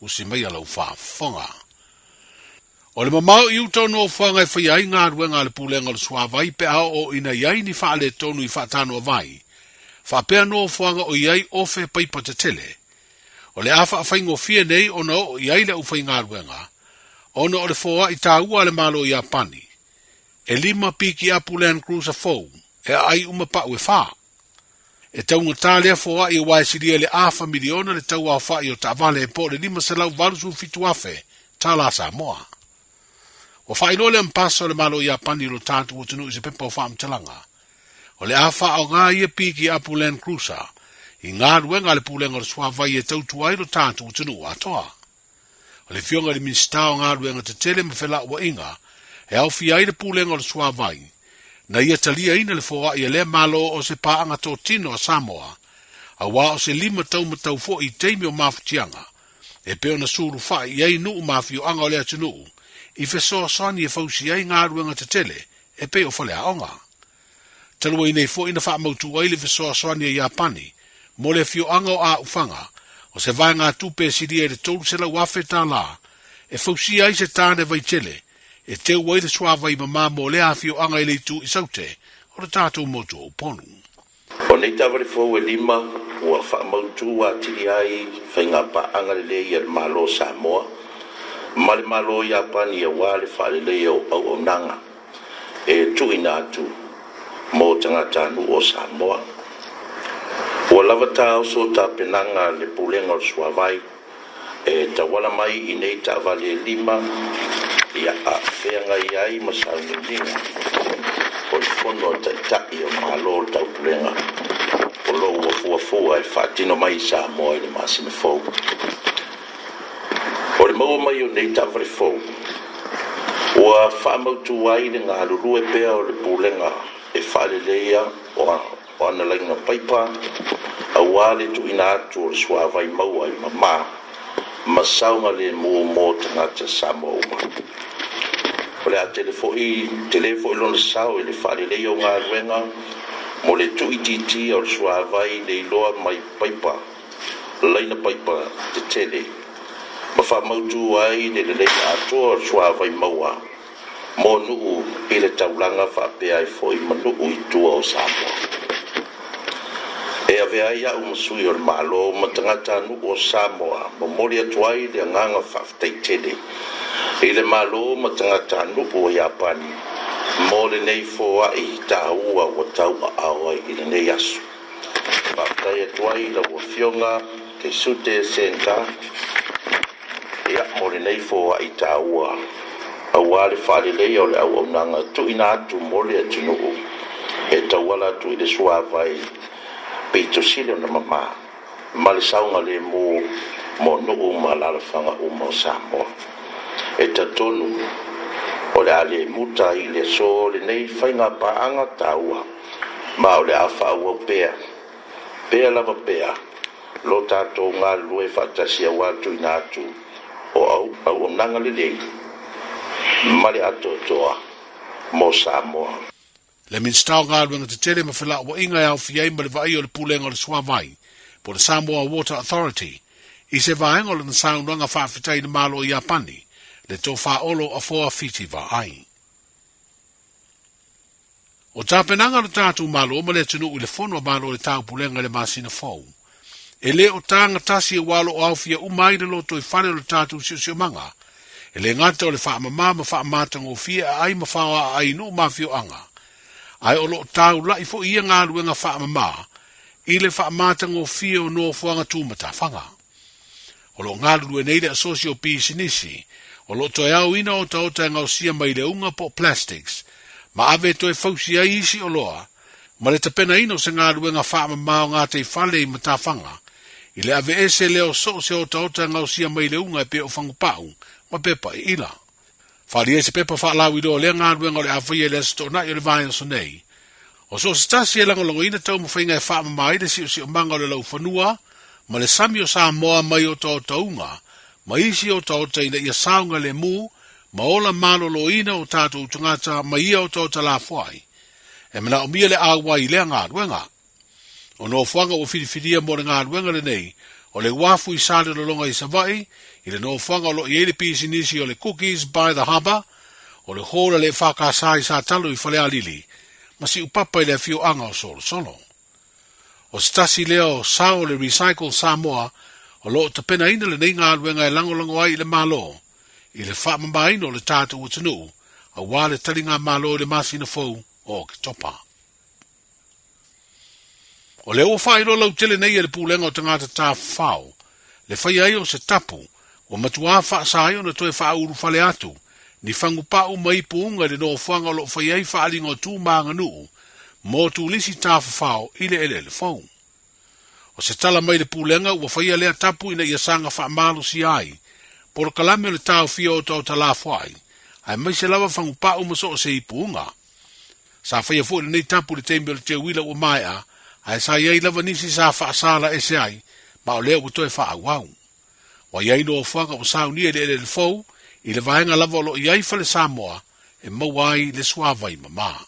Usi maia lau faafofoga. O le mamao i uta o nofoaga e faia ai galuega a le Pulega o le Suavai pe a oo ina i ai ni faaletonu i faatanoavai, faapea nofoaga o i ai ofe paipa tetele. O le a faafaigofie nei ona oo i ai le aufaigaluega, ona o le foai taua a le Malo o Iapani, e lima pikiapu Land Cruiser fou e aai uma pau e fa. E taugata lea foai aua e silia i le afa miliona le tau aofai o taavale po o le $587,000 tala Samoa. Ua faailoa le Ambasa o le Malo o Iapani i lo tatou atunuu i se pepa o faamatalaga, o le a faaaoga ia pikiapu Land Cruiser i galuega a le Pulega o le Suavai e tautua ai lo tatou atunuu atoa. O le Afioga i le Minisita o Galuega Tetele ma Felauaiga e aofia ai le Pulega o le Suavai, na ia taliaina le foai a lea Malo o se paaga totino a Samoa, auā o se lima taumatau foi i taimi o mafutiaga, e pei ona sulufai i ai nuu ma afioaga o le atunuu i fesoasoani e fausia ai galuega tetele e pei o faleaoga. Talu ai nei foi na faamautu ai le fesoasoani a Iapani mo le afioaga o Aufaga, o se vaegatupe e silia i le $300,000 e fausia ai se tāne vaitele e teu ai le suavai mama mo lea afioaga i le itu i Saute o le tatou motu o Upolu. O nei taavale fou e lima ua faamautu atili ai faigapaaga lelei a le Malo o Samoa ma le Malo o Iapani aua le faaleleia o auaunaga e tuuina atu mo tagatanuu o Samoa. Ua lava taoso tapenaga a le Pulega o le Suavai e tauala mai i nei taavale e lima ia feagai ai ma sauniuniga o le Fono a Taitai o Malo o le Taupulega o lo o ua fuafua e faatino mai i Samoa i le masina fou. O le maua mai o nei taavale fou, ua faamautu ai le galulue pea o le Pulega e faaleleia o ana laina paipa aua le tuuina atu o le suavai maua i mama ma saogalemu mo tagata Samoa uma. O le a tele foi, tele foi lona sao i le faaleleia o galuega mo le tuuitiitia o le suavai leiloa mai paipa, laina paipa tetele ma faamautu ai le lelei atoa o le suavai maua mo nuu i le taulaga faapea ai foi ma nuu i tua o Samoa. E avea ai au ma sui o le Malo ma tagatanuu o Samoa momoli atu ai le agaga faafetai tele i le Malo ma tagatanuu o Iapani mo lenei foai taua ua tauaao ai i lenei aso. Faafetai atu ai i lau Afioga Keisuke Senta ia mo lenei foai taua aua le faaleleia o le auaunaga tuuina atu mo le atunuu e tauala atu i le suavai pito sili ona mama ma le saogalemu mo nuu ma alaalafaga uma o Samoa. E talitonu o le a le muta i le aso lenei faigapaaga taua ma o le a faaauau pea, pea lava pea lo tatou galulue faatasi aua le tuuina atu o auaunaga lelei ma le atoatoa mo Samoa. Le Minisita o Galuega Tetele ma Felauaiga e aofia ai ma le vaaia o le Pulega o le Suavai, po o le Samoa Water Authority, i se vaega o lana saunoaga faafetai i le Malo o Iapani, le Tofa Olo Afoa Fiti Vaai. O tapenaga a lo tatou Malo ma le atunuu i le Fono a Malo o le Taupulega i le masina fou, e le o taga tasi aua o lo o aofia uma ai le lotoifale o le tatou siosiomaga, e le gata o le faamama ma faamatagofie aai ma faoa aai i nuu ma afioaga, ae o lo o taula'i foi ia galuega faamama i le faamatagofie o nofoaga tumatafaga. O lo o galulue nei le Asosi o Pisinisi, o lo o toe aoina otaota e gaosia mai le uga po o plastics, ma ave e toe fausi ai isi oloa, ma le tapenaina o se galuega faamama o gataifale i matafaga, i le aveese lea o so o se otaota e gaosia mai le uga e pei o fagupau ma pepa iila. Faaalia ai se pepa faalauiloa o lea galuega o le a faia i le Aso Toonai o le vaiaso nei. O so o se tasi e lagolagoina taumafaiga e faamama ai le siosiomaga o le laufanua ma le sami o Samoa mai otaotauga ma isi otaota ina ia saogalemu ma ola maloloina o tatou tagata ma ia otaota lafoai, e manaomia le auai i lea galuega. O nofoaga ua filifilia mo le galuega lenei, o le uafu i Salelologa i Savaii, I le nofoaga o lo o i ai le pisinisi o le Cookies by the Harbour, o le hall a le EFKS i Satalo i Falealili, ma Siupapa i le afioaga o Solosolo. O se tasi lea o sao o le Recycle Samoa o lo o tapenaina lenei galuega e lagolago ai i le Malo i le faamamaina o le tatou atunuu aua le taligamalo i le masina fou o Oketopa. O lea ua faailoa lautele nei e le Pulega o Tagata Tafafao le faia ai o se tapu ua matuā faasa ai ona toe faaulufale atu ni fagupa'u ma ipuuga i le nofoaga o lo o faia ai faaaliga o tu ma aganuu mo turisi tafafao i le eleele fou. O se tala mai le Pulega ua faia lea tapu ina ia saga faamalosia ai polokalame o le taofia o otaota lafoai aemaise lava fagupa'u ma so o se ipuuga. Sa faia foi lenei tapu i le taimi o le teuila ua maea, ae sa i ai lava nisi sa faasala ese ai, ma o lea ua toe faaauau. Ua i ai nofoaga ua saunia i le eleele fou, i le vaega lava o lo o i ai Fale Samoa e maua ai le suavai mama.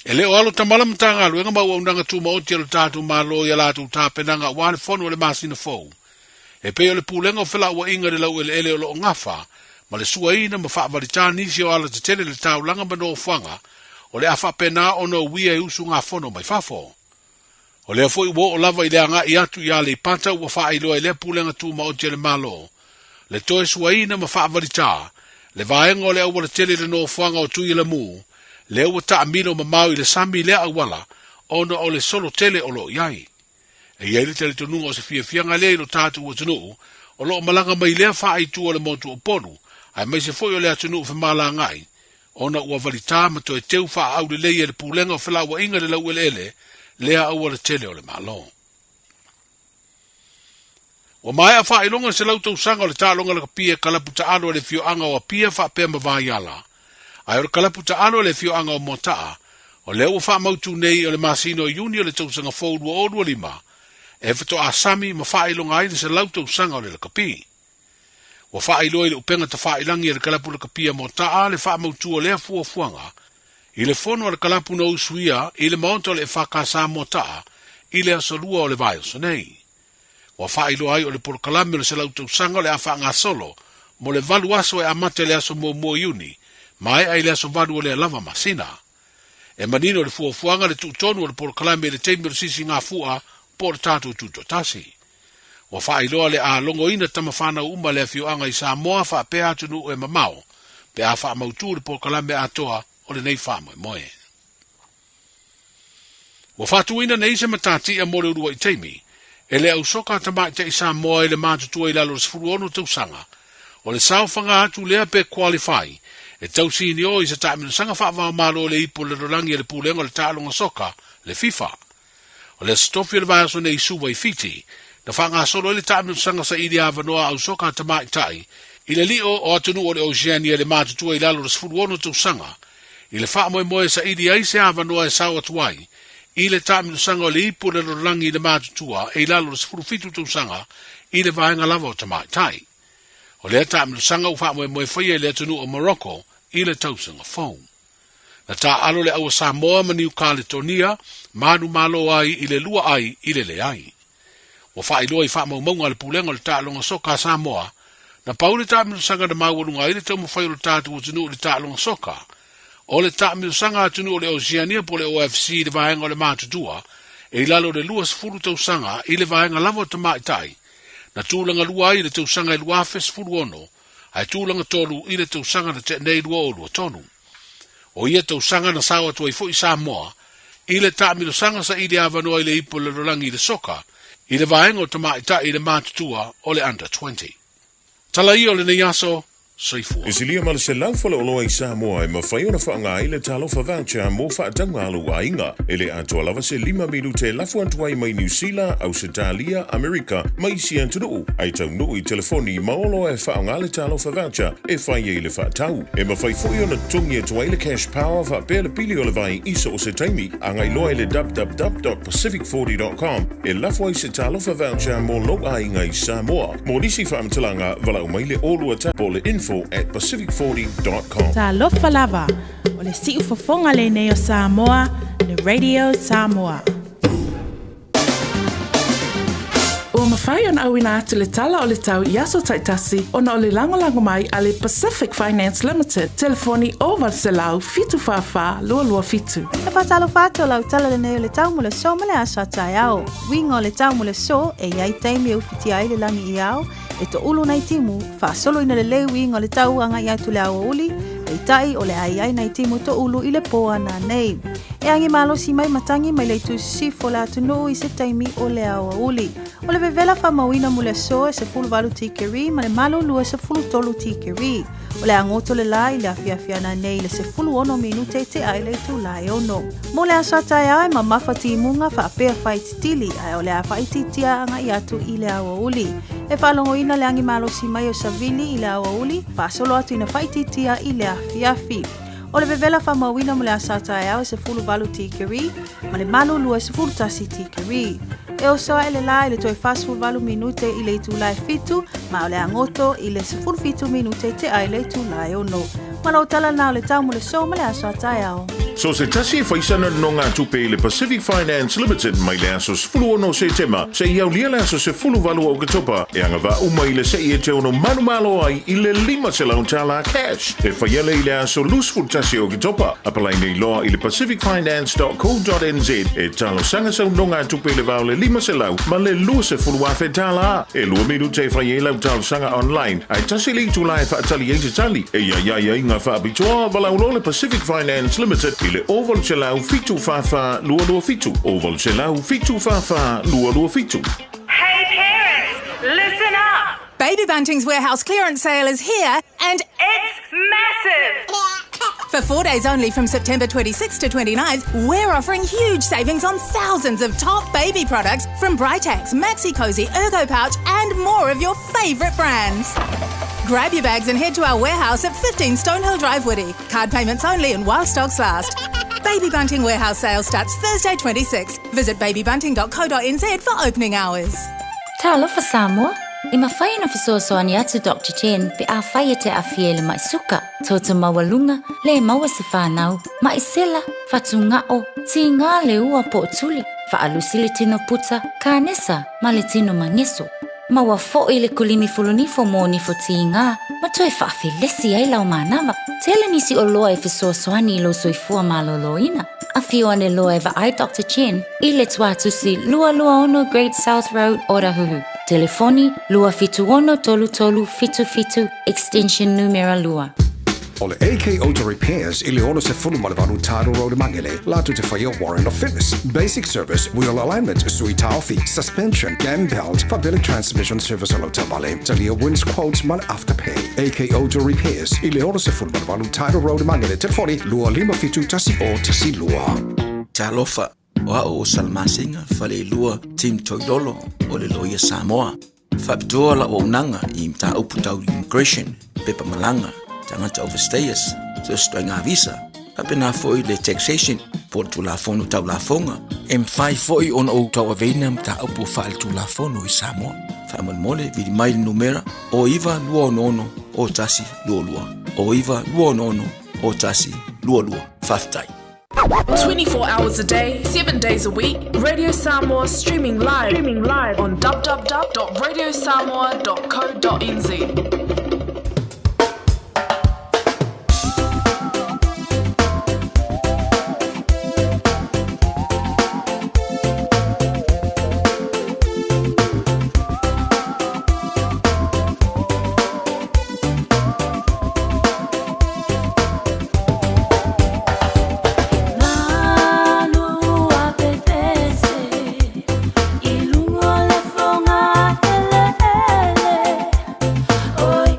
E le o alo tamala Matagaluega ma auaunaga tumaoti a lo tatou Malo i a latou tapenaga aua le fono o le masina fou. E pei o le Pulega o Felauaiga i le Laueleele o lo o gafa ma le suaina ma faavalitā nisi o alatetele i le taulaga ma nofoaga o le a faapena ona uia e usugafono mai fafo. O lea foi ua oo lava i le agai atu i Aleipata ua faailoa e lea Pulega Tumaoti a le Malo le toe suaina ma faavalitā le vaega o le aualatele i le nofoaga o Tuialamu, lea ua taamilo mamao i le sami i lea auala ona o le solo tele o lo o i ai. E i ai le talitonuga o se fiafiaga lea i lo tatou atunuu o lo o malaga mai lea faaitu o le motu o Upolu, aemaise foi o le atunuu femalagaai, ona ua valitā ma toe teu faaaulelei e le Pulega o Felauaiga i le Laueleele lea aualatele o le Malo. Ua maea faailoga le 100 tausaga o le taaloga lakapi e kalapu taalo a le afioaga o Apia faapea ma Vaiala. Ae o le kalapu taalo a le afioaga o Moataa, o lea ua faamautu nei o le masina o Iuni o le tausaga fou 2025, e faatoa sami ma faailoga ai le 100 tausaga o le lakapi. Ua faailoa i le upega tafailagi a le kalapu lakapi a Moataa le faamautu o lea fuafuaga i le fono a le kalapu na usuia i le maota o le EFKS Moataa i le aso Lua o le vaiaso nei. Ua faailoa ai o le polokalame o le 100 tausaga o le a faagasolo mo le valu aso e amata i le aso muamua o Iuni, maea i le aso 8 o lea lava masina. E manino le fuafuaga le tuutonu o le polokalame i le taimi o le sisigafua po o le tatou tutoatasi. Ua faailoa le a logoina tama fanau uma le afioaga i Samoa faapea atunuu e mamao pe a faamautu le polokalame atoa o lenei faamoemoe. Ua faatuina nei se matatia mo le uluai taimi e le ausoka a tamaitai Samoa i le matutua i lalo o le 16 tausaga, o le saofaga atu lea pe qualify e tausinio i se taamilosaga faavaomalo o le Ipu o le Lalolagi a le Pulega o le Taaloga Soka, le FIFA. O le Aso Tofi o le vaiaso nei i Suva i Fiti, na faagasolo ai le taamilosaga saili avanoa ausoka a tamaitai i le lio o atunuu o le Oceania i le matutua i lalo o le 16 tausaga, i le faamoemoe e saili ai se avanoa e sao atu ai i le taamilosaga o le Ipu o le Lalolagi i le matutua e i lalo o le 17 tausaga i le vaega lava o tamaitai. O lea taamilosaga ua faamoemoe faia i le atunuu o Morocco i le tausaga fou. Na taaalo le aua Samoa ma Niu Kaletonia manumalo ai i le lua ai i le leai. Ua faailoa i faamaumauga a le Pulega o le Taaloga Soka a Samoa, na pau le taamilosaga na maualuga ai le taumafai o le tatou atunuu i le taaloga soka, o le taamilosaga atunuu o le Oceania po o le OFC i le vaega o le matutua e i lalo o le 20 tausaga i le vaega lava o tamaitai, na tulaga lua ai i le tausaga e 2016 ae tulaga tolu i le tausaga na tea nei 2023. O ia tausaga na sao atu ai foi Samoa i le taamilosaga saili avanoa i le ipu o le lalolagi i le soka i le vaega o tamaitai i le matutua o le Under 20. Tala ia o lenei aso, soifua. E silia ma le 100 faleoloa i Samoa e mafai ona faaaoga ai le Talofa Voucher mo faatauga a lou aiga. E le atoa lava se lima minute e lafo atu ai mai Niu Sila, Ausetalia, Amerika ma isi atunuu, ae taunuu i telefoni ma oloa e faaaoga le Talofa Voucher e fai ai le faatau. E mafai foi ona totogi atu ai le Cash Power faapea le pili o le vai i so o se taimi. Agai loa i le www.pacific40.com e lafo ai se Talofa Voucher mo lou aiga i Samoa. Mo nisi faamatalaga, valaau mai le 02 po o le info@pacific40.com. Talofa lava, o le siufofoga lenei o Samoa, le Radio Samoa. Ua mafai ona auina atu le tala o le tau i aso taitasi ona o le lagolago mai a le Pacific Finance Limited, telefoni 0800 744 227. E faatalofa atu o lau tala lenei o le tau mo le aso ma le aso a taeao. Uiga o le tau mo le aso, e i ai taimi e ufitia ai le lagi i ao, e toʻulu nai timu, faasoloina lelei uiga o le tau agai atu le aoauli, peitai o le a i ai nai timu toʻulu i le pō ana nei. E agi malosi mai matagi mai le itu sisifo o le atunuu i se taimi o le aoauli. O le vevela faamauina mo le aso e 18 tikeri ma le malulu e 13 tikeri. O le a goto le lā i le afiafi ana nei i le 16 minute tea i le itula e ono. Mo le aso a taeao e mamafa timuga faapea whaititili ae o le a whaititia agai atu i le aoauli. E faalogoina le agi malosi mai o Savili i le aoauli, faasolo atu ina whaititia i le afiafi. O le vevela faamauina mo le aso a taeao e 18 tikeri ma le malulu e 11 tikeri. E oso ae le lā i le toe 48 minute i le itula e 7, ma o le a goto i le 17 minute tea i le itula e 6. Ma lou tala lena o le tau mo le so ma le aso a taeao. So se tasi e fai sana nonogatupe i le Pacific Finance Limited mai le aso 16 o Setema seia aulia le aso 18 o Oketopa e agavaa uma i le se'i e te ono manumalo ai i le $500 cash e faia lea i le aso 21 o Oketopa. Apalai nei loa i le pacificfinance.co.nz e talosaga sau nonogatupe i le va o le 500 ma le 20,000 tala. E lua minute e fai ai lau talosaga online ae tasi le itula e faatali ai se tali. E i ai aiaiga faapitoa, valaau loa le Pacific Finance Limited i le 0800 744 227, 0800 744 227. Hey parents, listen up! Baby Bunting's warehouse clearance sale is here and it's massive! For 4 days only from September 26th to 29th, we're offering huge savings on thousands of top baby products from Britax, Maxi Cosi, Ergo Pouch, and more of your favourite brands. Grab your bags and head to our warehouse at 15 Stonehill Drive, Woody. Card payments only and while stocks last. Baby Bunting warehouse sale starts Thursday 26. Visit babybunting.co.nz for opening hours. Talofa Samoa! E mafai ona fesoasoani atu Doctor Chen pe afai e te aafia i le maʻi suka, toto maualuga, le maua se fanau, maʻi sela, fatugao, tiga le ua po o tuli, faalusi le tino puta, kanesa, ma le tino mageso. Maua foi le kulimi fulunifo mo nifo tiga ma toe faafelesi ai lau manava. Tele nisi oloa e fesoasoani i lou soifua malōlōina. Afio ane loa e vaai Doctor Chen i le Tuatusi 226 Great South Road, Otahuhu. Telefoni, 276 3377, extension numera lua. O le AK Auto Repairs i le 68 Tidal Road i Magele, latou te faia Warrant of Fitness, Basic Service, Wheel Alignment, Sui Taofi, Suspension, Cam Belt, faapea le Transmission Service o lau taavale, talia Wins Quotes ma le Afterpay. AK Auto Repairs i le 68 Tidal Road i Magele, telefoni 257 1012. Talofa, o au o Salamasina Faleilua Tim Toilolo o le Loia Samoa. Faapitoa lau auaunaga i mataupu tau immigration, pepa malaga, tagata overstayers, so o se ituaiga visa, faapena foi le taxation po o le Tulafono Tau Lafoga. E mafai foi ona ou tauaveina mataupu faaletulafono i Samoa. Faamolemole, vili mai le numera o 9 2 6 o 1 2 2, o 9 2 6 o 1 2 2. Faafetai. 24 hours a day, 7 days a week, Radio Samoa streaming live, streaming live on www.radiosamoa.co.nz. I luga o le fogaeleele. Oi.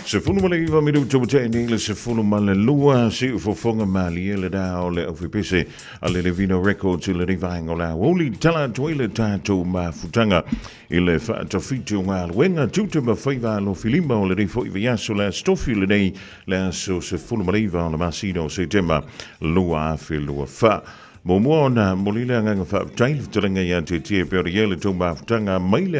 19 minuta ua tea nei le 12, siufofoga malie le da o le aufepese a le Levino Records i lenei vaega o le aoauli. Tala atu ai le tatou mafutaga i le faatafiti o galuega, tiute ma faiva alofilima o lenei foi vaiaso le Aso Tofi lenei le aso 19 o le masina o Setema 2024. Muamua ona momoli le agaga faafetai i le fetalaiga ia Tietie e pei ona i ai le tou mafutaga mai le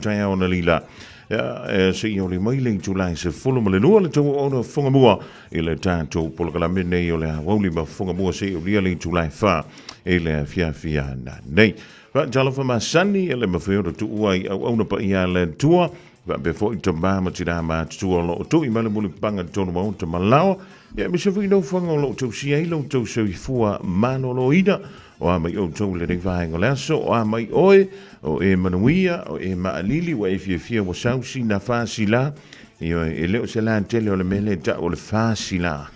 taeao analeila Ia, se i oli mai le itula e 12 le tauoona o Fofogamua i le tatou polokalame nei o le aoauli ma Fofogamua se i aulia le itula e 4 i le afiafi ananei. Faatalofa masani e le mafai ona tuua i auauna paia a le Atua, faapea foi tama ma tina matutua o lo o tui mai le mulipapaga i totonu maota ma laoa, ia aemaise foi nofoaga o lo o tausia ai lo outou soifua maloloina. O a mai outou i lenei vaega o le aso, o a mai oe, o e manuia, o e maalili, ua e fiafia ua sausi na fasila. Ioe, e le o se la tele o le mea lea e tau o le fasila.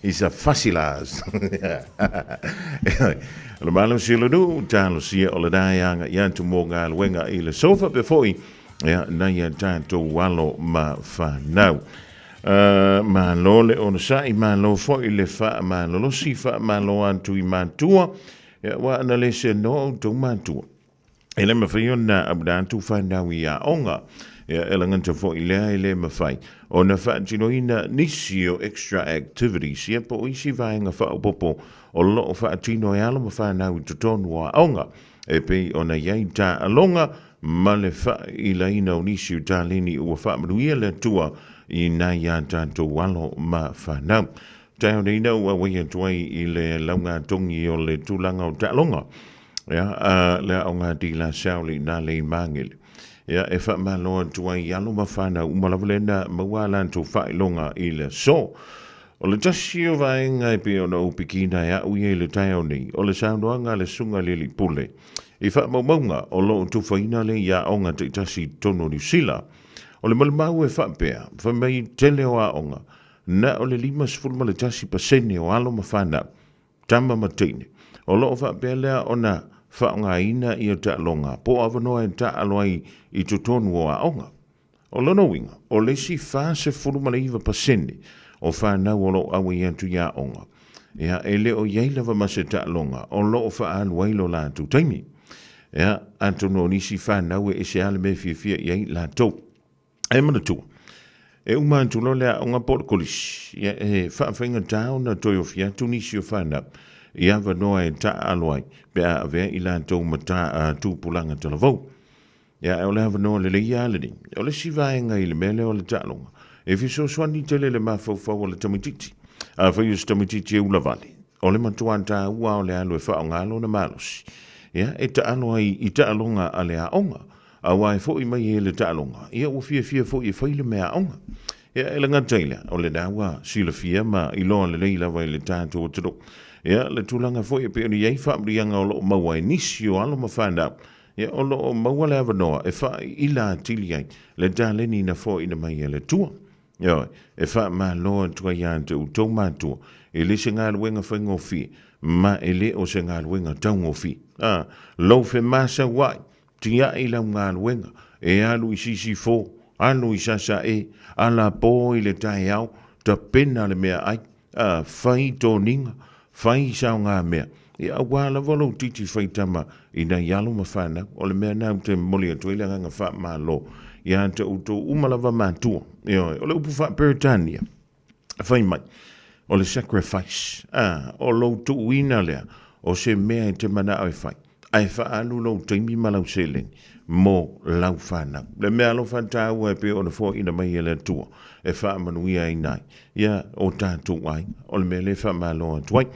It's a fasilas. Ioe, o le malosi o le nuu, talosia o lena e agai atu mo galuega i le sofa pe foi, ia, nai a tatou alo ma fanau. Malo le onosai, malo foi le faamalolosi, faamalo atu i matua, ia aua ana le seanoa outou matua. E le mafai ona auina atu fanau i aoga, ia e lagata foi lea e le mafai ona faatinoina nisi o extra activities, ia po o isi vaega faaopoopo o lo o faatino e alo ma fanau i totonu o aoga, e pei ona i ai taaloga ma le faailaina o nisi o taleni ua faamanuia le Atua i nai a tatou alo ma fanau. Taeao nei na ou auai atu ai i le laugatogi o le tulaga o taaloga, ia, a le aoga De La Salle i nā lei Magele. Ia, e faamalo atu ai i alo ma fanau uma lava lea na maua a latou faailoga i le aso. O le tasi o vaega e pei ona ou pikina e a'u ia i le taeao nei, o le saunoaga a le Susuga i le Alii Pule i faamaumauga o lo o tufaina lea i aoga taitasi i totonu o Niu Sila. O le malimau e faapea, fai mai tele o aoga, na o le 51 pasene o alo ma fanau, tama ma teine, o lo o faapea lea ona faaaogaina ia taaloga po o avanoa e taaalo ai i totonu o aoga. O lona uiga, o le isi 49% o fanau o lo o auai atu i aoga, ia, e le o i ai lava ma se taaloga o lo o faaalu ai lo latou taimi. Ia, atonu o nisi fanau e ese lava le mea e fiafia i ai latou. Ae manatua, e uma atu loa le aoga po o le kolisi, ia, e faafaigata ona toe ofi atu nisi o fanau i avanoa e taaalo ai pe a avea i latou ma tupulaga talavou. Ia, o le avanoa lelei lava lenei. O le isi vaega i le mea lea o le taaloga, e fesoasoani tele le mafaufau o le tamaitiiti. Afai o se tamaitiiti e ulavale, o le matua taua o le alu e faaaoga lona malosi, ia, e taalo ai i taaloga a le aoga. Aua e foi mai ai le taaloga, ia ua fiafia foi e fai le mea aoga. Ia, e le gata i lea, o lena ua silafia ma iloa lelei lava i le tatou atunuu, ia, le tulaga foi e pei ona i ai faamanuiaga o lo o maua e nisi o alo ma fanau, Ia, o lo o maua le avanoa e faaiila atili ai le taleni na foaiina mai e le Atua. Ioe, e faamalo atu ai ia te outou matua, e le se galuega faigofie, ma e le o se galuega taugofie. A, lou femasauai, tiai lau galuega, e alu i Sisifo, alu i Sasae, ala po i le taeao, tapena le meaai, A, fai toniga, fai saogamea, ia aua lava lou titi faitama i nai alo ma fanau. O le mea lena ou te momoli atu ai le agaga faamalo ia te outou uma lava matua. Ioe, o le upu faa-Peretania, fai mai, o le sacrifice, a, o lou tuuina lea o se mea e te manao e fai, ae faaalu lou taimi ma lau seleni mo lau fanau. Le mea alofa taua e pei ona foaiina mai e le Atua e faamanuia ai nai ia o tatou aiga. O le mea lea e faamalo atu ai.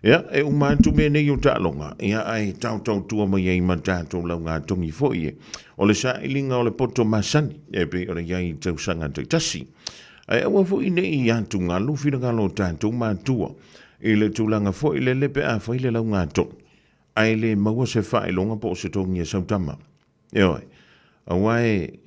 Ia, e uma atu mea nei o taaloga, ia ae taotao tua mai ai ma tatou laugatogi foi e. O le sailiga o le poto masani e pei ona i ai i tausaga taitasi. Ae aua foi ne i atugalu finagalo o tatou matua i le tulaga foi lele pe a fai le laugatogi ae le maua se faailoga po o se togi e sau tama. Ioe, aua e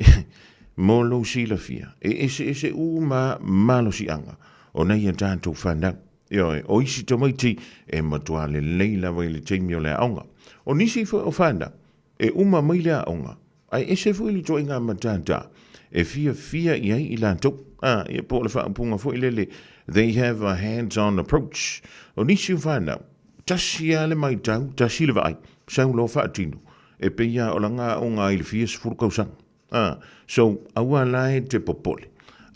mo lou silafia, e eseese uma malosiaga o nai a tatou fanau. Ioe, o isi tamaiti e matua lelei lava i le taimi o le aoga. O nisi foi o fanau, e uma mai le aoga, ae ese foi le ituaiga matata e fiafia i ai i latou. A, ia po o le faaupuga foi lele, they have a hands-on approach. O nisi o fanau, tasi lava le matau, tasi le vaai, sau loa faatino, e pei lava o lana aoga ai i le fia sefulu tausaga. A, so, aua la e te popole,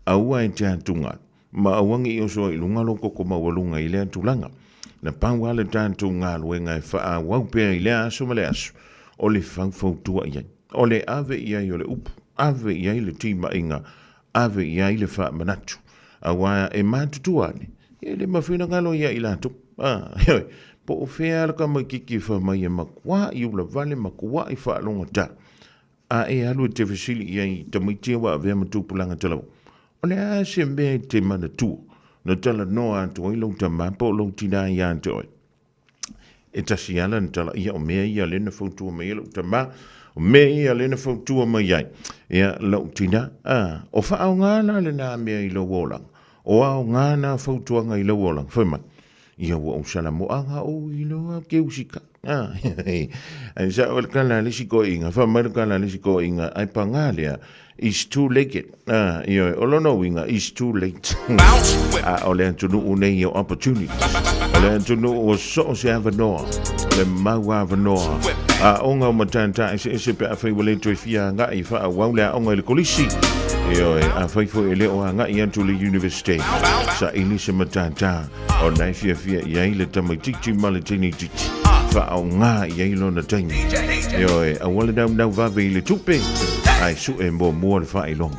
aua e te atugalu, ma aua ne i oso ai i luga lou toto maualuga i lea tulaga. Na pau lava le tatou galuega e faaauau pea i lea aso ma le aso, o le faufautua i ai, o le ave i ai o le upu, ave i ai le timaiga, ave i ai le faamanatu, aua e matutua ane, e le mafai ona galo ia i latou. A, ioe, po o fea le tamaitiiti e fai mai e matuai ulavale, matuai faalogotā, a e alu e te fesili i ai i tamaiti ia ua avea ma tupulaga talavou, o le a se mea e te manatua na talanoa atu ai lou tama po o lou tinā ia te oe? E tasi lava lana tala, ia o mea ia lea na fautua mai ai lou tama, o mea ia lea na fautua mai ai ia lou tinā. A, o faaaoga la lena mea i lou olaga, o aoga na fautuaga i lou olaga, fai mai, ia ua ou salamoaga ou iloa ke usika. Ai sa o le kala le isi toeaiina, fai mai le kala le isi toeaiina, ai pagā lea, is too late. Ah, ioe, o lona uiga, is too late. A o le atunuu nei o opportunity. O le atunuu o so o se avanoa, o le mau avanoa. Aoga o matata eseese pe afai ua le toe fia agai faaauau le aoga i le kolisi. Ioe, afai foi e le o agai atu i le university, saili se matata. Ona e fiafia i ai le tamaitiiti ma le teineitiiti, faaaoga i ai lona taimi. Ioe, aua le naunau vave i le tupe, ae sue muamua le faailoga.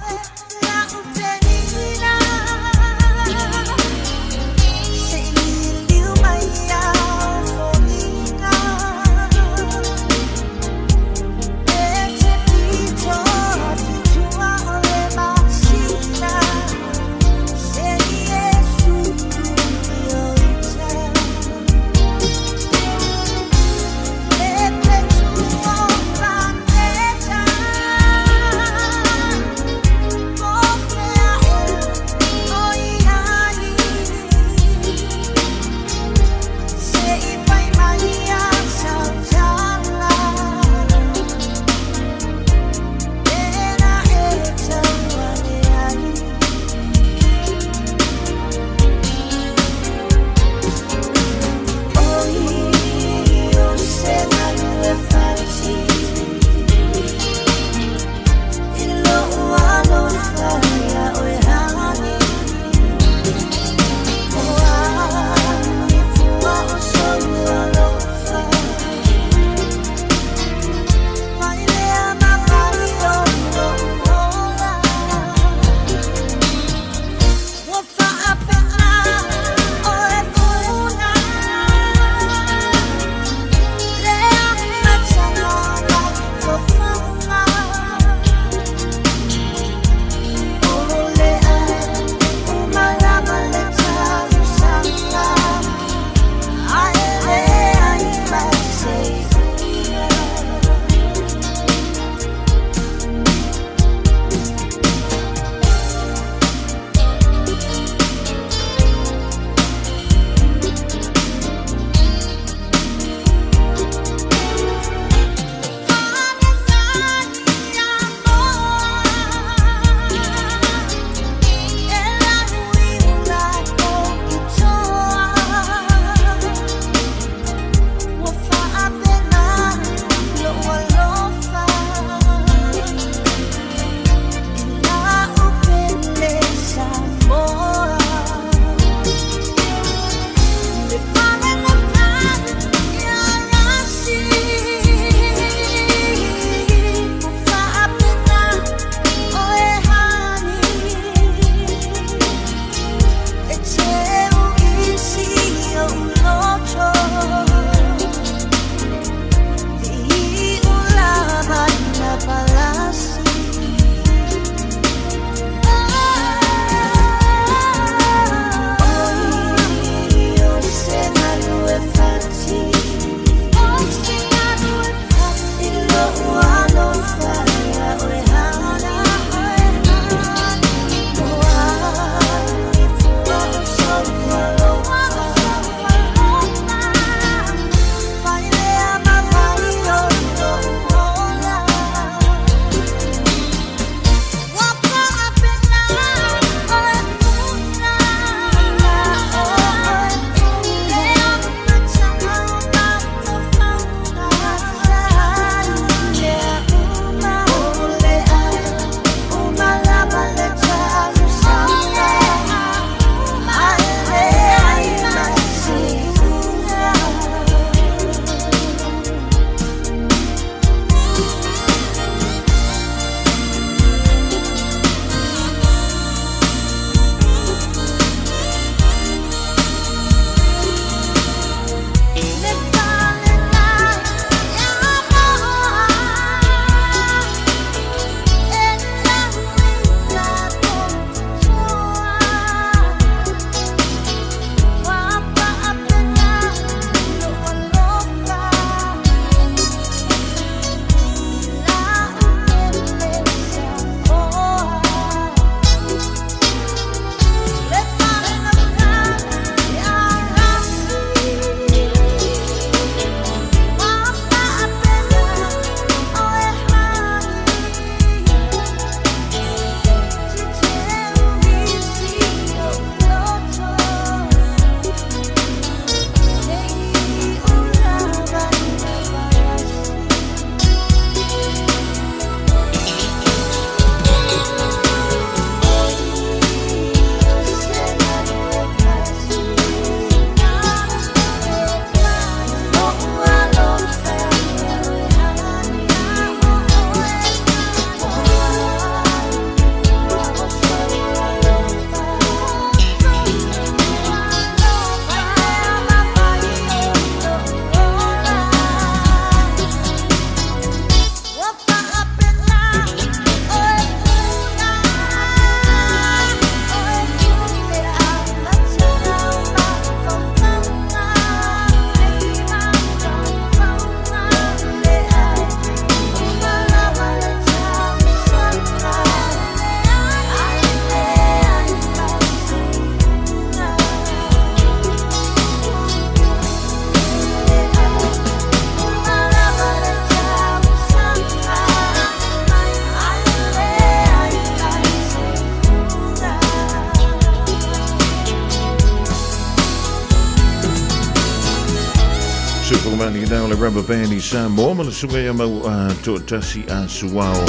Malie o le Rubber Band i Samoa ma le suga ia mau toatasi a suao.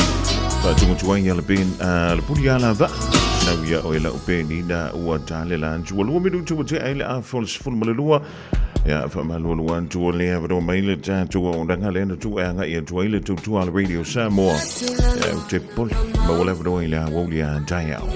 Faatunga tuai ia le ben le puli ala va. Sau ia o e lau peni na ua tale la antu. Ua lua minutu ua tea ai le afa o le 12. Ia, faamalualu atu o lea avanoa mai le tatou auaunaga lea na tuu e agai atu ai le tautua a le Radio Samoa. Ia, ou te pole, maua le avanoa i le aoauli a taeao.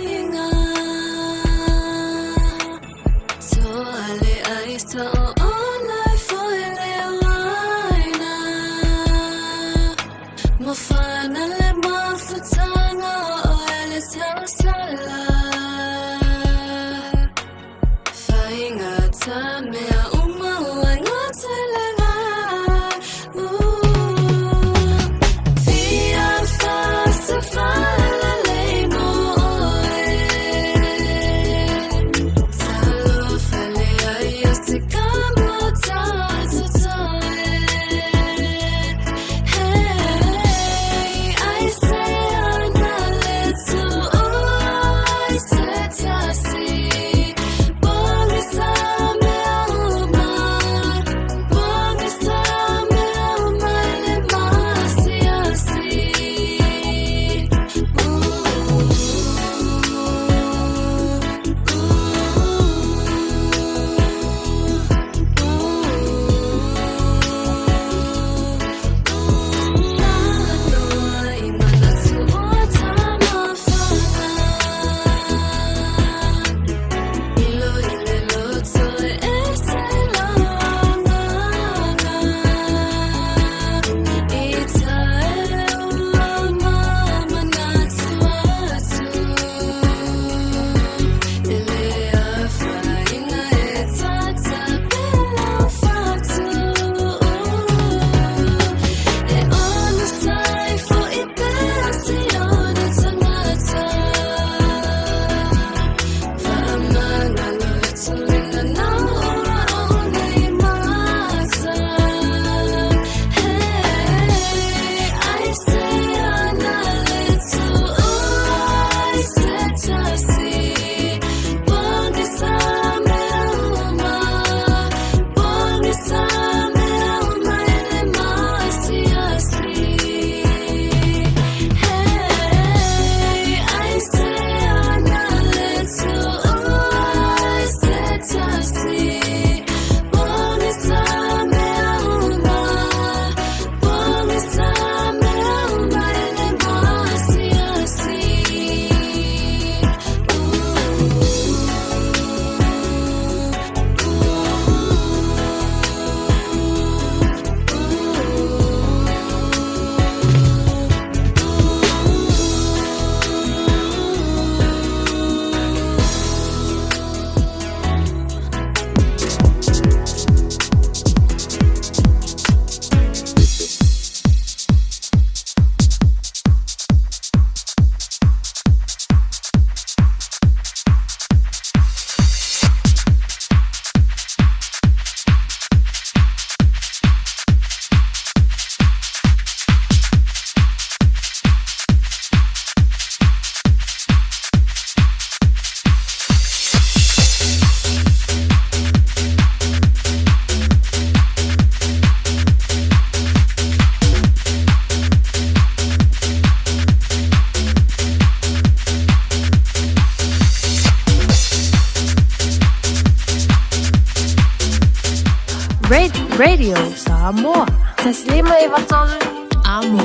Radio Samoa. Taslima e vatolu. Amo.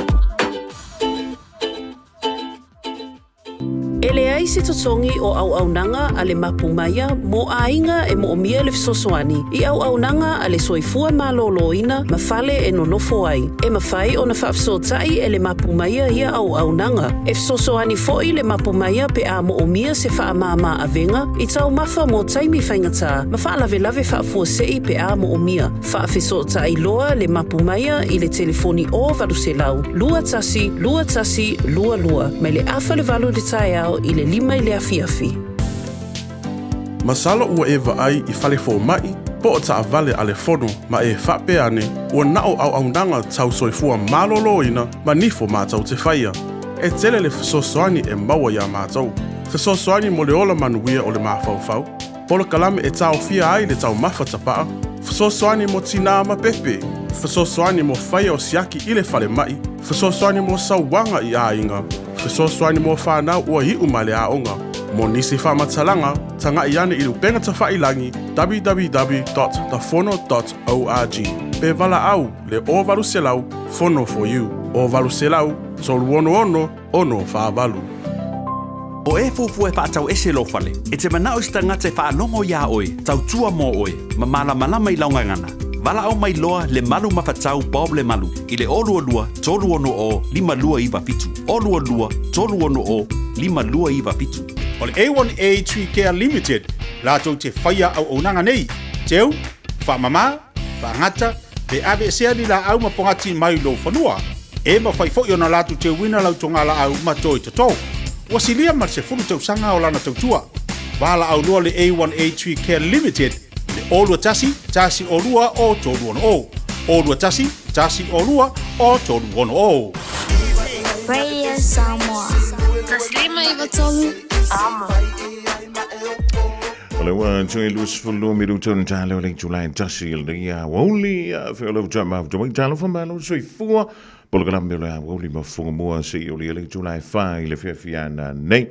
E leai se totogi o auaunaga a le Mapu Maia mo aiga e moomia le fesoasoani i auaunaga a le soifua malōlōina ma fale e nonofo ai. E mafai ona faafesootai e le Mapu Maia ia auaunaga. E fesoasoani foi le Mapu Maia pe a moomia se faamāmā avega i taumafa mo taimi faigata ma faalavelave faafuasei pe a moomia. Faafesootai loa le Mapu Maia i le telefoni 0800 21 21 22 mai le 7:30 i le taeao i le 5 i le afiafi. Masalo ua e vaai i fale fomai po o taavale a le fono ma e faapea ane ua na o auaunaga tau soifua malōlōina ma nifo mātou te faia. E tele le fesoasoani e maua iā mātou. Fesoasoani mo le ola manuia o le mafaufau, polokalame e taofia ai le taumafa tapa'a, Fesoasoani mo tinā ma pepe, fesoasoani mo faia o siaki i le falemaʻi, fesoasoani mo sauaga i aiga, fesoasoani mo fanau ua iʻu ma le aoga. Mo nisi faamatalaga, tagaʻi ane i le upega tafailagi www.thefono.org pe valaau le 0800 Fono for you 0800 366 648. O e fuafua e faatau ese lou fale, e te manao i se tagata e faalogo iā oe, tautua mo oe, ma malamalama i lau gagana. Valaau mai loa Lemalu Mafatau Bob Lemalu i le 022 360 5297, 022 360 5297. O le A1A Tree Care Limited latou te faia auaunaga nei, teu, faamama, faagata, pe aveesea ni laau ma pogati mai lou fanua. E mafai foi ona latou teuina lau togalaau ma toi toto. Ua silia ma le 10 tausaga o lana tautua. Valaau loa le A1A Tree Care Limited i le 021 102 o 360. 021 102 o 360. Radio Samoa. 153 Amo. O le ua tui 22 minuta o talo o le itula e tasi i lenei aoauli fe o le uta mafuta mai talofa malo soifua polokalame o le aoauli ma fofoga se i oli le itula e whā i le fiafiana nei.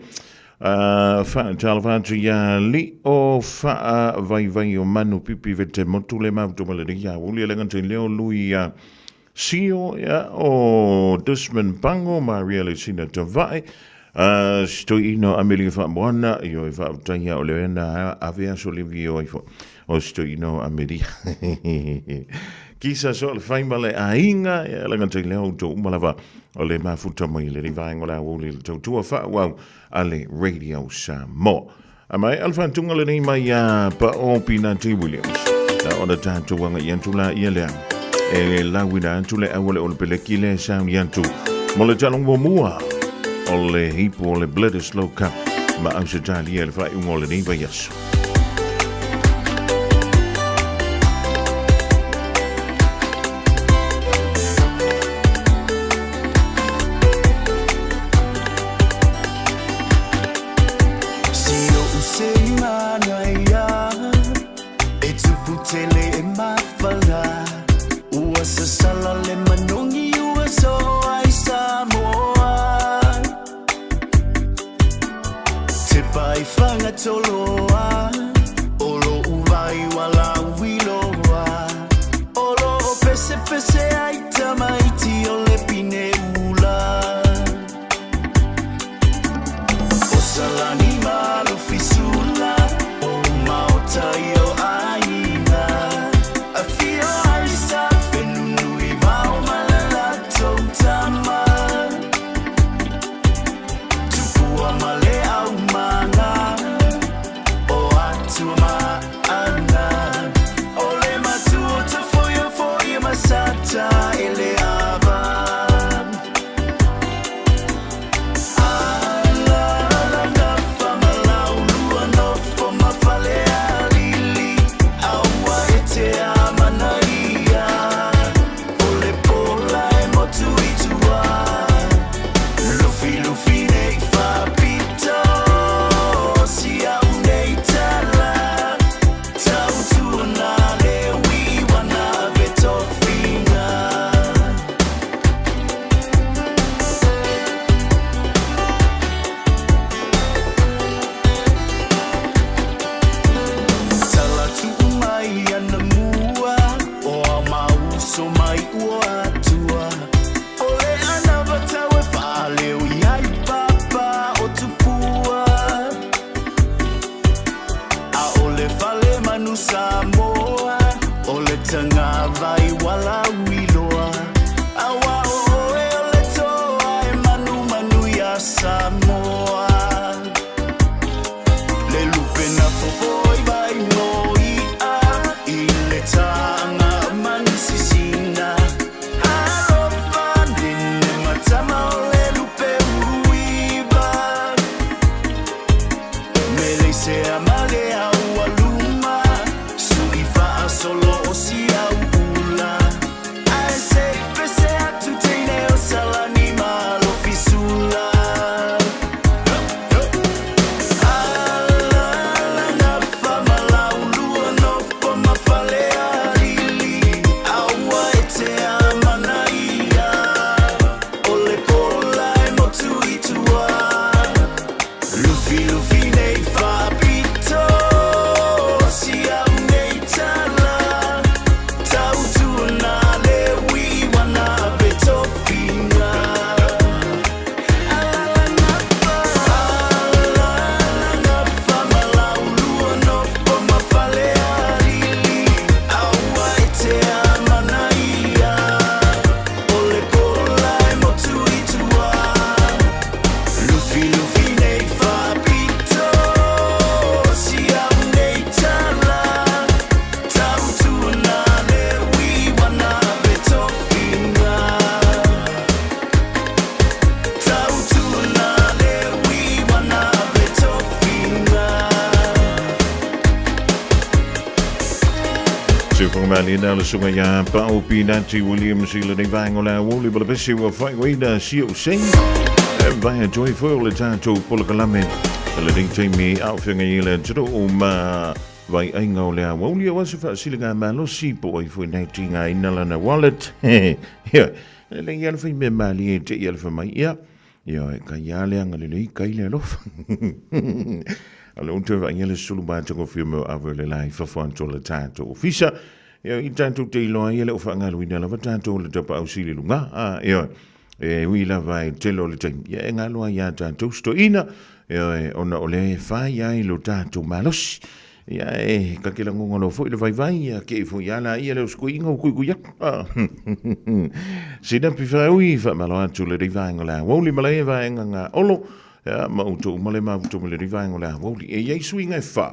Faatalofa atu iā Lio Faavaivai o Manu Pipi Vete Motu le mafuta mai lenei aoauli e le gata i leo lui ia Sio ia o Desmond Pango Maria Lesina Tavae Sitoiina o Amelia Faamoana io e faafetaia o le ena ave aso le vio ai fo o Sitoiina o Amelia Kisa so le fai ma le aiga ia le gata i lea outou uma lava o le mafuta mai le vaega o le aoauli le tautua faaauau a le Radio Samoa. A mai a le faatuga lenei mai iā Pao Pinati Williams. Na ona tatou agai atu la ia lea. E lauina atu le auale o le peleki le sauni atu. Mo le taloga muamua o le ipu o le Bledisloe Cup ma Ausetalia i le faaiuga o lenei vaiaso. E tupu tele e mafala Ua sasala le manogi ua soo ai Samoa Te pai whangatoloa O lou vai wala uiloa O loo pese pese ai tamaiti o le pine ula O Salani Malofisula O Maota i o aiga Afio ai sa Fenunui vao ma le latou tama Tupua ma le aumaga O Atua ma Ana O le matua tafoiafoia ma Sata e le ava Tala tuu mai ana mua o a mauso mai ua atua O le anava tau e faaleo i ai papa o tupua A o le fale manu Samoa o le tagavai wala uiloa Aua o oe o le toa e manumanu iā Samoa Le lupe na fofo i vai no i'a I le tāga manu sisina Alofa nene matama o le lupe uluiva Mele i sea ma le aualuma Sui faasolo o si au ula Ae se i pese atu teine o Salani Malofisula. Malina le suga ia Pau Pinati Williams i lenei vaega o le aoauli ma le pese ua faaiuina si ou sei. E vai atu ai foi o le tatou polokalame i lenei taimi a o feagai ai le atunuu ma vaiaiga o le aoauli aua se faasiliga malosi po o ai foi nei tigaina lana wallet. Ia, e lelei lava le fai mea malie te i alofa mai. Ia, Ioe, kai a le agalelei, kai le alofa. O le utu e vaai le sulu matagofie me o ave o le la i fafo atu o le tatou ofisa. Ioe, i tatou te iloa ai e le o faagaluina lava tatou le tapaau sili luga. A, ioe, e ui lava i tele o le taimi, ia e galo ai ia tatou stoina, ioe, ona o lea e fai ai lo tatou malosi. Ia e ka ke lagonga loa foi le vaivai, ia ke i foi ala ia le uskuiga o kuikui atu. Sina piwhaui, whaamalo atu le rei vaenga le awauli, ma le vaenga ngā olo, ia, ma uto uma le mavuto ma le rei vaenga le awauli. E iai suiga e wha,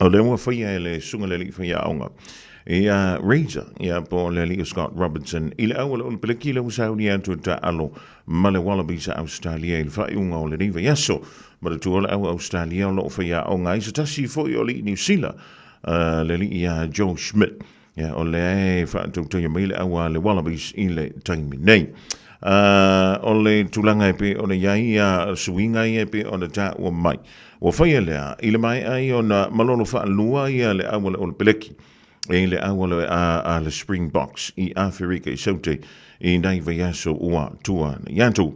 o le ua whaia e le sunga le li whaia aonga. Ia Razor, ia po le alii o Scott Robertson, i le auala o le peleki le ua sauni atu e taalo ma le Wallabies a Australia i le faaiuga o lenei vaiaso. Manatua le au Australia o lo o faiaoga ai se tasi foi o alii Niu Sila, le alii ia Joe Schmidt. Ia, o lea e faatautaia mai le au a le Wallabies i le taimi nei. O le tulaga e pei ona i ai ia suiga ia e pei ona taua mai. Ua faia lea i le maea ai ona malolo faalua ia le au a le Olepeleki i le au a le Springboks i Aferika i Saute i nai vaiaso ua tua nei atu.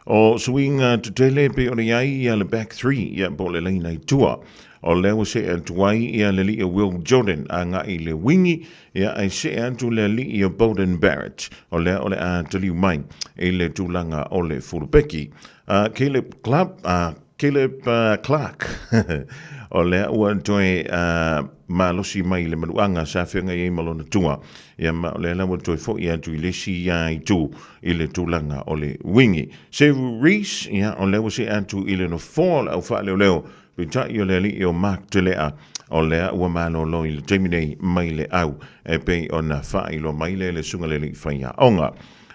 O suiga tetele e pei ona i ai ia le back three ia po o le laina i tua. O lea ua see atu ai ia le alii o Will Jordan agai i le wingi ia ae see atu le alii o Beauden Barrett o lea o le a taliu mai i le tulaga o le fulupeki. Caleb Club, Caleb Clark, o lea ua toe malosi mai i le manuaga sa feagai ai ma lona tua, ia ma o lea la ua toe foi atu i le isi itu i le tulaga o le wingi. Sevu Reece, ia o lea ua see atu i le nofoa o le au faaleoleo, peitai o le alii o Mark Telea, o lea ua malolo i le taimi nei mai le au, e pei ona faailoa mai lea e le Susuga i le Alii Faiaoga.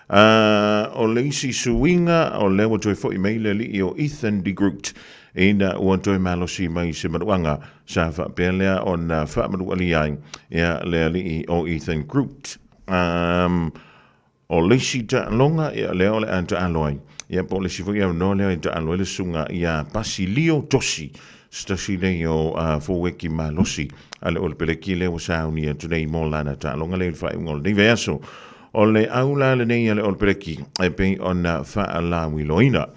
A o le isi suiga, o lea ua toe foi mai le alii o Ethan de Groot, ina ua toe malosi mai se manuaga sa faapea lea ona faamanualia ai ia le alii o Ethan Groot. Um, o le isi taaloga, ia lea o le a taalo ai, ia po o le isi foi avanoa lea e taalo ai le susuga ia Basilio Tosi, se tasi nei o foueki malosi a le Olepeleki lea ua sauni atu nei mo lana taaloga lea i le faaiuga o lenei vaiaso. O le au la lenei a le Olepeleki e pei ona faalauiloaina.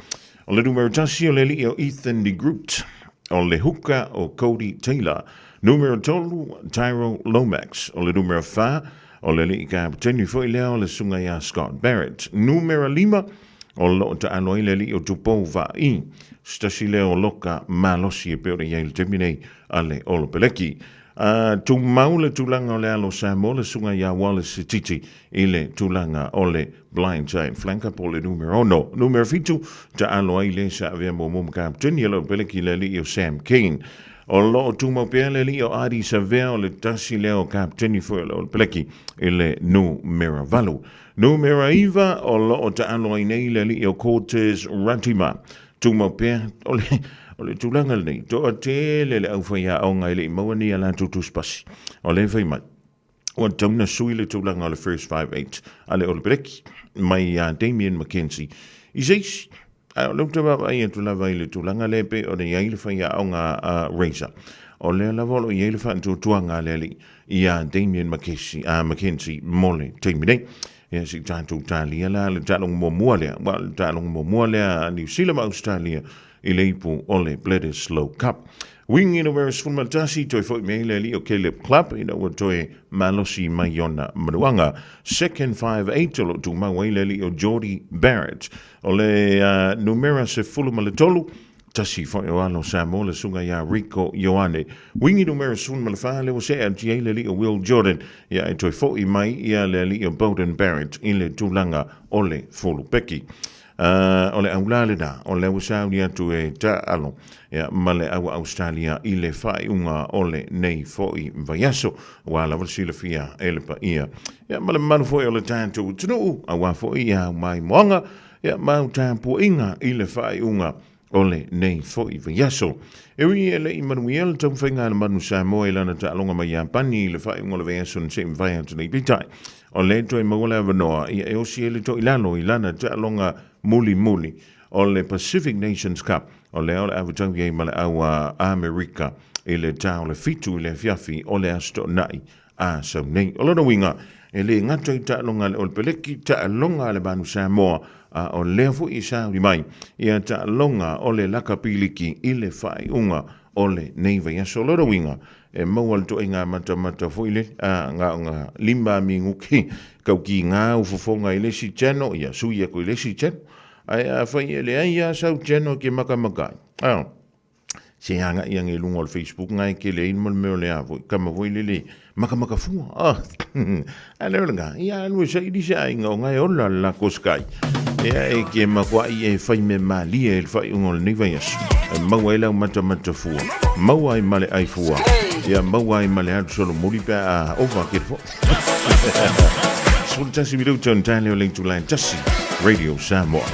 O le numera 1 o le alii o Ethan de Groot, o le huka o Codie Taylor. Numera 3, Tyrell Lomax. O le numera 4, o le alii kapeteni foi lea o le susuga ia Scott Barrett. Numera 5, o lo o taalo ai le alii o Tupou Vaa'i, se tasi lea o loka malosi e pei ona i ai i le taimi nei a le Olepeleki. A tumau le tulaga o le alo Samoa le susuga ia Wallace Sititi i le tulaga o le blindside flanker po o le numera 6. Numera 7, taalo ai le sa avea muamua ma kapeteni a le Olepeleki le alii o Sam Cane. O lo o tumau pea le alii o Ardie Savea o le tasi lea o kapeteni foi o le Olepeleki i le numera 8. Numera 9, o lo o taalo ai nei le alii o Cortez Ratima. Tumau pea, o le, o le tulaga lenei, toatele le aufaiaoga e le i maua nei a latou tusipasi. O lea e fai mai, ua tatau ona sui le tulaga o le first 5-8 a le Olepeleki mai ia Damian McKenzie i se isi. Ae o lea ou te vaavaai atu lava i le tulaga lea e pei ona i ai le faiaoga a Razor. O lea lava o lo o i ai le faatuatuaga a le alii ia Damian McKenzie mo le taimi nei. Ia se i tatou talia la le taaloga muamua lea, aua o le taaloga muamua lea a Niu Sila ma Ausetalia i le ipu o le Bledisloe Cup. Wing numera 11, toe foi mai le alii o Caleb Club ina ua toe malosi mai ona manuaga. Second 5'8 o lo o tumau ai le alii o Jordie Barrett. O le numera 13, Tasi foi o alo Samoa le susuga ia Rieko Ioane. Wingi numera 14 lea ua see atu i ai le alii o Will Jordan ia e toe foi mai ia le alii o Beauden Barrett i le tulaga o le fulupeki. O le aulā lena o lea ua sauni atu e taalo ia ma le au Australia i le faaiuga o lenei foi vaiaso aua lava le silafia e le paia ia ma le mamalu foi o le tatou atunuu aua foi ia maimoaga ia ma tapuaiga i le faaiuga. o lenei foi vaiaso. E ui e le i manuia le taumafaiga a le Manu Samoa i lana taaloga mai Iapani i le faaiuga o le vaiaso na se i mavae atu nei, peitai, o lea e toe maua le avanoa ia e osi ai le toilalo i lana taaloga mulimuli o le Pacific Nations Cup, o lea o le a fetaui ai ma le au a Amerika i le ta o le 7 i le afiafi o le Aso Toonai a sau nei. O lona uiga, e le gata i taaloga a le Olepeleki, taaloga a le Manu Samoa, a o lea foi e sauni mai ia taaloga o le Lakapi Liki i le faaiuga o lenei vaiaso. O lona uiga, e maua le toaiga matamata foi le a gaoga 5 minuti taukiga ufofoga i le isi channel, ia sui atu i le isi channel. Ae afai e leai lava sau channel e te makamaka ai, a se agai ane i luga o le Facebook na e tele ai le mea o le a foi, tama foi lele makamaka fua. Ah, a le o lena, ia alu e saili se aiga o na e ola le latou Sky. Ia e ke makuai e fai mea malie i le faaiuga o lenei vaiaso. E maua ai lau matamata fua, maua ai ma le ai fua, ia maua ai ma le alu solomuli pe a ova ke le 11 minuta on tale o le itula e tasi Radio Samoa.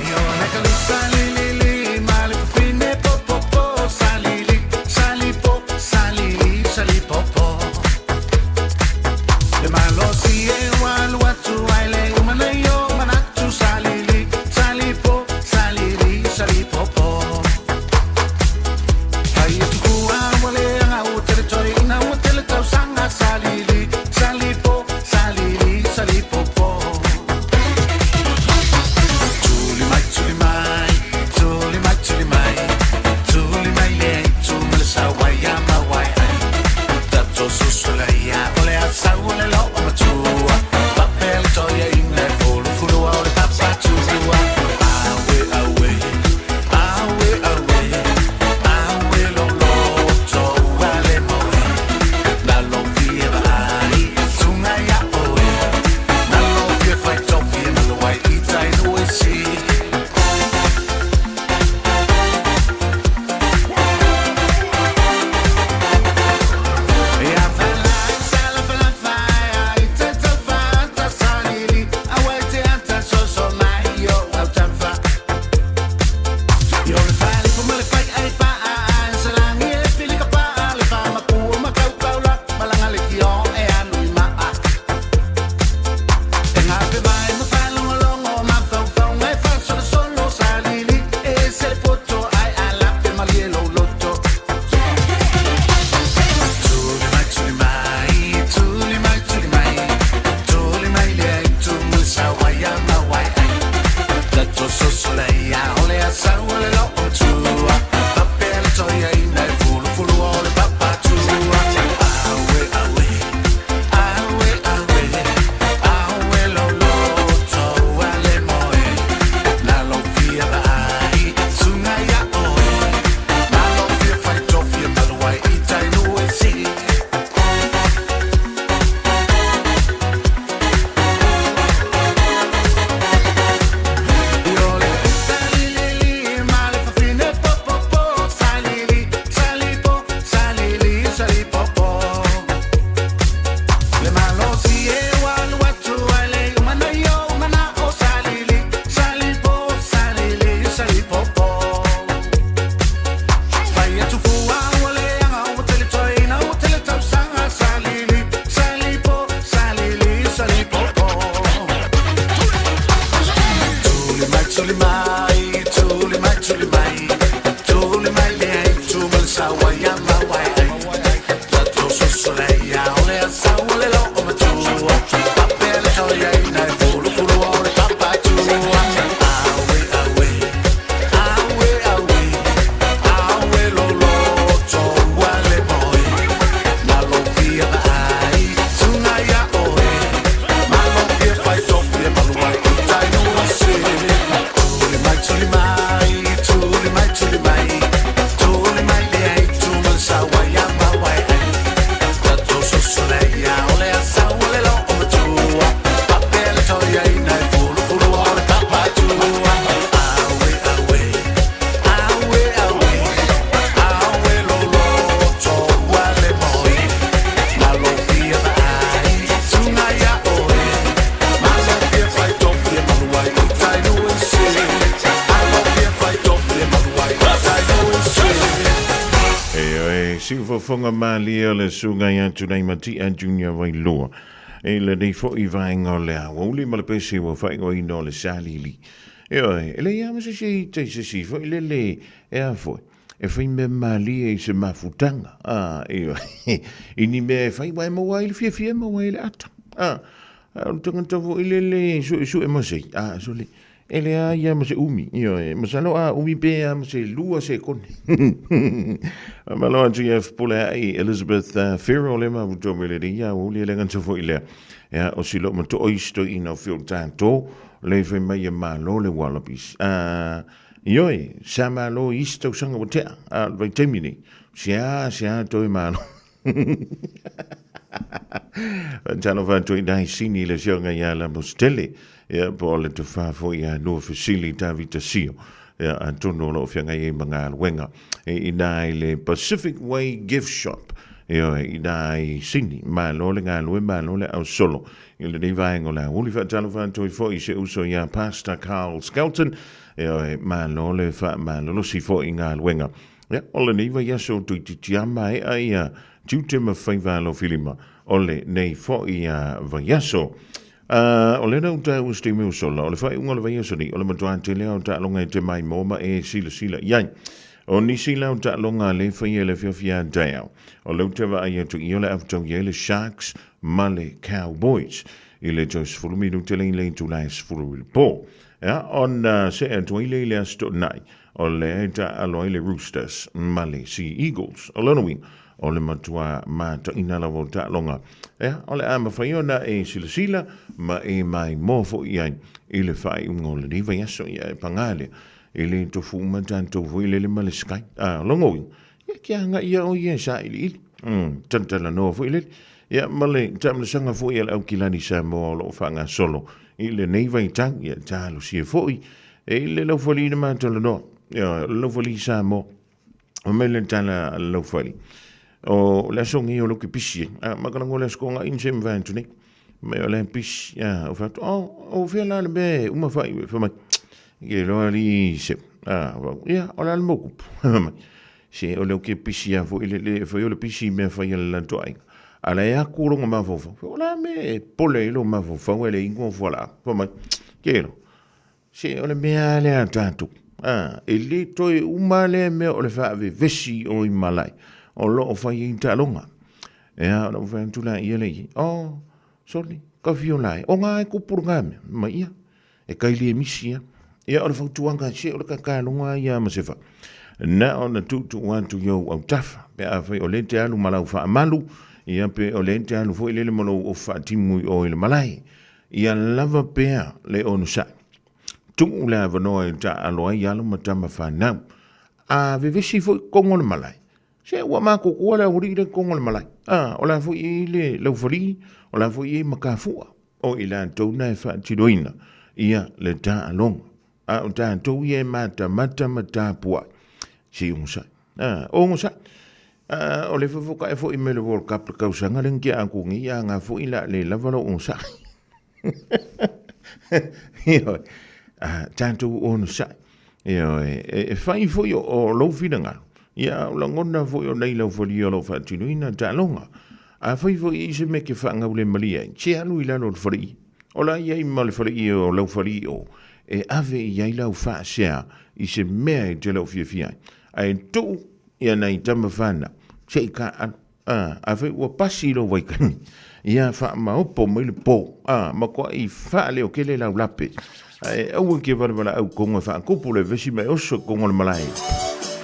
Siufofoga malie o le susuga ia Tuleimatia Junior Wailua i lenei foi vaega o le aoauli ma le pese ua faaigoaina o le Salili. Ioe, e leai lava ma se isi e ita i se isi foi lele e a foi, e fai mea malie i se mafutaga, a, ioe, i ni mea e fai aua e maua ai le fiafia e maua ai le ata. A, a o le tagata foi lele e suesue masei, a, sole, E leai lava ma se umi, ioe, masalo a umi pe a ma se lua sekone. Malo atu ia Fepuleai Elizabeth Farrell le mafuto me le ia o le lenga foi lea. Ia o silo ma to isto ina o fio tato le fai mai e malo le Wallabies. Ioe, sa malo isto sanga o tea, a vai taimi nei. Sia, sia toi malo. Talofa atu i nai sini le sioga ia la Mostele, ia po o le tofā foi ia Noa Fesili Tavita Sio, ia atonu o lo o feagai ai ma galuega i ina i le Pacific Way Gift Shop, ia i ina i Sini. Malo le galue, malo le ausolo i lenei vaega o le aoauli. Faatalofa atu ai foi i se uso ia Pastor Carl Skelton, ia malo le faamalolosi foi i galuega. Ia, o lenei vaiaso toeitiiti lava maea ia tiute ma faiva alofilima o lenei foi vaiaso. O lena ua taua se taimi ua sola, o le faaiuga o le vaiaso nei, o le matua tele lava o taaloga e te maimoa ma e silasila i ai. O nisi la o taaloga a le faia i le afiafi a taeao, o lea ou te vaai atu i o le a fetaui ai le Sharks ma le Cowboys i le toe 10 minute le i le itula e 10 i le po. Ia, ona see atu ai lea i le Aso Toonai, O lea e taaalo ai le Roosters ma le Sea Eagles. O lona uiga, o le matua mataina lava o taaloga. Ea, o le a mafai ona e silasila ma e maimoa foi i ai i le faaiuga o lenei vaiaso. Ia, e paga lea, e le tofu uma tatou foi lele ma le Skype. A, o lona uiga, ia ke agai ia o ia e sailiili. Talatalanoa foi lele. Ia, ma le taamilosaga foi a le Aukilani Samoa o lo o faagasolo i lenei vaitau. Ia, talosia foi E i le laufali na matalanoa, ia, o le laufali Samoa. O mai le tala a le laufali, o le aso nei o lou ke pisi ai. A, makalago le aso konga in se mawhai atu nei. Mai o le pisi, a, o whatu, o, o whia la le mea e uma whai, wha mai, ke loa li se, a, wau, ia, o la le mokupu, mai. Se o leu ke pisi a fo ile le fai o le pisi mea fai a le lanto aiga. A la e aku rongo mafaufau. O la me pole i lo mafaufau e le ingoa fuala. Fa mai, ke lo. Se o le mea lea a tatou, a, e le toe uma lea mea o le faavevesi o i malae o lo o fai ai taaloga. Ea, o lau fai atu la ia le i, oh, soli, ka fio la e, o ngā e kupuru ngā mea, mai ia, e kai le misi ia. Ia, o le fautuaga, se o le kakaloga ia ma se wha. Na o na tuutuu atu i ou autafa, pe a fai o le te alu ma lau faamalu, ia pe o le te alu foi lele ma lou ofu faatimu i o i le malae. Ia lava pea le onosai. Tuu le avanoa e taaalo ai alo ma tama fanau. A vevesi foi kongo le malae. Se ua makokoa le aualii le kongo le malae. A, o la foi i le laufalii, o la foi i makafua. O i latou na e faatiloina ia le taaloga. A o tatou ia e matamata ma tapuai. Se i onosai. A, onosai. A, o le fefokae foi mai le World Cup le kausaga le ngia aku ngi a nga foi la le lava lo onosai. Ioe. A, tatou onosai. Ioe. E fai foi o lou finagalo. Ia, o lagona foi o nei laufalia o lo faatinoina taaloga. A fai foi i se mea ke faagaulemalie ai, se alu i lalo o le faleie. O la i ai ma le faleie o laufalii o, e ave i ai lau faasea i se mea e te lau fiafia ai. Ae tuu ia nai tama fanau, se i ka alu. A, afai ua pasi lou vaikani, ia faamaopo mai le po, a, makuaʻi faaleokele lau lape. Ae aua ke valevalaau kongo e faakupu le vesi ma e oso i kongo o le malae.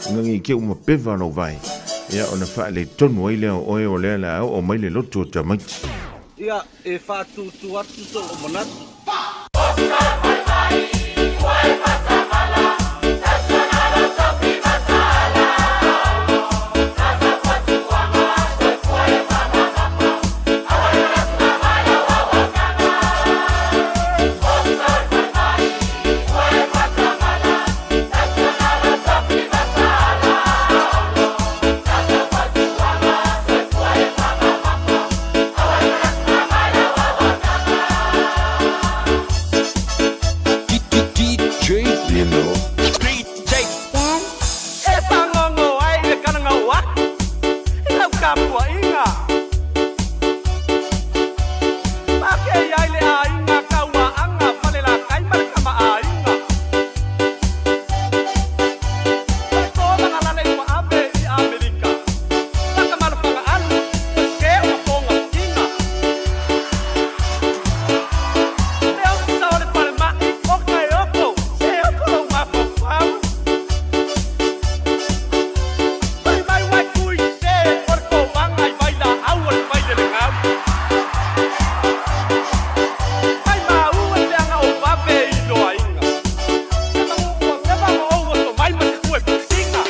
Ngangi ke uma peva lou vae, ia ona faaletonu ai lea o oe o lea le a oo mai le loto o tamaiti. Ia, e faatūtū atu sou manatu. tapuaiga. Pake ai le aiga kauaaga Falelatai ma le Kamaaiga. Faletomagalale ua ave i Amerika. Fakamalofagaalu ua sē o mafogafiga. Le ofisa o le falemai o Kaeoko, se oko lou mafaufau. Fai mai uai tui sē o le kovaga i vailaau o le failelegau. Fai maua le feaga o vave i loaiga. Se magu ua leva ma ou oso mai ma se tue pusiga.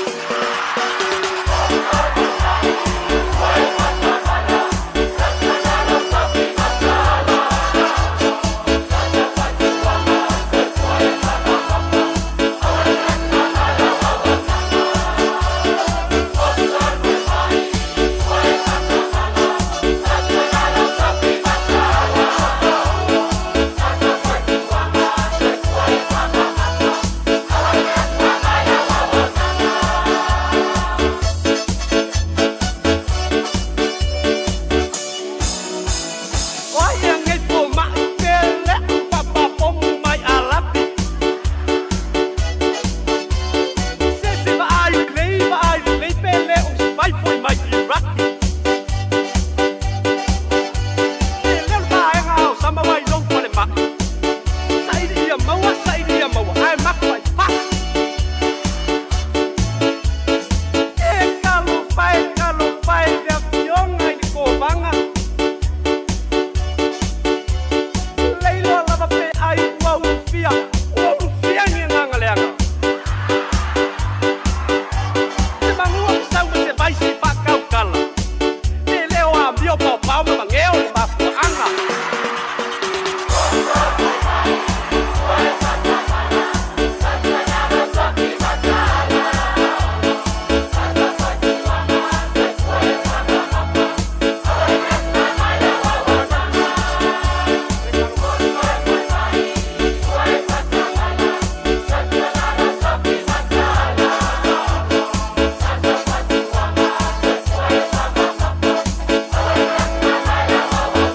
O ai ea nei fomai pe leʻu papapomu mai Alapi. Se se vaai lelei vaai lelei pe le o se vai foi mai Iraki. E leo le vaega o sama mai lou falemai. Saili ia maua, saili ia maua, ae maku ai fasi. E talofa e, talofa e le afioga i le kovaga. Leiloa lava pe ai ua ulufia, ua ulufia ni agaga leaga. Se manua sau ma se vai se i faakaukala. Pe le o amio paopao ma mageo le mafuaaga.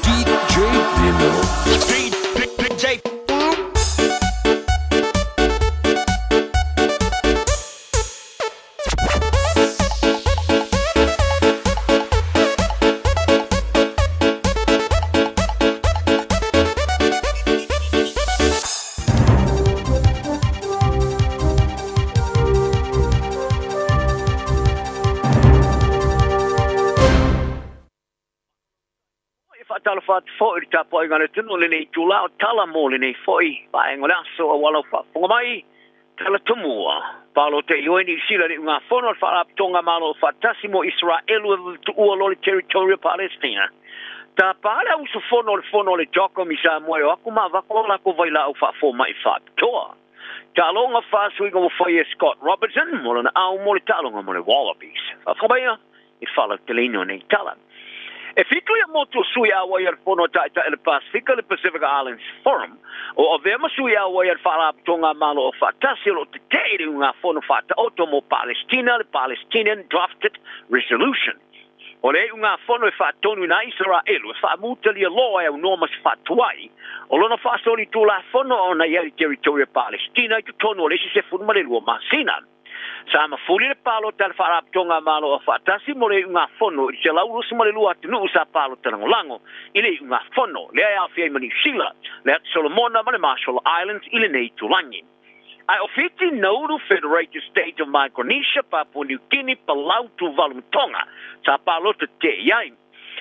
DJ Nino. DJ. E faatalofa atu foi i le tapuaiga a le atunuu i lenei itula o tala mo lenei foi vaega o le aso aua lau faafofoga mai. Tala tumua, Paolo te ioe Niu Sila le ugafono a le Faalapotopotoga Malo Faatasi mo Iseraelu e tuua loa le Territory o Palestina. Tapa le au usufono o le Fono o le Jocom i Samoa e o atu ma avatu a latou vailaau faafomai faapitoa. Taaloga faasuiga ua fai e Scott Robertson mo lana au mo le taaloga mo le Wallabies. Faafofoga maia i le faalauteleina o nei tala. E fitu ia motu o sui auai a le Fono a Taitai o le Pasefika, le Pacific Islands Forum, o avea ma sui auai a le Faalapotopotoga a Malo Aufaatasi o lo o tetee i le ugafono faataoto mo Palestina, le Palestinian Drafted Resolution. O le iugafono e faatonuina ai Isaraelu e faamutalia loa e aunoa ma se faatuai o lona faasolitulafono ona i ai le Territory o Palestina i totonu o le isi 12 masina. Sa mafuli le palota a le Faalapotopotoga a Malo Aufaatasi mo le iugafono i le 122 atunuu sa palota lagolago i le iugafono, lea e aofia ai ma Niu Sila, le Atu Solomona ma le Marshall Islands i lenei itulagi. Ae o Fiti, Nauru, Federated States of Micronesia, Papua New Guinea, Palau, Tuvalu ma Tonga sa palota tetee i ai.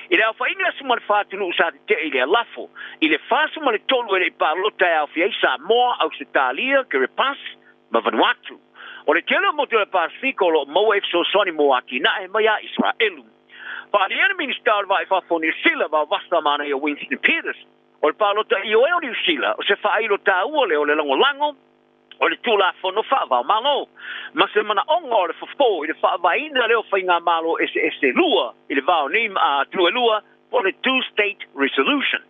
I le aofaiga 14 atunuu sa tetee i lea lafo, i le 43 e le i palota e aofia ai Samoa, Ausetalia, Kiribati ma Vanuatu. O le tele o motu o le Pasefika o lo o maua i fesoasoani mo atinae mai a Iseraelu. Faaalia le Minisita o le Vaa i Fafo o Niu Sila, Vaovasa Manaia Winston Peters, o le palota ioe o Niu Sila o se faailo taua lea o le lagolago o le Tulafono Faava-o-Malo ma se manaoga o le fofo i le faavaeina lea o faigamalo eseese e lua i le va o nei atunuu e lua po o le Two State Resolution.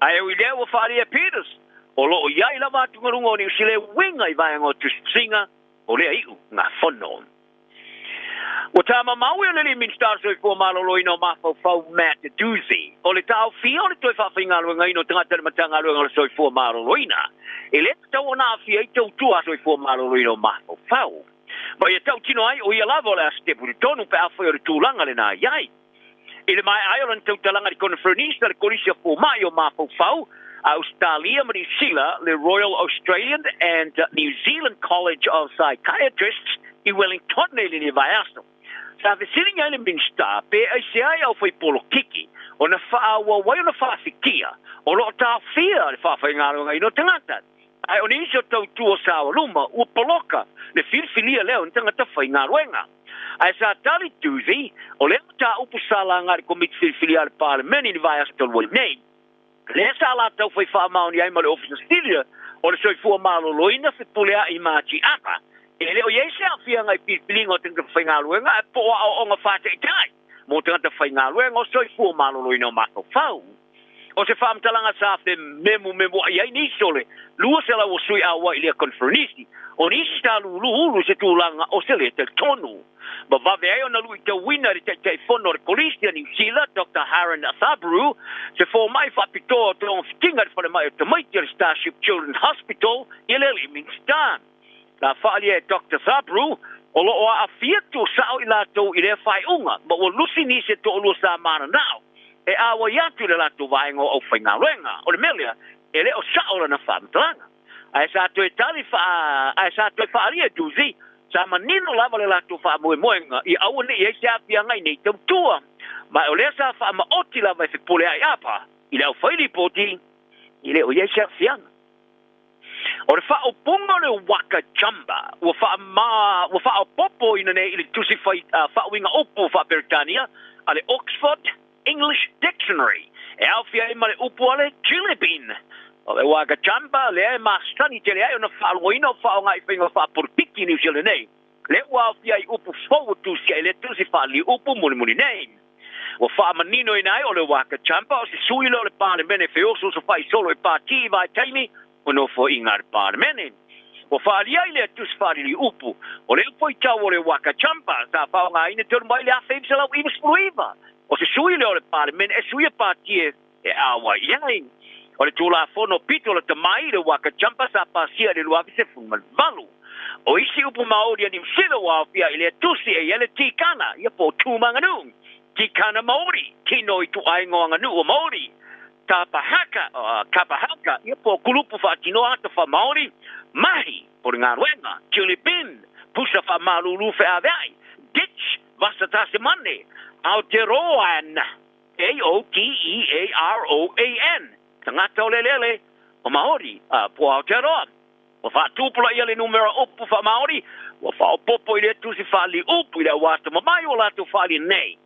Ae ui lea ua faaalia e Peters, o lo o i ai lava atugaluga o Niu Sila e uiga i vaega o tusitusiga o lea iugafono. Ua tamamau e le alii Minisita o le Soifua Maloloina o Mafaufau Matt Doocey, o le taofia o le toe faafaigaluegaina o tagata i le Matagaluega o le Soifua Maloloina, e le tatau ona aafia ai tautua a Soifua Maloloina o Mafaufau. Ma ia tautino ai o ia lava o le a sitepu i totonu pe afai o le tulaga lena e i ai. I le maea ai o lana tautalaga i le Koneferenisi a le Kolisi a Fomai o Mafaufau a Ausetalia ma Niu Sila, le Royal Australian and New Zealand College of Psychiatrists i Wellington i lenei vaiaso, sa fesiligia ai le Minisita pe aisea e aufai polokiki ona faaauau ai ona faafikia o lo o taofia le faafaigaluegaina o tagata. Ae o nisi o tautua saoaluma ua poloka le filifilia lea o ni tagata faigaluega. Ae sa tali Duthie, o lea mataupu sa laga e le Komiti Filifilia a le Palemene i le vaiaso talu ai nei, lea sa latou fai faamaoni ai ma le Ofisa Silia o le Soifua Maloloina Fepuleai Mati'ata, e le o i ai se aafiaga i filifiliga o tagata faigaluega ae po o aoaoga faataitai mo tagata faigaluega o Soifua Maloloina o mafaufau. O se faamatalaga sa fememumemua'i ai nisi o le 200 o sui auai i lea koneferenisi, o nisi sa luluulu i se tulaga o se lē talitonu. Ma vave ai ona luitauina e le Taitaifono o le Kolisi a Niu Sila, Doctor Haran Thabrew, se fomai faapitoa o togafitiga i le falemai o tamaiti o le Starship Children's Hospital i le alii Minisita. Na faaalia e Doctor Thabrew, o lo o aafia tuusao i latou i lea faaiuga, ma ua lusi nisi e toalua sa mananao e auai atu i le latou vaega o aufaigaluega. O le mea lea, e le o sao lana faamatalaga. Ae sa toe tali faa, ae sa toe faaalia e Duzi, sa manino lava le latou faamoemoega ia aua ne i i ai se aafiaga i nei tautua. Ma o lea sa faamaoti lava e Fepuleai Apa i le aufai lipoti, e le o i ai se aafiaga. O le faaupuga o le waka jumper ua faama, ua faaopoopoina nei i le tusi fai, faauiga upu faa-Peretania a le Oxford English Dictionary, e aofia ai ma le upu a le chilly bin. O le waka jumper lea e masani tele ai ona faalogoina o faaaoga i faiga faapolokiki i Niu Sila nei, lea ua aofia ai upu fou ua tusia i lea tusi faaliliuupu mulimuli nei. Ua faamaninoina ai o le Waka Jumper o se sui lea o le Palemene e feosoosofai solo i pati i vaitaimi o nofoaiga a le Palemene. Ua faaalia ai lea tusi faaliliuupu o le upu-tau o le Waka Jumper sa faaaogaina talu mai le 1999. O se sui lea o le Palemene e suia pati e auai i ai. O le Tulafono pito lata mai le Waka Jumper sa pasia i le 2018. O isi upu Maori a Niu Sila ua aofia i lea tusi e i ai le tikana, ia po o tūmanganū, tikana Maori, tino i tuaiga o aganuu o Maori, tapa haka, kapa haka, ia po o kulupu faatinoa ata faa-Maori, mahi, po o le galuega, chilly bin, pusa faamalūlū feaveai, ditch, vasa tasemane, Aotearoan, A-O-T-E-A-R-O-A-N, tagata o le eleele o Maori, po o Aotearoa. Ua faatupulaia le numera upu faa-Maori, ua faaopoopo i lea tusi faaliliupu i le auatamamai ua latou faaalia nei.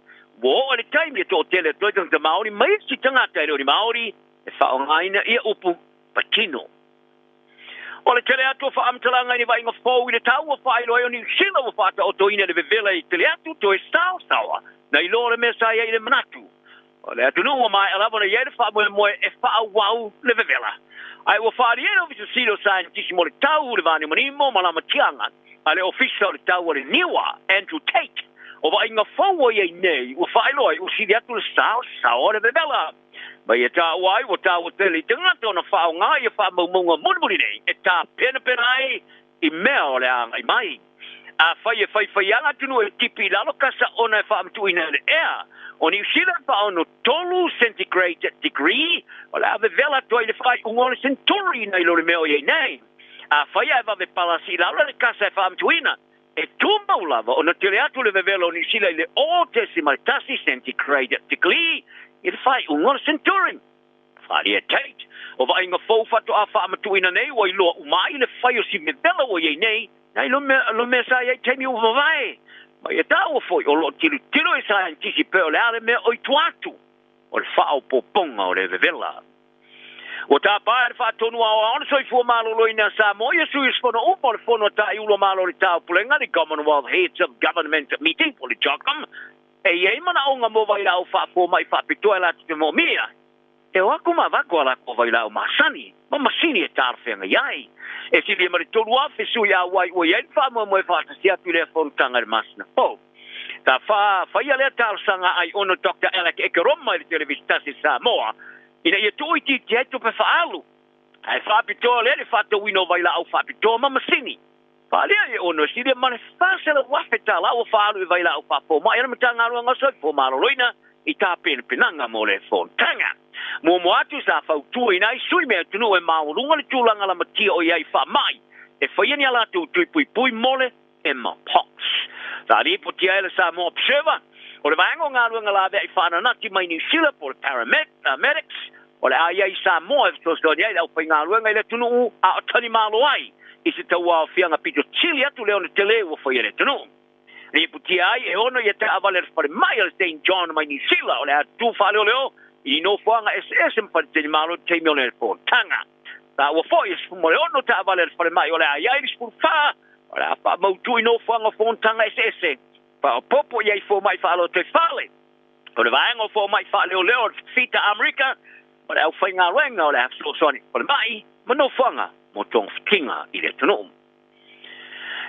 Ua oo i le taimi e toatele atu ai tagata Maori ma isi tagata e le o ni Maori e faaaogaina ia upu patino. O le tele atu o faamatalaga i ni vaaiga fou i le tau ua faailoa ai o Niu Sila ua faataotoina le vevela i tele atu toe saosaoa nai lo le mea sa i ai i le manatu. O le atunuu ua maea lava ona i ai le faamoemoe e faaauau le vevela. Ae ua faaalia e le Ofisa Sili o Saienitisi mo le Tau le Vanimonimo ma Lamatiaga a le Ofisa o le Tau a le Niwa, Andrew Tate, o vaaiga fou ua i ai nei ua faailoa ai ua sili atu le saosaoa o le vevela. Ma ia taua ai ua taua tele i tagata ona faaaoga ia faamaumauga mulimuli nei e tapenapena ai i mea o le a agai mai. Afai e faifaiaga atunuu e tipi i lalo kasa ona e faamatuuina e le ea o Niu Sila e faaono tolu centigrade degree, o le a vevela atu ai i le faaiuga o le seneturi nai lo le mea o i ai nei. Afai ae vave palasi i lalo le kasa e faamatuuina, e tumau lava ona tele atu le vevela o Niu Sila i le 0.1 centigrade degree i le faaiuga o le seneturi. Faaalia e Tate, o vaaiga fou faatoa faamatuuina nei ua iloa uma ai le fai o si vevela ua i ai nei, nai lo mea, lo mea sa i ai taimi ua mavae. Ma ia taua foi o lo o tilotilo e saienitisi pe o le a le mea o i tua atu o le faaopoopoga o le vevela. Ua tapa e le Faatonu Aoao o le Soifua Maloloina a Samoa ia sui usufono uma o le Fono a Taiulu a Malo o le Taupulega, le Commonwealth Heads of Government Meeting po o le CHOGM, e i ai manaoga mo vailaau faafomai faapitoa e latou te moomia. E o atu ma avatu a latou vailaau masani ma masini e talafeagai ai. E silia ma le 3,000 sui auai ua i ai le faamoemoe faatasi atu i lea fonotaga i le masina fou. Sa faia lea talosaga a Aiono Dr Alec Ekeroma i le Televisi Tasi a Samoa ina ia tuuitiitia ai tupe faaalu, ae faapitoa lea i le faatauina o vailaau faapitoa ma masini. Faaalia i Aiono e silia ma le $400,000 ua faaalu i vailaau faafomai a le Matagaluega o Soifua Maloloina i tapenapenaga mo le fonotaga. Muamua atu sa fautuaina ai sui me atunuu e maualuga le tulaga lamatia o i ai i faamai e faia ni a latou tui puipui mo le Mpox. Sa lipotia ai le Samoa Observer o le vaega o galuega laveai faananati mai Niu Sila po o le Paramedics o le a i ai i Samoa e fesoasoani ai i le aufaigaluega i le atunuu a o talimalo ai i se tauaofiaga pito sili atu le ona tele ua faia e le atunuu. Lipotia ai e ono ia taavale a le falemai a le Saint John mai Niu Sila o le a tu faaleoleo i ni nofoaga eseese ma faletalimalo i le taimi o le fonotaga. Sa ua foi e 16 taavale a le falemai o le a i ai le 14 o le a faamautu i nofoaga o fonotaga eseese faaopoopo i ai fomai faalotoifale. O le vaega o fomai faaleoleo o le Fita Amerika ma le aufaigaluega o le a fesoasoani i falemai ma nofoaga mo togafitiga i le atunuu.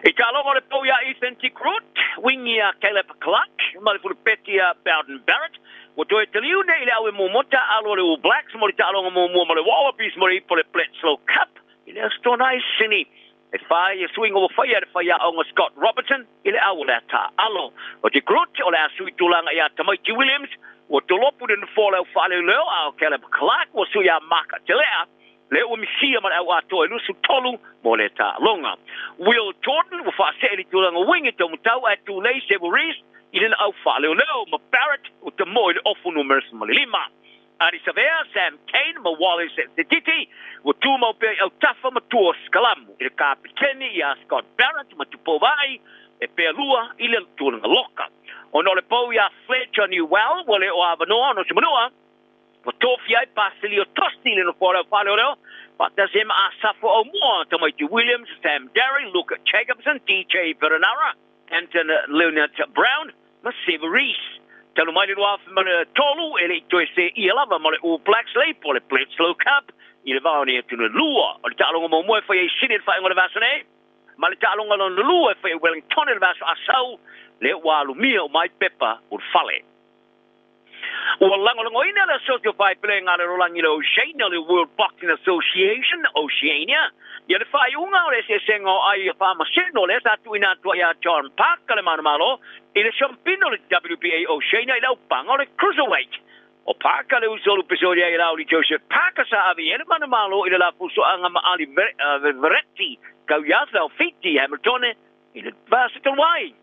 I taaloga o le pou iā Ethan de Groot, wingi a Caleb Clarke ma le fulupeti a Beauden Barrett, ua toe taliu nei i le aue momota alo a le All Blacks mo le taaloga muamua ma le Wallabies mo le ipu o le Bledisloe Cup i le Aso Toonai i Sydney. E fā ia suiga ua faia e le faiaoga Scott Robertson i le au o le a taaalo. O de Groot o le a sui tulaga iā Tamaiti Williams ua tolopu i le nofoa o le au faaleoleo a o Caleb Clarke ua sui iā Mark Telea lea ua misia ma le au atoa e 23 mo le taaloga. Will Jordan ua faasee i le tulaga wing e taumatau ae tulei Sevu Reece i lana au faaleoleo ma Barrett ua tamoe i le ofu numera 15. Ardie Savea, Sam Cane ma Wallace Sititi ua tumau pea i autafa ma tua o Skalamu i le kapiteni iā Scott Barrett ma Tupou Vaa'i e pea lua i le tulaga loka. Ona o le pou iā Fletcher Newell ua le o avanoa ona o se manua, Ua tofia ai Basilio Tosti i le nofoa o le au faaleoleo, faatasi ai ma Asafo Aumua, Tamaiti Williams, Sam Darry, Luke Jacobson, DJ Perenara, Anton Leonard Brown ma Sevu Reece. Talu mai le 2003, e le i toe seia lava ma le All Blacks le ipu o le Bledisloe Cup i le vao nei atu le lua. O le taaloga muamua e fai ai i Sydney i le faaiuga o le vaiaso nei, ma le taaloga lona lua e fai ai i Wellington i le vaiaso asau, lea ua alumia uma ai pepa ulufale. Ua lagolagoina le Asosi o Faepelega a le Lalolagi le Oceania, le World Boxing Association Oceania, ia le faaiuga o le eseesega o ai faamasino lea sa tuuina atu ai ia John Parker le manumalo i le siampina o le WBA Oceania i le aupaga o le Cruiserweight. O Parker le uso o Lupesolia i Lauli Joseph Parker sa ave i ai le manumalo i le lafusoaga ma Ali Veretti Kauiafa o Fiti Hamiltone I le 40 ai,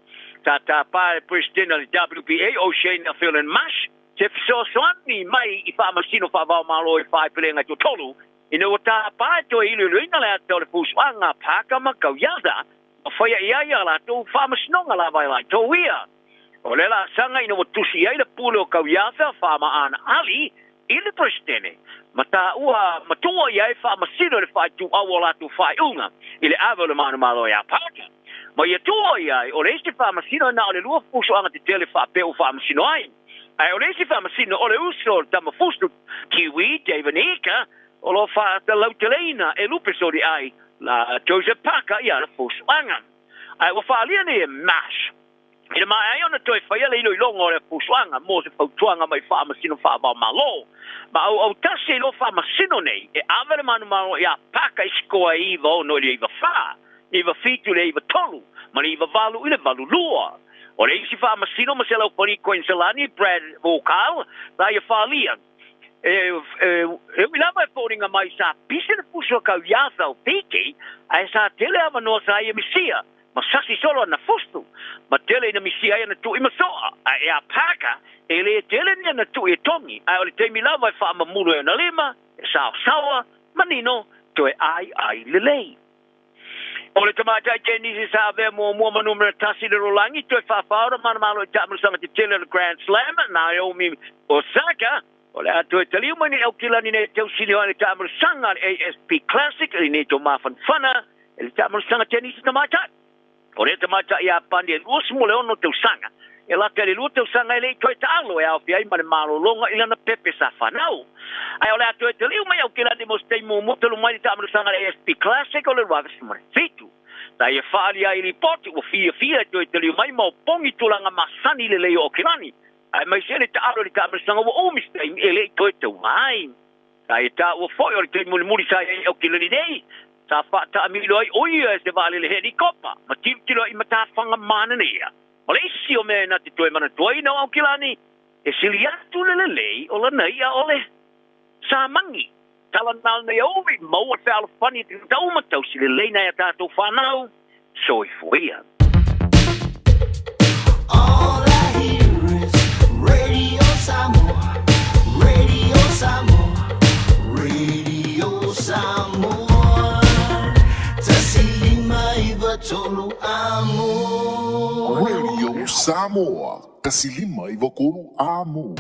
sa tāpā e le Peresetene o le WBA, o Shane Phelan Marsh, se fesoasoani mai i faamasino faavaomalo i faaipelega e toatolu, ina ua tāpā e toe iloiloina le ata o le fusuaga Parker ma Kauiaza, ma faia i ai a latou faamasinoga lava e latou ia. O le laasaga ina ua tusi ai le pule o Kauiaza, Faamaana Ali, i le Peresetene, ma taua matua i ai faamasino i le faaituau o latou faaiuga i le ave o le manumalo iā Parker. Ma ia tua i ai, o le isi faamasino na o le lua fusuaga tetele faapea ua faamasino ai. Ae o le isi faamasino o le uso o le tama fusu Kiwi David Ika o lo o faatalauteleina e lupe soli ai la Joseph Parker i ana fusuaga. Ae ua faaalia nei e Marsh I le maea ai ona toe faia le iloiloga o le fusuaga mo se fautuaga mai faamasino faavaomalo, ma auautasi ai loa faamasino nei e ave le manumalo iā Paka i sikoa e 96 i le 94, 97 i le 93 ma le 98 i le 82. O le isi faamasino ma se laupali Koiniselani, Brad Vokal, sa ia faaalia e ui lava e foliga mai sa pisi le fusu a kau iā Saufiki, ae sa tele avanoa sa ia misia ma sasi solo ana fusu, ma tele ina misia ai ana tui ma soa, ae iā Parker, e le tele ni ana tui e togi, ae o le taimi lava e faamamulu ai ona lima, e saosaoa, manino, toe aiai lelei. O le tamaitai tenisi sa avea muamua ma numera tasi i le rolagi, toe faafaora manamalo i taamilosaga tetele o le Grand Slam, Naomi Osaka, o le a toe taliu mai nei Aukilani nei e tausili ai le taamilosaga a le ASP Classic i lenei taumafanafana i le taamilosaga tenisi tamaitai. O lea tamaitai Iapani e 26 tausaga, e lata i le lua tausaga e le i toe taalo e aofia ai ma le malologa i lana pepe sa fanau. Ae o le a toe taliu mai Aukilani mo se taimi muamua talu mai le taamilosaga a le ASP Classic o le 2017. Sa ia faaali ai i lipoti ua fiafia e toe taliu mai ma opogi tulaga masani lelei o Aukilani, aemaise le taalo i le taamilosaga ua umi se taimi e le i toe taua ai. Sa ia taua foi o le taimi mulimuli sa i ai i Aukilani nei, sa faataamilo ai o ia e se vaalele helikopa ma tilotilo ai i matafaga manaia. O le isi o mea e na te toe manatuaina o Aukilani, e sili atu le lelei o lana i'a o le samagi. Tala na o nei aovi, maua le fealofani e tagata uma, tausi lelei nai a tatou fanau. Soifua ia. All I hear is Radio Samoa, Radio Samoa, Radio Samoa. 1593 amo. Radio Samoa, 1593 amo.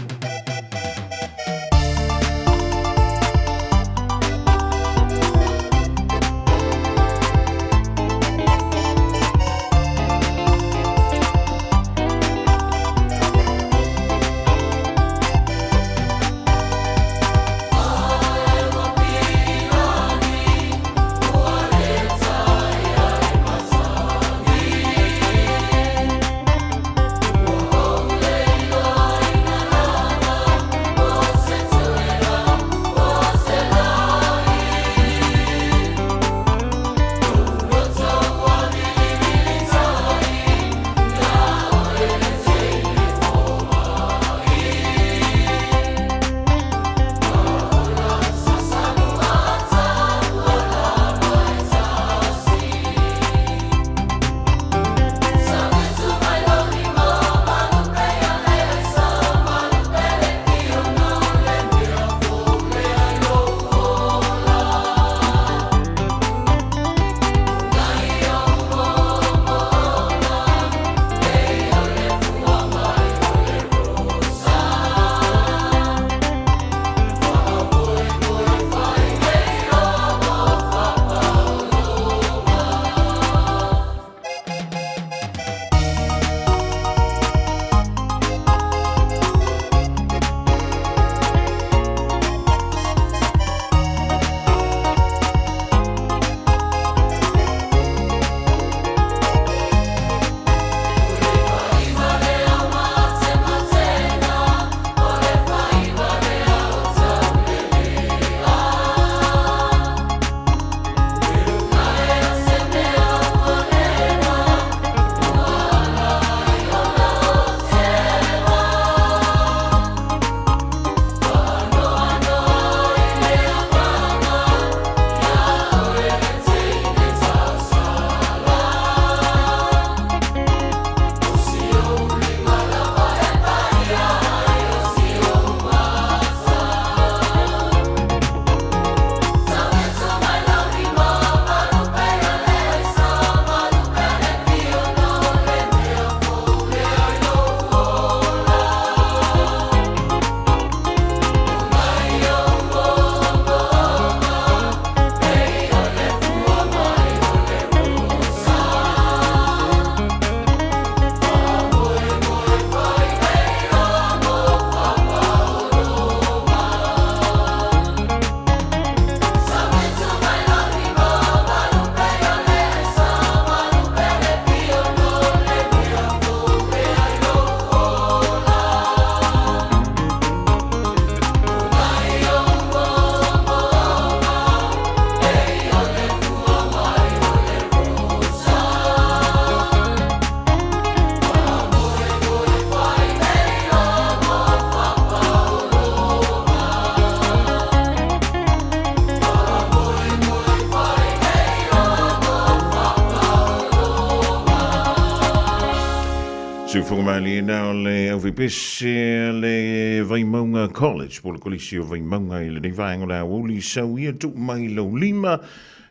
Siufogomalie na o le auvipese le Vaimauga College po le Kolisi o Vaimauga i lenei vaega o le aoauli sau ia tuu mai lou lima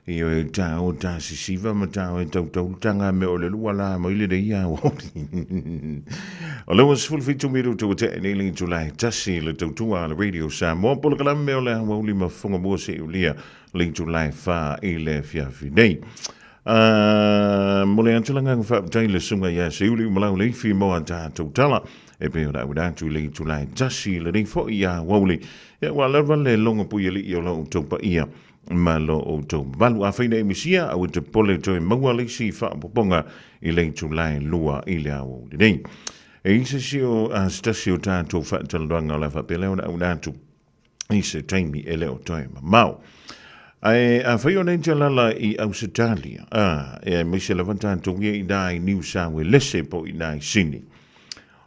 i o e tao ta sisiva ma tao e tautaulutaga me o le lua la mai lenei aoauli. O le 17 minutu ua tea nei le itula e tasi le tautua a le Radio Samoa po le kalame o le aoauli ma fofoga mua se ulia le itula e 4 i le afiafi nei. Mo le atu le agaga faafetai i le Susuga ia Seiuli Umalau Leifi mo a tatou tala e pei ona auina atu i le itula e tasi lenei foi aoauli. Ia ua lava le logo puialii o la outou paia. ma lo outou mamalu. Afai na e misia, aua te popole toe maua le isi faaopoopoga i le itula e 2 i le aoauli nei. E i se isi o se tasi o tatou faatalanoaga o le a faapea lea ona auina atu i se taimi e le o toe mamao. Ae afai o nei te alala i Ausetalia, a, e aemaise lava tatou ia i ina i Niu Sauelese po o ina i Sini.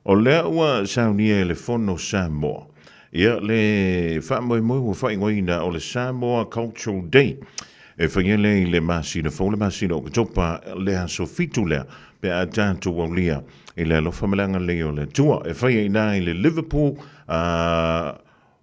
O lea ua saunia e le Fono Samoa, ia le faamoemoe ua faaigoaina o le Samoa Cultural Day, e faia lea i le masina fou, le masina o Oketopa, le aso 7 lea, pe a tatou aulia i le alofa ma le agalelei o le Atua. E faia i ina i le Liverpool,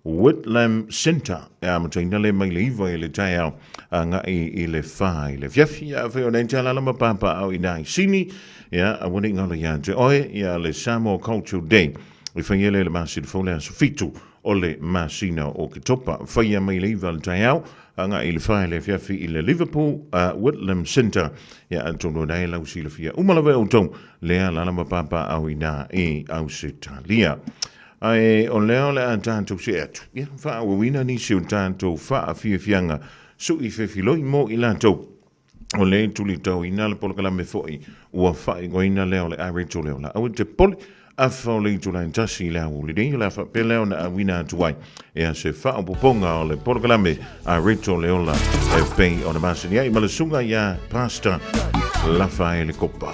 Whitlam Centre, e amataina lea mai le 9 i le taeao agai i le 4 i le afiafi. Ia, afai o lea e te alaala ma papaaao i ina i Sini, ia, aua ne i galo ia te oe, ia le Samoa Cultural Day, e faia lea i le masina fou le aso 7 o le masina o Oketopa. Faia mai le 9 i le taeao agai i le 4 i le afiafi i le Liverpool Whitlam Centre. Ia, atonu o lena e lausilafia uma lava e outou le alaala ma papaaao i ina i Ausetalia. Ae o lea o le a tatou see atu, ia, faaauauina nisi o tatou faafiafiaga suʻi fefiloi mo i latou o lea e tulitauina le polokalame foi ua faaigoaina lea o le Areto Leo La. Aua te popole, afa o le itula e tasi i le aoauli nei, o le a faapea lea ona auina atu ai ia se faaopoopoga o le polokalame Areto Le Ola e pei ona masani ai ma le susuga ia Pastor Lafaele Kopa.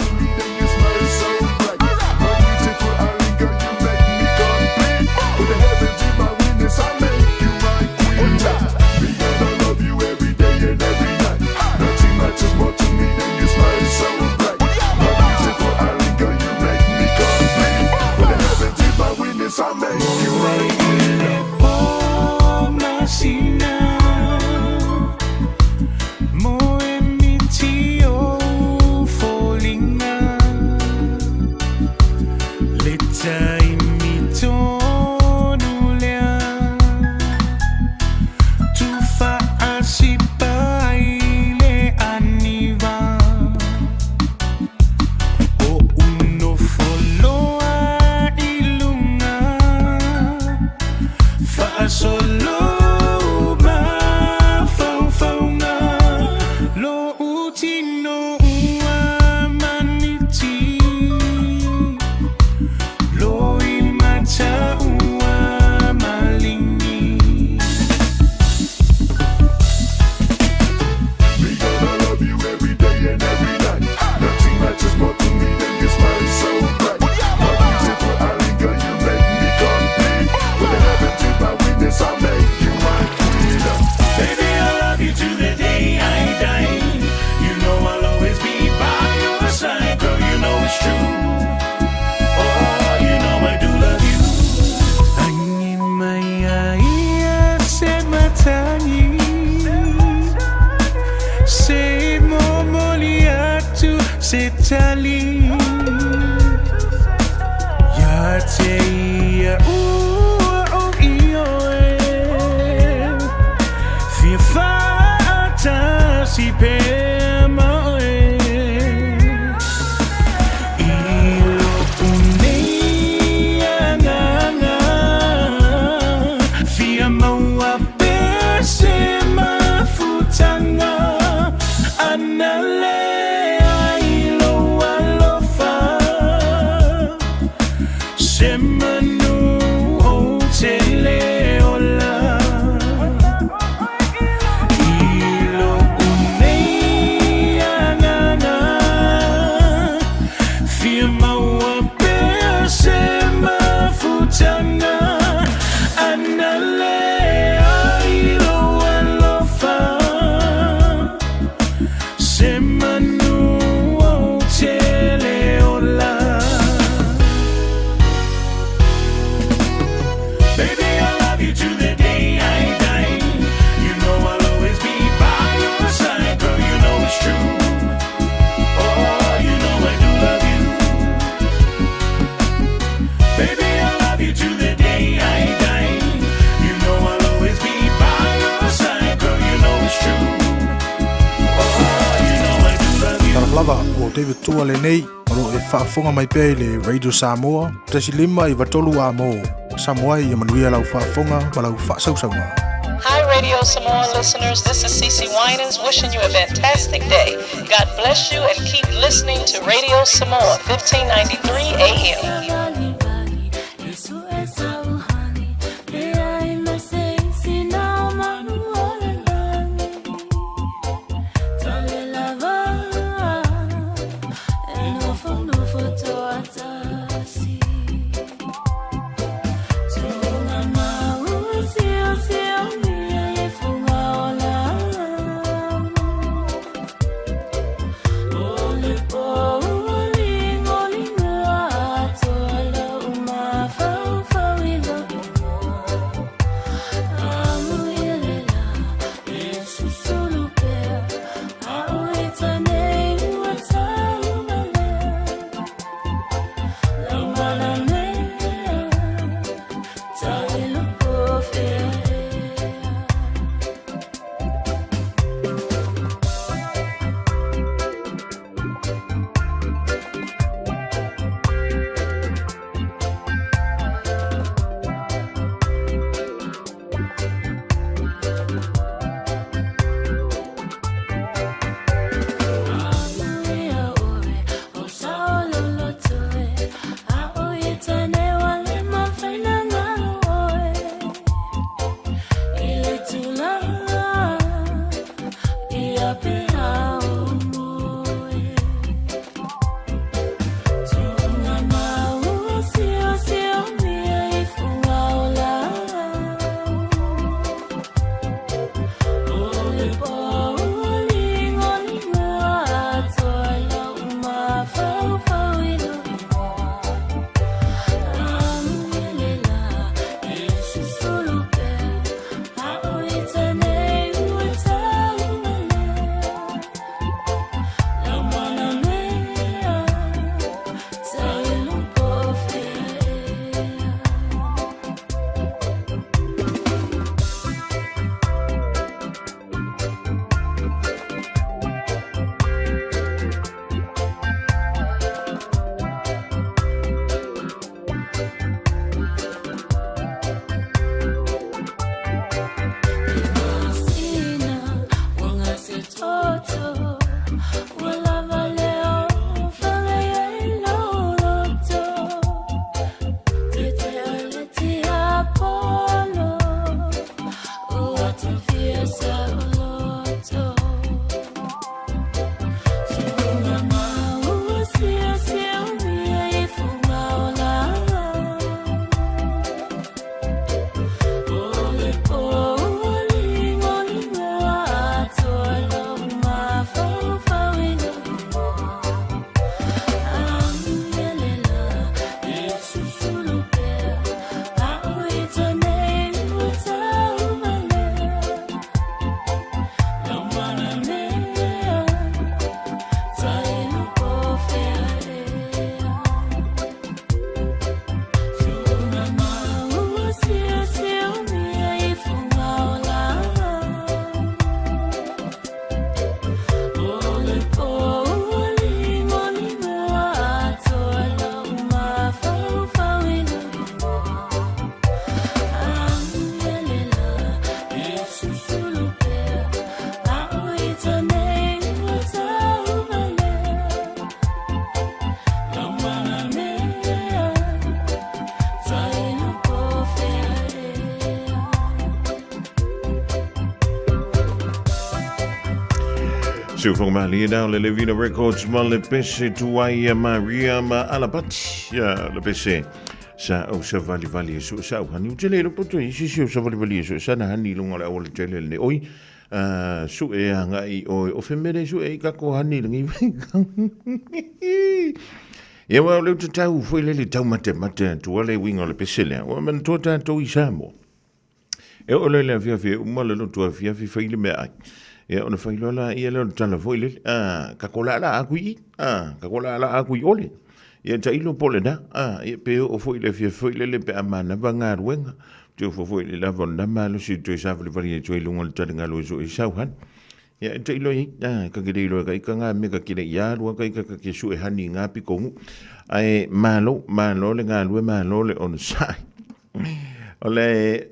Lava, ua David Tua lenei, o lo o e faafofoga mai pea i le Radio Samoa, 1 5 9 3 A mo Samoa ia manuia lau faafofoga ma lau faasausauga. Hi, Radio Samoa listeners. This is Cece Winans wishing you a fantastic day. God bless you and keep listening to Radio Samoa, 1593 AM. Siufoga malie na o le Levina Records ma le pese tuai a Maria ma Alapati le pese sa au sa vali vali e su sa au hani u tele lo poto i sisi o sa vali vali e su sa na hani lunga le awala tele le oi su e anga i oi o femere su e i kako hani langi Ia wa le tau foi le le tau mate mate tua le winga le pese lea. Ua man tua tātou i Samoa. E o le le afiafi e uma le lotu afiafi fai le mea ai. Ia ona fai loa la ia lea o le tala foi lele, a, ka kola ala aku i, a, ka kola ala aku i ole. Ia tailo po lena, a, ia pe oo foi le afiafi foi lele pe a manava galuega. Te ofo foi le lava o lena malosi e toe savalivali e toe i luga o le taligalu e sue i sau hani. Ia e tailo i, a, ka kele iloa ka ika ngā mea ka kele i alua ka ika ka ke sue hani i ngā piko ngu. Ae malo, malo le galue, malo le onosai. O le.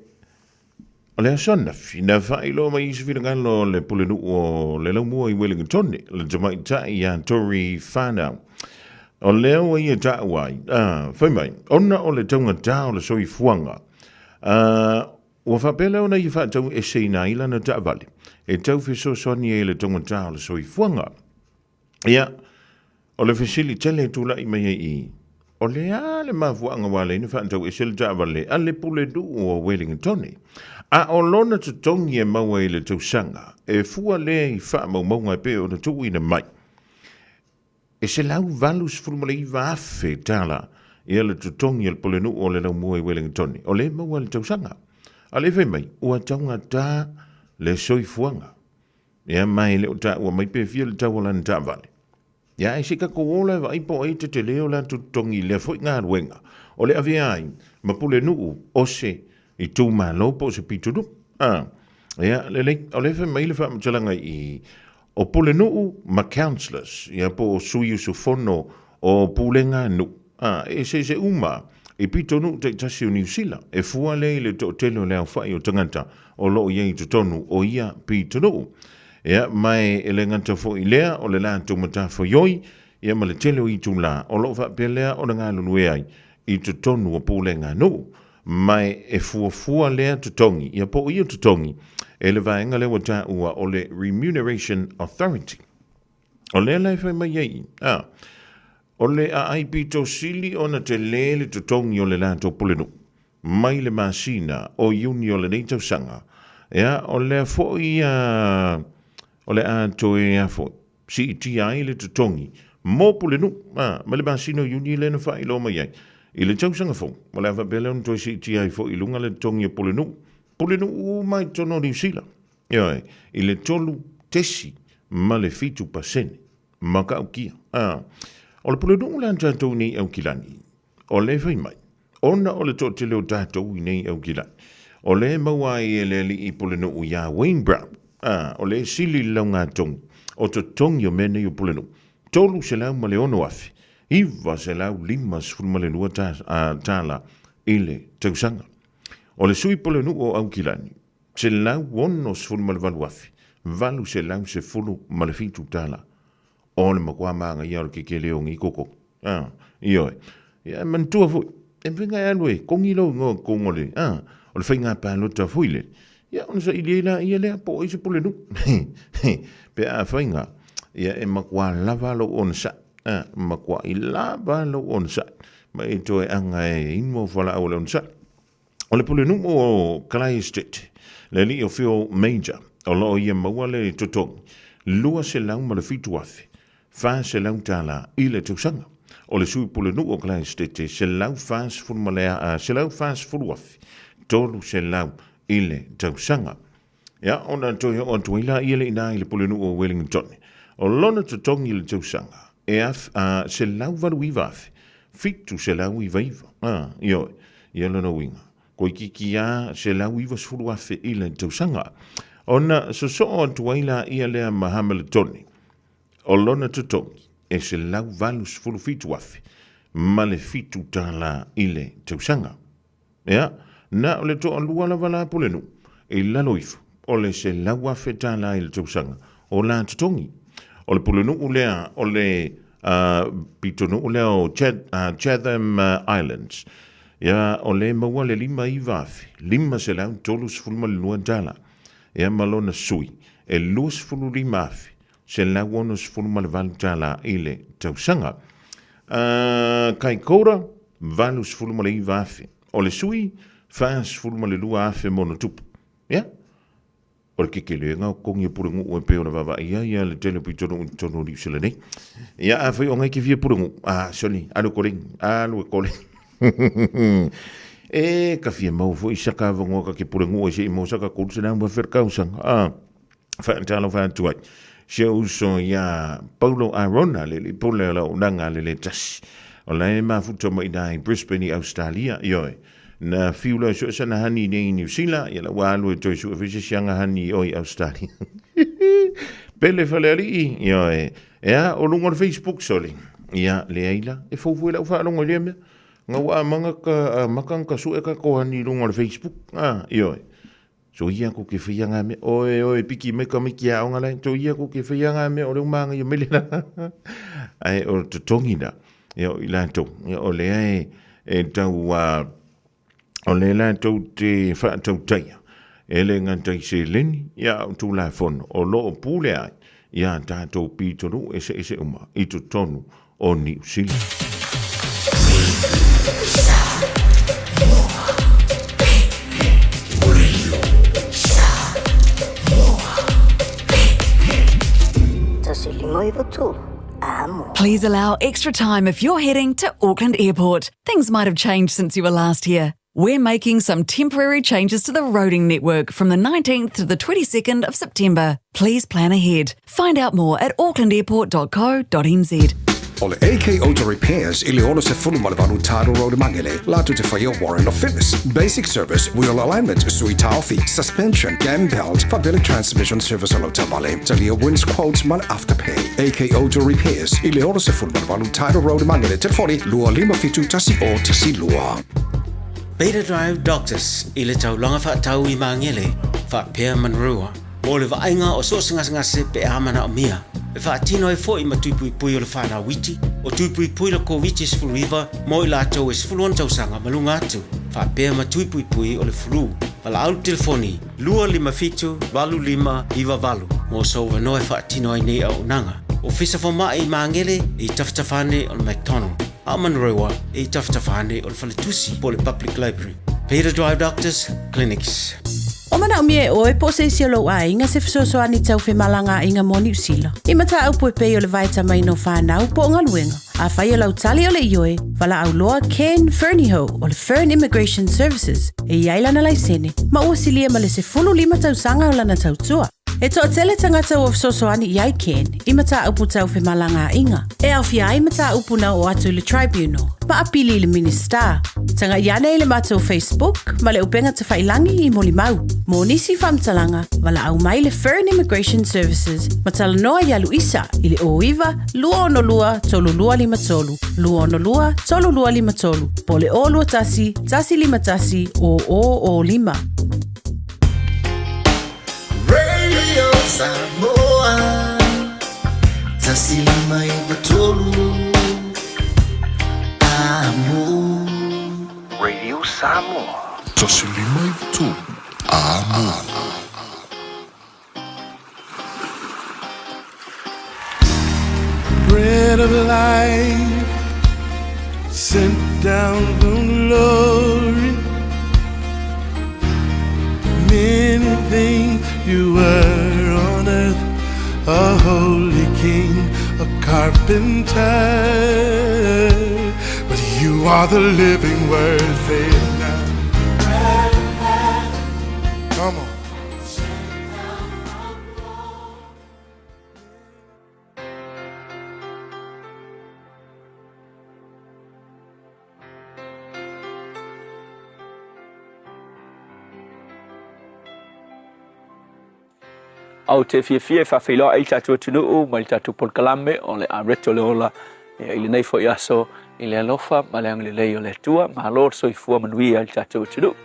O le aso ananafi, na faailoa mai i se finagalo o le Pulenuu o le Laumua i Wellington, le tamaitai ia Tori Whanau. O lea ua ia taua ai, a, fai mai, ona o le taugata o le soifuaga, a, ua faapea lea ona ia faatau eseina ai lana taavale e tau fesoasoani ai i le taugata o le soifuaga. Ia, o le fesili tele e tulai mai ai i, o le a le mafuaaga ua ala ai ona faatau ese le taavale a le Pulenuu o Wellington? A o lona totogi e maua i le tausaga, e fua lea i faamaumauga e pei ona tuuina mai, e $189,000 tala ia le totogi o le Pulenuu o le Laumua i Wellington, o lea e maua i le tausaga. A o lea e fai mai, ua taugata le soifuaga. Ia ma e le o taua mai pe fia le tau o lana taavale. Ia ae se i tatou o la e vaai po o ai tetele o latou totogi i lea foi galuega o le avea ai ma pulenuu o se itumalo po o se pitonuu. A, ia lelei, o lea e fai mai le faamatalaga i i, o pulenuu ma councillors, ia po o sui usufono o pulega nuu, a, e eseese uma i pitonuu taitasi o Niu Sila, e fua lea i le toatele o le aofai o tagata o lo o i ai i totonu o ia pitonuu. Ia, ma e le gata foi i lea, o le latou matafaioi, ia ma le tele o itulā o lo o faapea lea ona galulue ai i totonu o pulega nuu. Ma e fuafua lea totogi, ia po o ia totogi, e le vaega lea ua taua o le Remuneration Authority. O lea la e fai mai ai, a, o le aai pito sili ona tele le totogi o le latou pulenuu mai le masina o Iuni o lenei tausaga. Ia, o lea foi a, o le a toe a foi, siitia ai le totogi mo pulenuu, a, mai le masina o Iuni lea na faailoa mai ai. I le tausaga fou, o le a faapea lea ona toe siitia ai foi i luga le totogi o pulenuu, pulenuu uma i totonu o Niu Sila. Ioe, i le 3.7%. Matautia. A, o le pulenuu lea a tatou nei Aukilani, o lea e fai mai, ona o le toatele o tatou i nei Aukilani, o lea e maua ai e le alii pulenuu iā Wayne Brown, a, o lea e sili le laugatogi o totogi o mea nei o pulenuu, $306,952 i le tausaga. O le sui pulenuu o Aukilani, $168,817 tala. O le matua manaia o le kekele o nei koko. Ah, ioe. Ia, e manatua foi, e mafai ona e alu e kogi lou igoa i totonu o le, ah, o le faiga palota foi lele. Ia, ona saili ai laia lea po o ai se pulenuu. Pe afai na, ia e matua lava lou onosai. Ah, matuai lava lou onosai. Ma e toe aga e inu au fualaau o le onosai. O le pulenuu o Christchurch, le alii o Phil Major, o lo o ia maua le totogi $207,400 i le tausaga. O le sui pulenuu o Christchurch, $140,300 i le tausaga. Ia, ona toe oo atu ai laia le ina i le pulenuu o Wellington. O lona totogi i le tausaga, e af, a, 189,799. A, ioe, ia lona uiga, toeitiiti lava 190,000 i le tausaga. Ona sosoo atu ai laia lea ma Hamilton, o lona totogi e 187,000 ma le $7 i le tausaga. Ea, na o le toalua lava la pulenuu i lalo ifo o le $100,000 i le tausaga o la totogi. O le pulenuu lea o le uh, pitonuu lea o Chad, Chatham Islands. Ia, o le maua le $59,532 tala. Ia, ma lona sui e $25,168 tala i le tausaga. Kaikoura, 89,000. O le sui, 42,000 ma ona tupu. Ia, o le kekelega o totogi o Pulenuu e pei ona vaavaai ai ia le tele o pitonuu i totonu o Niu Sila nei. Ia, afai o ngai te fia Pulenuu, a, soni, alu e koleni, alu e koleni. E, ka fia maua foi saka avanoa ka ke Pulenuu ai se i maua saka 300 ma afe le tausaga. A, Faatalofa atu ai si ou uso iā Paulo Arona, le alii pule o le auaunaga a le le tasi. O la e mafuta mai i Brisbane i Australia, ioe. Na fiu loa e sue sana hani nei i Niu Sila, ia la ua alu e toe sue foi se isi aga hani i o i Australia. Pele Falealii, ioe. Ea, o luga o le Facebook, soli. Ia, leai la, e fou foi lau faalogo i lea mea. Na ua amata ka sue ka hani i luga o le Facebook, ah, ioe. Soia ko ke whaia ngā mea, oe, oe, piki mai ka miki a onga lai, soia ko ke whaia ngā mea o le umanga i o mele la. Ai, o totongi na, ia o i lātou, ia o lea e, e tau, uh, o lea lātou te whaatautaia, e le ngata i seleni, ia o tūlafono, o loo pule ai, ia tātou pītonu e se ese uma, i totonu o Niu Sila. Please allow extra time if you're heading to Auckland Airport. Things might have changed since you were last here. We're making some temporary changes to the roading network from the 19th to the 22nd of September. Please plan ahead. Find out more at aucklandairport.co.nz. O le AK Auto Repairs i le 68 Tidal Road Mangere, latou te whaia Warren of Fitness. Basic Service, Wheel Alignment, Sui Taofi, Suspension, Cam Belt, faapea le Transmission Service o lau taavale, talia Wins Quotes ma le Afterpay. AK Auto Repairs i le 68 Tidal Road Mangere, telefoni 257 10 12. Beta Drive Doctors i le taulaga faatau i Magele faapea Manurewa mo le vaaiga o so o se gasegase pe a manaomia e faatino ai foi ma tui puipui o le whanau iti o tui puipui le Koviti-19 mo i latou e 16 tausaga ma luga atu faapea ma tui puipui o le flu. Valaau le telefoni 257 8598 mo sou avanoa e faatino ai nei auaunaga. Ofisa Fomai i Magele i tafatafa ane o le McDonald. A o Manurewa e i tafatafa ane o le faletusi po o le Public Library. Peter Drive Doctors Clinics. O manaomia e oe po o se isi o lou aiga se fesoasoani tau femalagaaiga mo Niu Sila. I mataupu e pei o le vaetamaina o fanau po o galuega. Afai o lau tali o le ioe, valaau loa Ken Fernihough o le Fern Immigration Services e i ai lana laisene ma ua silia ma le 15 tausaga o lana tautua. E toatele tagata ua fesoasoani i ai Ken i mataupu tau femalagaaiga, e aofia ai mataupu na oo atu i le Tribunal, ma apili i le Minisita. Tagai ane i le matou Facebook ma le upega tafailangi i molimau. Mo nisi faamatalaga, valaau mai le Fern Immigration Services ma talanoa iā Luisa i le 09 262 3253, 262 3253, po o le 021 151 0005. Radio Samoa 153 Amo Radio Samoa 153 Amo Bread of life sent down from glory. Many things you were on earth, a holy king, a carpenter. But you are the living word, say it now. Come on. Ou te fiafia e faafeiloai i le tatou atunuu ma le tatou polokalame o le Areto le Ola i lenei foi aso i le alofa ma le agalelei o le Atua. Malo le soifua manuia i le tatou atunuu.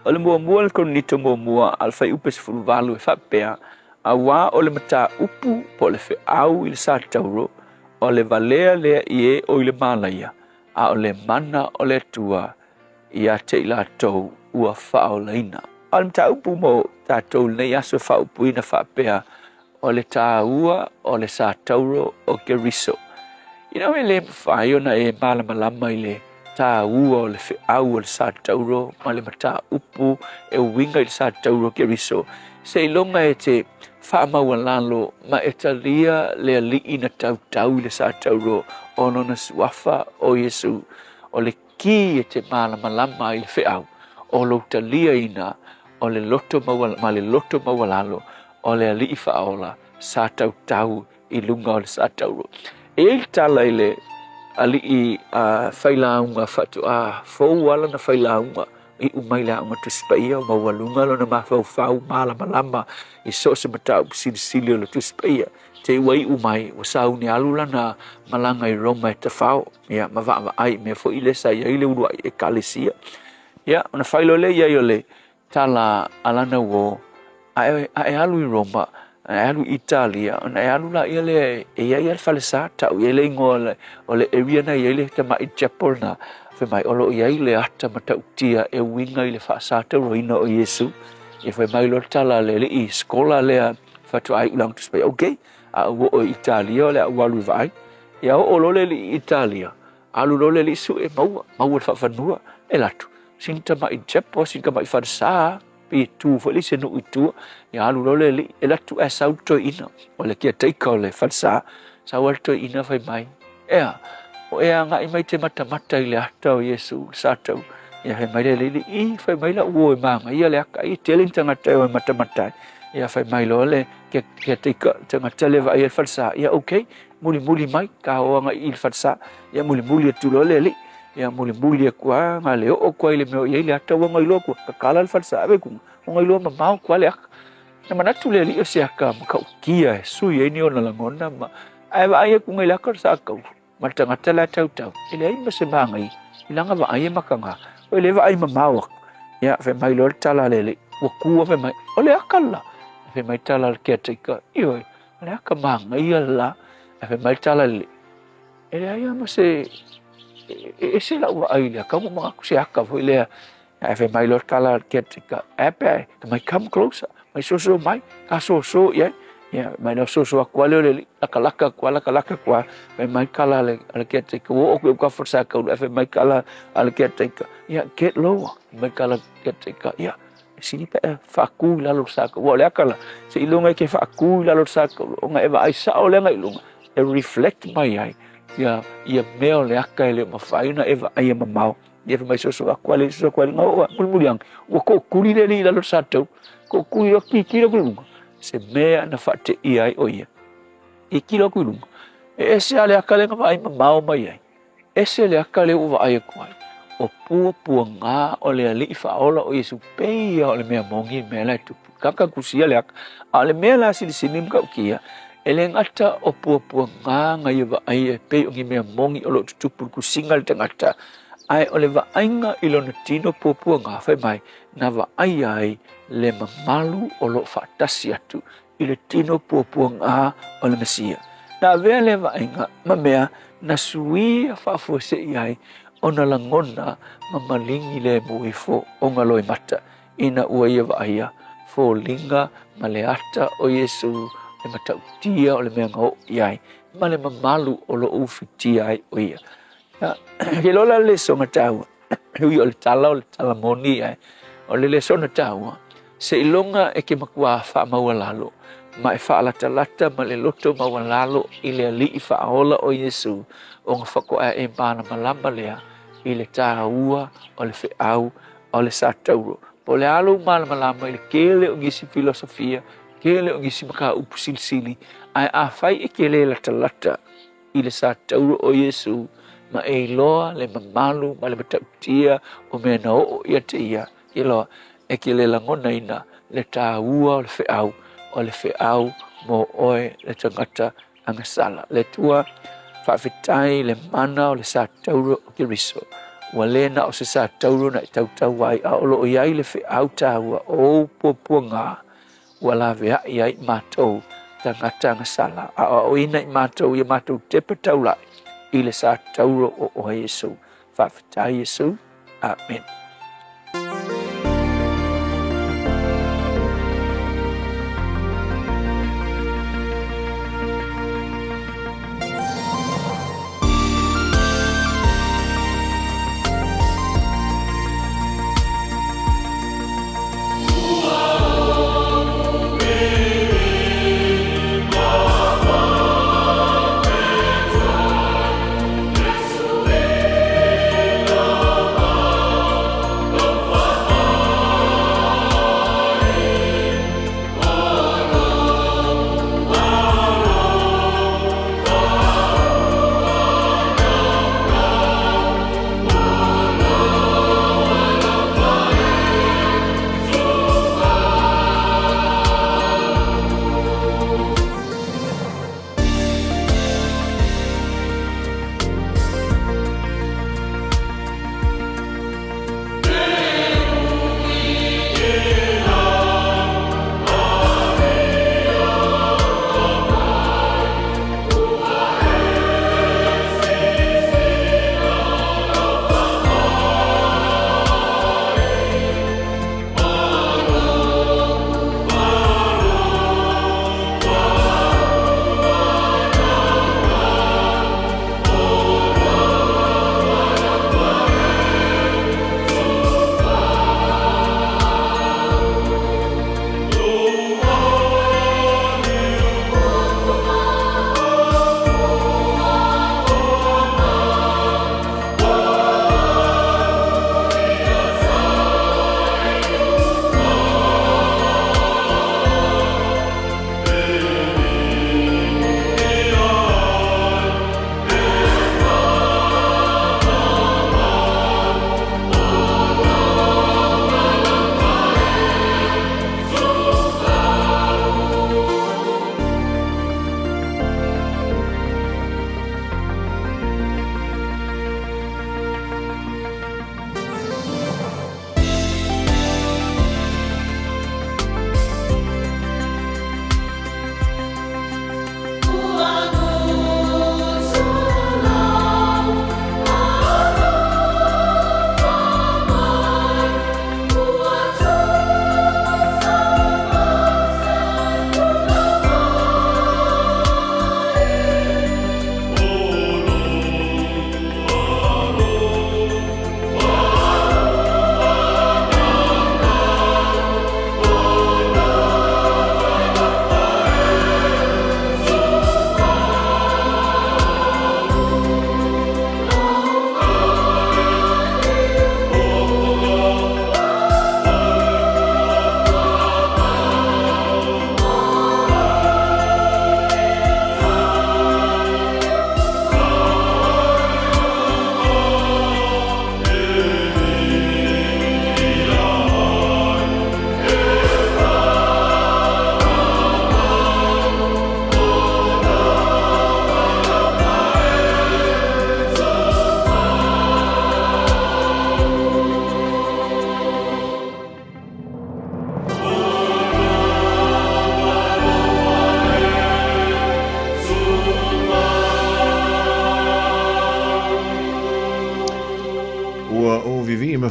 O le muamua le Korinito muamua a le Fuaiupe 18 e faapea, Auā o le mataupu po o le feau i le sa tauro, o le valea lea i e o i le mālaia, a o le mana o le Atua ia te i latou ua faaolaina. A o le mataupu mo tatou i lenei aso e faaupuina faapea, o le tāua o le sa tauro o Keriso. You know, e le mawhai ona e malamalama i le tāua o le feau o le sa tauro ma le mataupu e uiga i le sa tauro o Keriso. Seiloga e te faamaualalo ma e talia le alii na tautau i le sa tauro o lona suafa o Iesu, o le ki e te malamalama i le feau o lou taliaina o le loto ma le loto maualalo o le Alii Faaola sa tautau i luga o le sa tauro. E i ai le tala i le alii failauga faatoa fou lava lana failauga, iu mai le Aoga Tusi Paia o maualuga lona mafaufau malamalama i so o se mataupu silisili o le Tusi Paia. Te ua iu mai, ua sauni alu lana malaga i Roma e tafao, ia, ma vaavaai i mea foi lea sa i ai le uluai ekalesia. Ia, ona faailoa lea i ai o le tala a lana uō, a e, a e alu i Roma, a e alu i Italia, ona e alu laia lea e i ai a le falesa, tau i ai le igoa o le, o le area na i ai le tamaʻi chapel na, fai mai o lo o i ai le ata matautia e uiga i le faasatauroina o Iesu. Ia fai mai loa le tala a le alii skola lea faatoa iu lana Tusi Paia, okay, a ou oo i Italia o le a ou alu e vaai. Ia oo loa le alii i Italia, alu loa le alii sue, maua, maua le faafanua, e alu atu, sina tamaʻi chapel, sina tamaʻi falesa, pei e tu foi le isi nuu i tua, ia alu loa le alii, e alu atu ae sau le toeaina, o le caretaker o le falesa, sau lava le toeaina fai mai, Ea, o e agai mai te matamata i le ata o Iesu, le sa tau. Ia fai mai le alii, I, fai mai lau uo e magaia le aka, i tele ni tagata e o e matamata ai. Ia fai mai loa le caretaker, tagata lea e vaaia le falesa, ia okay, mulimuli mai, ka o agai i le falesa. Ia mulimuli atu loa le alii, ia mulimuli aku lava, na le oo aku lava i le mea o i ai le ata, ua gailoa atu, tatala le falesa, ave i luga, ua gailoa mamao atu lava le aka. Na manatu le alii o se aka matautia e sui ai ni ona lagona ma ae vaai atu nei le aka o le saakau ma le tagata la e tautau, e leai ma se magaia i lana vaai e mataga, oi le vaai mamao aku. Ia, fai mai loa le tala a le alii, ua ku fai mai, o le aka le la. Fai mai le tala a le caretaker, ioe, o le aka magaia le la. Ae fai mai le tala a le alii, e leai lava ma se, e ese lau vaai i le aka, ua manatu se aka foi lea. Ae fai mai loa le tala a le caretaker, ae pe ae, mai come closer, mai soso mai, ka soso i ai. Ia, mai loa soso atu lava lea o le alii, lakalaka atu lava, lakalaka atu lava, fai mai le tala a le caretaker, ua oo atu i autafa o le sa taulu, ae fai mai le tala a le caretaker, ia, get lower. Fai mai le tala a le caretaker, ia, e sili pe a faatu i lalo o le sa taulu. Aua o le aka la, seiloga e te faatu i lalo o le sa taulu, ona e vaai sao lea agai i luga, e reflect mai ai ia, ia mea o le aka e le o mafai ona e vaaia mamao. Ia fai mai soso atu ale, soso atu ale, nga oo mulimuli ane, ua tootuli le alii i lalo o le sa tau, tootuli loa kikilo atu i luga, se mea na faateia ai o ia. Kikilo atu i luga, e ese lava le aka lea na vaai mamao mai ai, ese le aka lea ua vaai atu ai, o puapuaga o le Alii Faaola o Iesu, pei ia o le mea moni le mea la e tupu. Kaka kusia le aka, a o le mea la silisili ma matautia, e le gata o puapuaga na ia vaaia e pei o ni mea moni o lo o tutupu i le kusiga a le tagata, ae o le vaaiga i lona tino puapuaga, fai mai, na vaaia ai le mamalu o lo o faatasi atu i le tino puapuaga o le Mesia. Na avea lea vaaiga ma mea na suia faafuasei ai ona lagona ma maligi lemu ifo o loimata ina ua ia vaaia foliga ma le ata o Iesu le matautia o le mea na oo i ai ma le mamalu o lo o ufitia ai o ia. Ia, ke lola le lesona taua, e ui o le tala o le tala moni ae, o le lesona taua, seiloga e ke matua faamaualalo ma e faalatalata ma le loto maualalo i le Alii Faaola o Iesu, ona faatoa e malamalama lea i le taua o le feau o le sa tauro. Po o le a lou malamalama i le tele o nisi filosofia, tele o nisi mataupu silisili, ae afai e te le latalata i le sa tauro o Iesu ma e iloa le mamalu ma le matautia o mea na oo ia te ia, iloa e ke le lagonaina le taua o le feau, o le feau mo oe le tagata agasala. Le Atua, faafetai i le mana o le sa tauro o Keriso. Ua le na o se sa tauro na e tautau ai, a o lo o i ai le feau taua o ou puapuaga ua laveai ai i matou tagata agasala, a aoaoina i matou ia matou tepa taulai i le sa tauro o oe Iesu. Faafetai Iesu. Amen.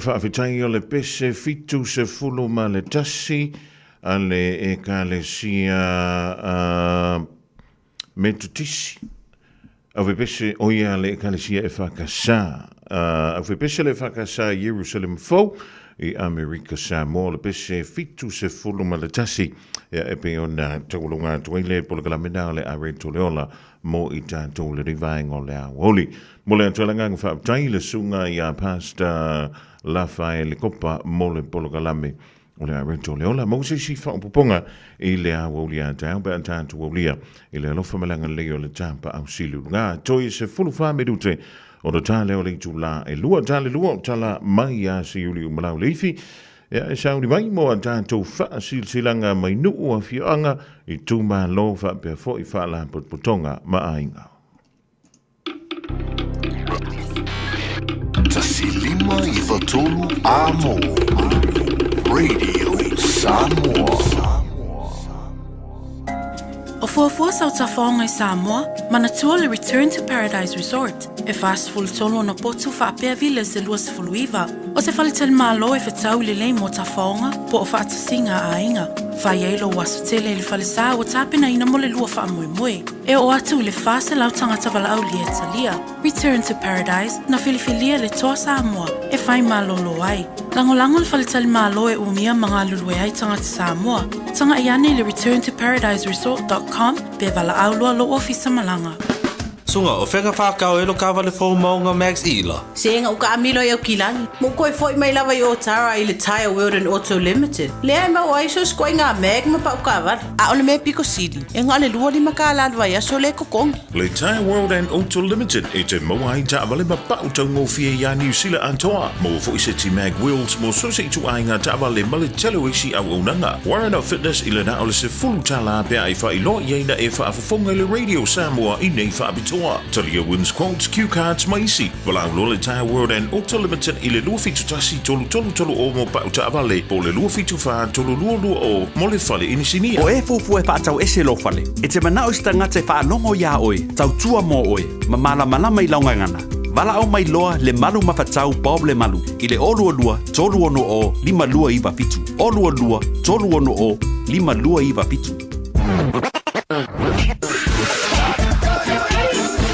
faafetai o le pese 71 a le Ekalesia Metotisi. Aufepese o ia le Ekalesia EFKS. Aufepese le EFKS Ierusalema Fou i Amerika Samoa le pese 71 ia e pei ona taualoga atu ai le polokalame na o le Are Toleola mo i tatou le vaega o le aoauli. Mo le atu agaga faafetai le susuga ia Pastor Lafaele Kopa mo le polokalame o le Areto le Ola. Maua se isi faaopoopoga i le aoauli a taeao pe a tatou aulia i le alofa ma le agalelei o le Tapaau Sili i luga. Toe 14 minute ona ta lea o le itula e 2 ta le 2 o tala mai ia Siuliu ma Lauleifi. Ia e sauni mai mo a tatou faasilasilaga mai nuu afioaga, itumalo faapea foi faalapotopotoga ma aiga. 1 5 9 3 Amo Radio Samoa. O fuafua sau tafaoga i Samoa, manatua le Return to Paradise Resort, e 43 ona potu faapea villas e 29. O se faletalimalo e fetau lelei mo tafaoga po o faatasiga a aiga. Fai ai lou aso tele i le falesa ua tapenaina mo le lua faamoemoe. E oo atu i le 400 tagata valaaulia e talia. Return to Paradise, na filifilia le Toa Samoa e fai malolo ai. Lagolago le faletalimalo e umia ma galulue ai tagata Samoa. Tagai ane i le returntoparadiseresort.com pe valaau loa lou ofisa malaga. Suga, o fea ka whakao e lo kawale fou maunga Max Ila? Sega u kaamilo i Aukilani, ma u koe foi mai lava i Otara i le Tyre World and Auto Limited, lea e maua ai so sikoa i ngā mag ma pau kaavale. A o le mea piko sili, e nga o le 25 kālā le vaiaso le totogi. Le Tyre World and Auto Limited e te maua ai taavale ma pau taugofie iā Niu Sila atoa. Maua foi se ti mag wheels mo so se ituaiga taavale ma le tele o isi auaunaga. Warren of Fitness i le na o le 10 tālā pe a e faailoa i ai na e faafofoga i le Radio Samoa i nei faapitoa. Talia Wins Quotes, Cue Cards ma isi. Valaau loa le Tyre World and Auto Limited i le 271 333 o mo pau taavale po o le 274 322 mo le fale inisinia. O e fuafua e faatau ese lou fale, e te manao i se tagata e faalogo iā oe, tautua mo oe, ma malamalama i lau gagana. Valaau mai loa le malu mafatau Bob Lemalu i le 022 360 5297. 022 360 5297.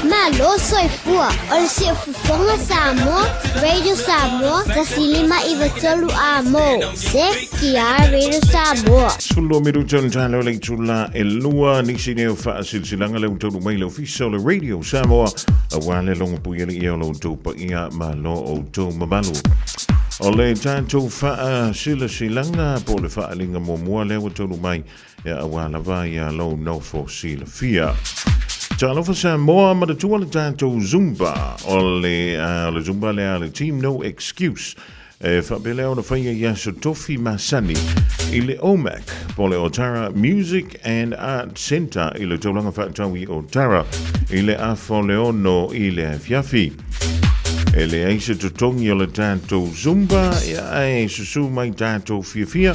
Malo soifua, o le siufofoga Samoa, Radio Samoa, 105 9 3 Amo, CTR Radio Samoa. Sulo minuto na talo le itula e lua nisi nei o faasilasilaga lea ua taunuu mai le ofisa o le Radio Samoa aua le logopuia le ia o lo outou paia ma lo outou mamalu. O le tatou faasilasilaga po o le faaaliga muamua lea ua taunuu mai Ia aua lava ia lou nofo silafia. Talofa Samoa, manatua le tatou Zumba. O le, o le Zumba lea le Team No Excuse. E faapea lea ona faia i aso tofi masani i le OMAC, po le Otara Music and Art Centre i le taulaga faatau i Otara i le afa o le 6 i le afiafi. E leai se totogi o le tatou Zumba, ia ae susū mai tatou fiafia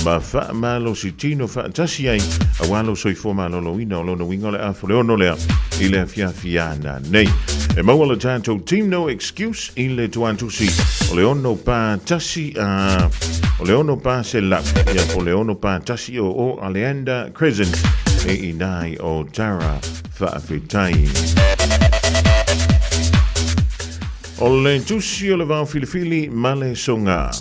ma faamalosi tino faatasi ai aua lou soifua maloloina o lona uiga o le afa o le 6 lea i le afiafi ana nei. E maua le tatou Team No Excuse i le tuantusi o le 6 pa tasi a o le 6 pa selau ia po le 6 pa tasi o o Aleander Crescent e inā i Otara. Faafetai. O le tusi o le vao filifili ma le soga.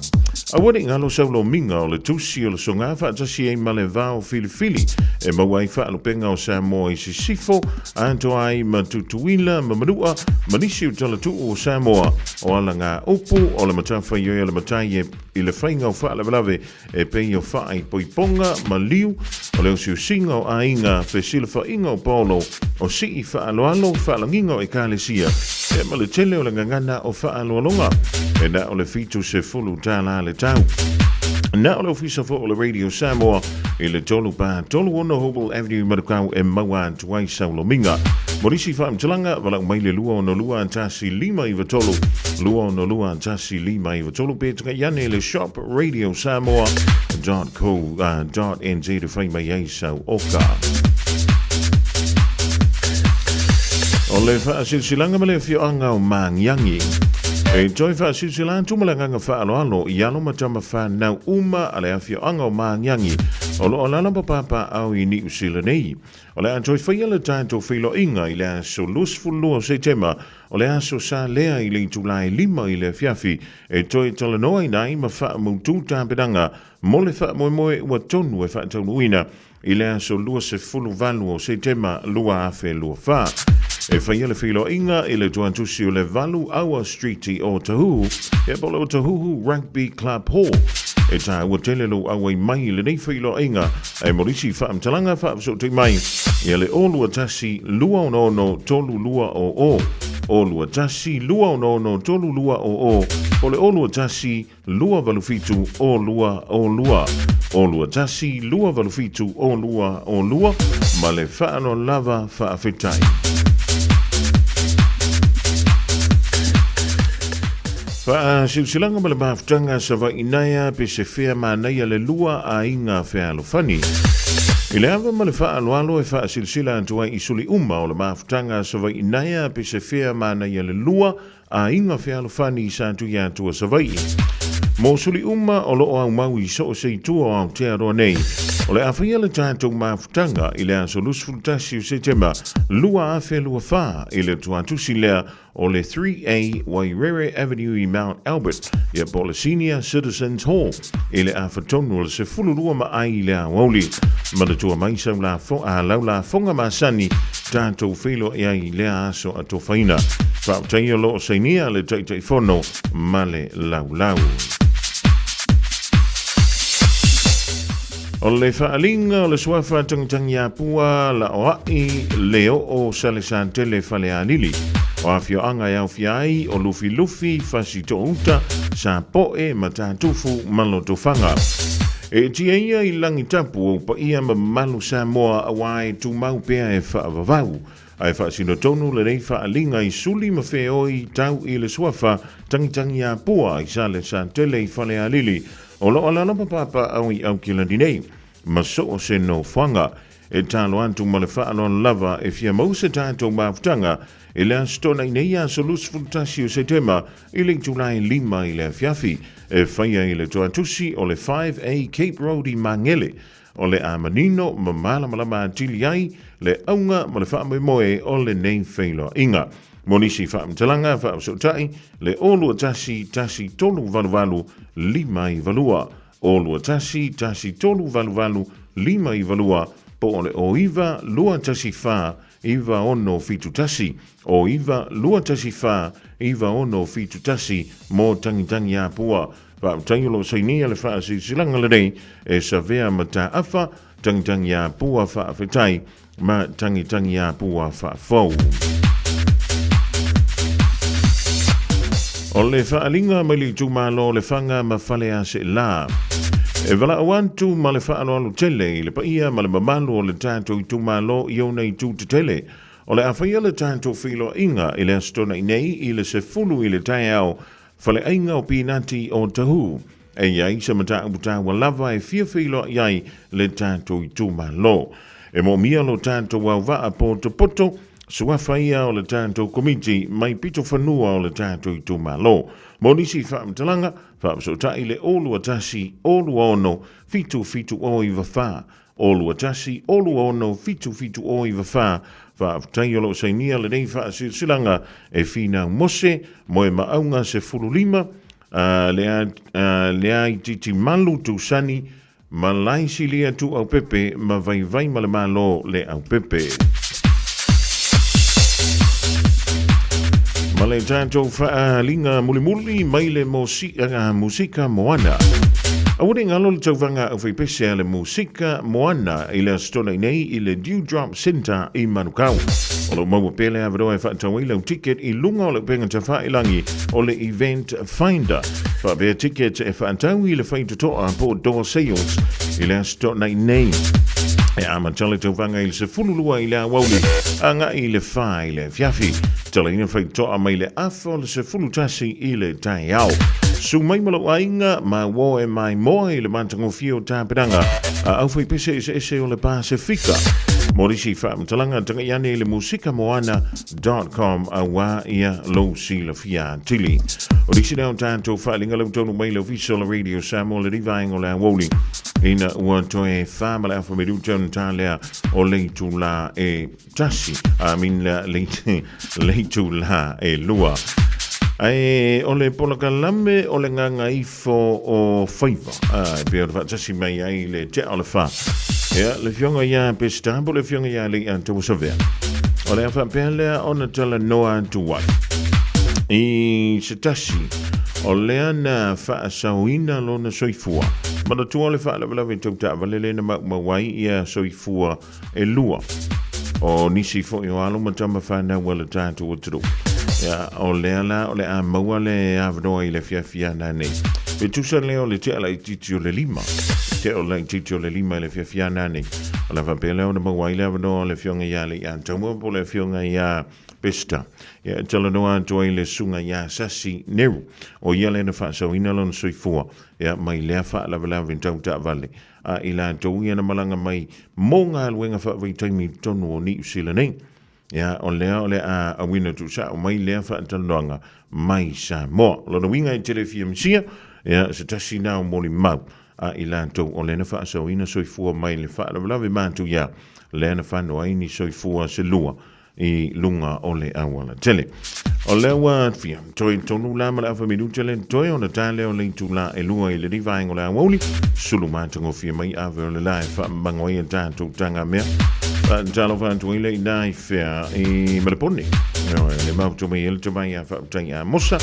Aua ne i galo sau lomiga o le tusi o le soga faatasi ai ma le vao filifili e maua ai faalupega o Samoa i sisifo, atoa ai ma Tutuila ma Manua ma nisi o talatuu o Samoa. O ala ngā upu o le matafaioi a le matai e i le faiga o faalavelave E pei o faaipoipoga ma liu, o le osiosiga o aiga, fesilafaiga o paolo, o sii faaaloalo, faalagiga o ekalesia, e ma le tele o le gagana o faaaloaloga. E na o le $70 le tau. Na o le ofisa foi o le Radio Samoa i le 3 pa 3 6 Hobel Avenue i Manukau e maua atu ai sau lomiga. Mo nisi faamatalaga, valaau mai le 2 6 2 1 5 9 3, 2 6 2 1 5 9 3 pe tagai ane le shop radiosamoa.co.nz e fai mai ai sau oka. O le faasilasilaga ma le afioaga o Magiagi. E toe faasilsila atu ma le agaga faaaloalo i alo ma tama fanau uma a le afioaga o Magiagi o lo o alaala ma papaaao i Niu Sila nei. O le a toe faia le tatou feiloaiga i le aso 22 o Setema, o le aso sa lea i le itula e 5 i le afiafi e toe talanoaina ai ma faamautu tapenaga mo le faamoemoe ua tonu e faataunuuina i le aso 28 o Setema 2024. E faia le feiloaiga i le tuatusi o le 8 Aua Street i Ōtahuhu, ia po o le Ōtahuhu Rugby Club Hall. E tāua tele lou auai mai i lenei feiloaiga e molisi faamatalaga faafesootai mai ia le 021 266 3200, 021 266 3200 po o le 021 287 o 2 o 2, o 2 1 2 8 7 o 2 o 2, ma le faaaloalo lava faafetai. Faasilasilaga ma le mafutaga Savaii naea pe se fea manaia le lua aiga fealofani. I le ava ma le faaaloalo e faasilasila atu ai i suli uma o le mafutaga Savaii naea pe se fea manaia le lua aiga fealofani i Satuiatua Savaii. Mo suli uma o lo o aumau i so o se itu o Aotearoa nei, o le a faia le tatou mafutaga i le aso 21 o Setema 2024 i le tuatusi lea o le 3A Wairere Avenue i Mount Albert, ia po o le Senior Citizens Hall i le afa tonu o le 12 ma ai i le aoauli. Manatua mai sau lafo, a lau lafoga masani tatou feiloai ai i lea aso atofaina. Faafetai o lo o sainia le Taitaifono ma le Laulau. O le faaaliga o le suafa Tangitangiapua Laoai le oo Salesatele Falealili. O afioaga e aofia ai o Lufilufi, Fasitouta, Sapoe, Matatufu ma Lotofaga. E tia ia i lagitapu ou paia ma mamalu Samoa aua e tumau pea e faavavau. Ae faasino tonu lenei faaaliga i suli ma feoi tau i le suafa Tangitangiapua i Salesatele i Falealili o lo o alaala ma papaaao i Aukilani nei ma so o se nofoaga. E talo atu ma le faaaloalo lava e fia maua se tatou mafutaga i le Aso Toonai nei aso 21 o Setema i le itula e 5 i le afiafi e faia i le toatusi o le 5A Cape Road i Magele. O le a manino ma malamalama atili ai le auga ma le faamoemoe o lenei feiloaiga. Mo nisi faamatalaga faafesootai, le 021 388 592, 021 388 592, po o le 09 214 9671, 09 214 9671 mo Tangitangiapua. Faafetai o lo o sainia le faasilasilaga lenei e Savea Mataafa, Tangitangiapua Faafetai ma Tangitangiapua Faafou. O le faaaliga mai le itumalo o Lefaga ma Faleaseela. E valaau atu ma le faaaloalo tele i le paia ma le mamalu o le tatou itumalo i ona itu tetele. O le a faia le tatou feiloaiga i le Aso Toonai nei i le 10 i le taeao, Faleaiga o Pinati o Tahu. E i ai se mataupu taua lava e fia feiloai ai le tatou itumalo. E moomia lo tatou auvaa potopoto, suafa ia o le tatou komiti mai pito fanua o le tatou itumalo. Mo nisi faamatalaga, faafesootai le 021 026 7794, 021 026 7794. Faafetai o lo o sainia lenei faasilasilaga e Finau Mose, Moemaauga 15, Leaititimalu Tusani, ma Laisilia Tuuaupepe ma Vaivaimalemalo Leaupepe. Ma le tatou faaaliga mulimuli mai le Musika Moana. Aua ne i galo le tauvaga aufaipese a le Musika Moana i le Aso Toonai nei i le Dewdrop Centre i Manukau. O lo o maua pea le avanoa e faatau ai lau ticket i luga o le upega tafailagi o le Event Finder. Faapea ticket e faatau i le faitotoa po o door sales i le Aso Toonai nei. E amata le tauvaga i le 12 i le aoauli agai i le 4 i le afiafi. Talaina faitotoa mai le afa o le 11 i le taeao. Su mai ma lou aiga, ma uo e maimoa i le matagofie o tapenaga a aufaipese eseese o le Pasefika. Mo nisi faamatalaga, tagai ane i le musikamoana.com auā ia lou silafia atili. O nisi lea o tatou faaaliga lau taunuu mai i le Ofisa o le Radio Samoa i lenei vaega o le aoauli ina ua toe 4 ma le afa minute ona ta lea o le itulā e tasi, I mean le itulā e 2. Ae o le polokalame o le gagaifo o faiva, e pei ona faatasi mai ai le tea o le 4. Ia, le afioga ia Peseta po o le afioga ia Leiatauasavea. O le a faapea lea ona talanoa atu ai i se tasi o lea na faasaoina lona soifua. Manatua le faalavelave tau taavale lea na maumau ai ia soifua e 2 o nisi foi o alo ma tama fanau a le tatou atunuu. Ia, o lea la o le a maua le avanoa i le afiafi ana nei. Pe tusa lea o le tea laitiiti o le 5. Tea o laitiiti o le 5 i le afiafi ana nei. O le a faapea lea ona maua ai le avanoa o le afioga ia Leiataua po o le afioga ia Peseta. Ia, e talanoa atu ai le susuga ia Sasi Neru. O ia lea na faasaoina lona soifua, ia, mai lea faalavelave tau taavale. A i latou ia na malaga mai mo galuega faavaitaimi i totonu o Niu Sila nei. Ia, o lea o le a auina tuusao mai lea faatalanoaga mai Samoa. O lona uiga e tele fia misia, ia, se tasi na o molimau a i latou o lea na faasaoina soifua mai le faalavelave matuia lea na fano ai ni soifua se 2 i luga o le auala tele. O lea ua fia toe tonu la ma le afa minute le toe ona ta lea o le itulā e 2 i lenei vaega o le aoauli. Sulu matagofie mai ave o le la e faamango ai a tatou tagamea. Talofa atu ai le ina i fea i Malepone. Le mautu mai e le tamai a faautai a Mosa.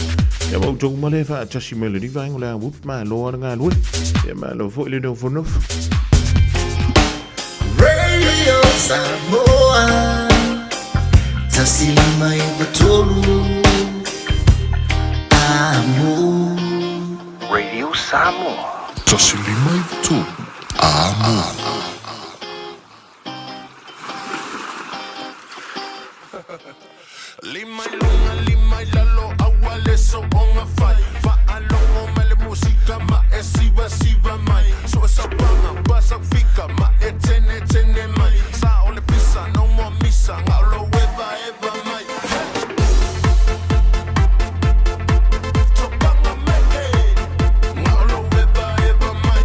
Ia mautu ma le faatasi mai lenei vaega o le aoauli. Malo a le galue. Ia malo foi le nofonofo. Radio Samoa 153 Amo. Radio Samoa. 153 Amo. Lima i luga, lima i lalo, aua le soonga fai. Faalogo mai le musika ma e siva siva mai. So e saupaga, pa saufika, ma e tene tene mai. Sa o le pisa, no more misa, ngao eva eva mai. Topanga meke, ngao eva eva mai.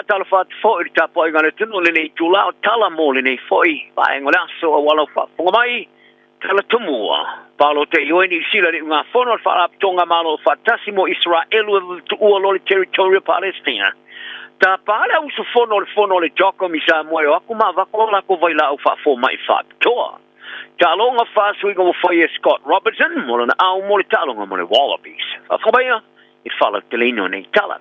Faatalofa atu foi i le tapuaiga a le atunuu i lenei itula o tala mo lenei foi vaega o le aso aua lau faafofoga mai. Tala Tumua, Paolo Teioe Niu Sila le Ugafono a le Faalapotopotoga Malo Faatasi mo Iseraelu e tuua loa le Territory o Palestina. Tapa le au usufono o le Fono a le Jocom i Samoa e o atu ma avatu a latou vailaau faafomai faapitoa. Taaloga faasuiga ua fai e Scott Robertson mo lana au mo le taaloga mo le Wallabies. Faafofoga maia i le faalauteleina o nei tala.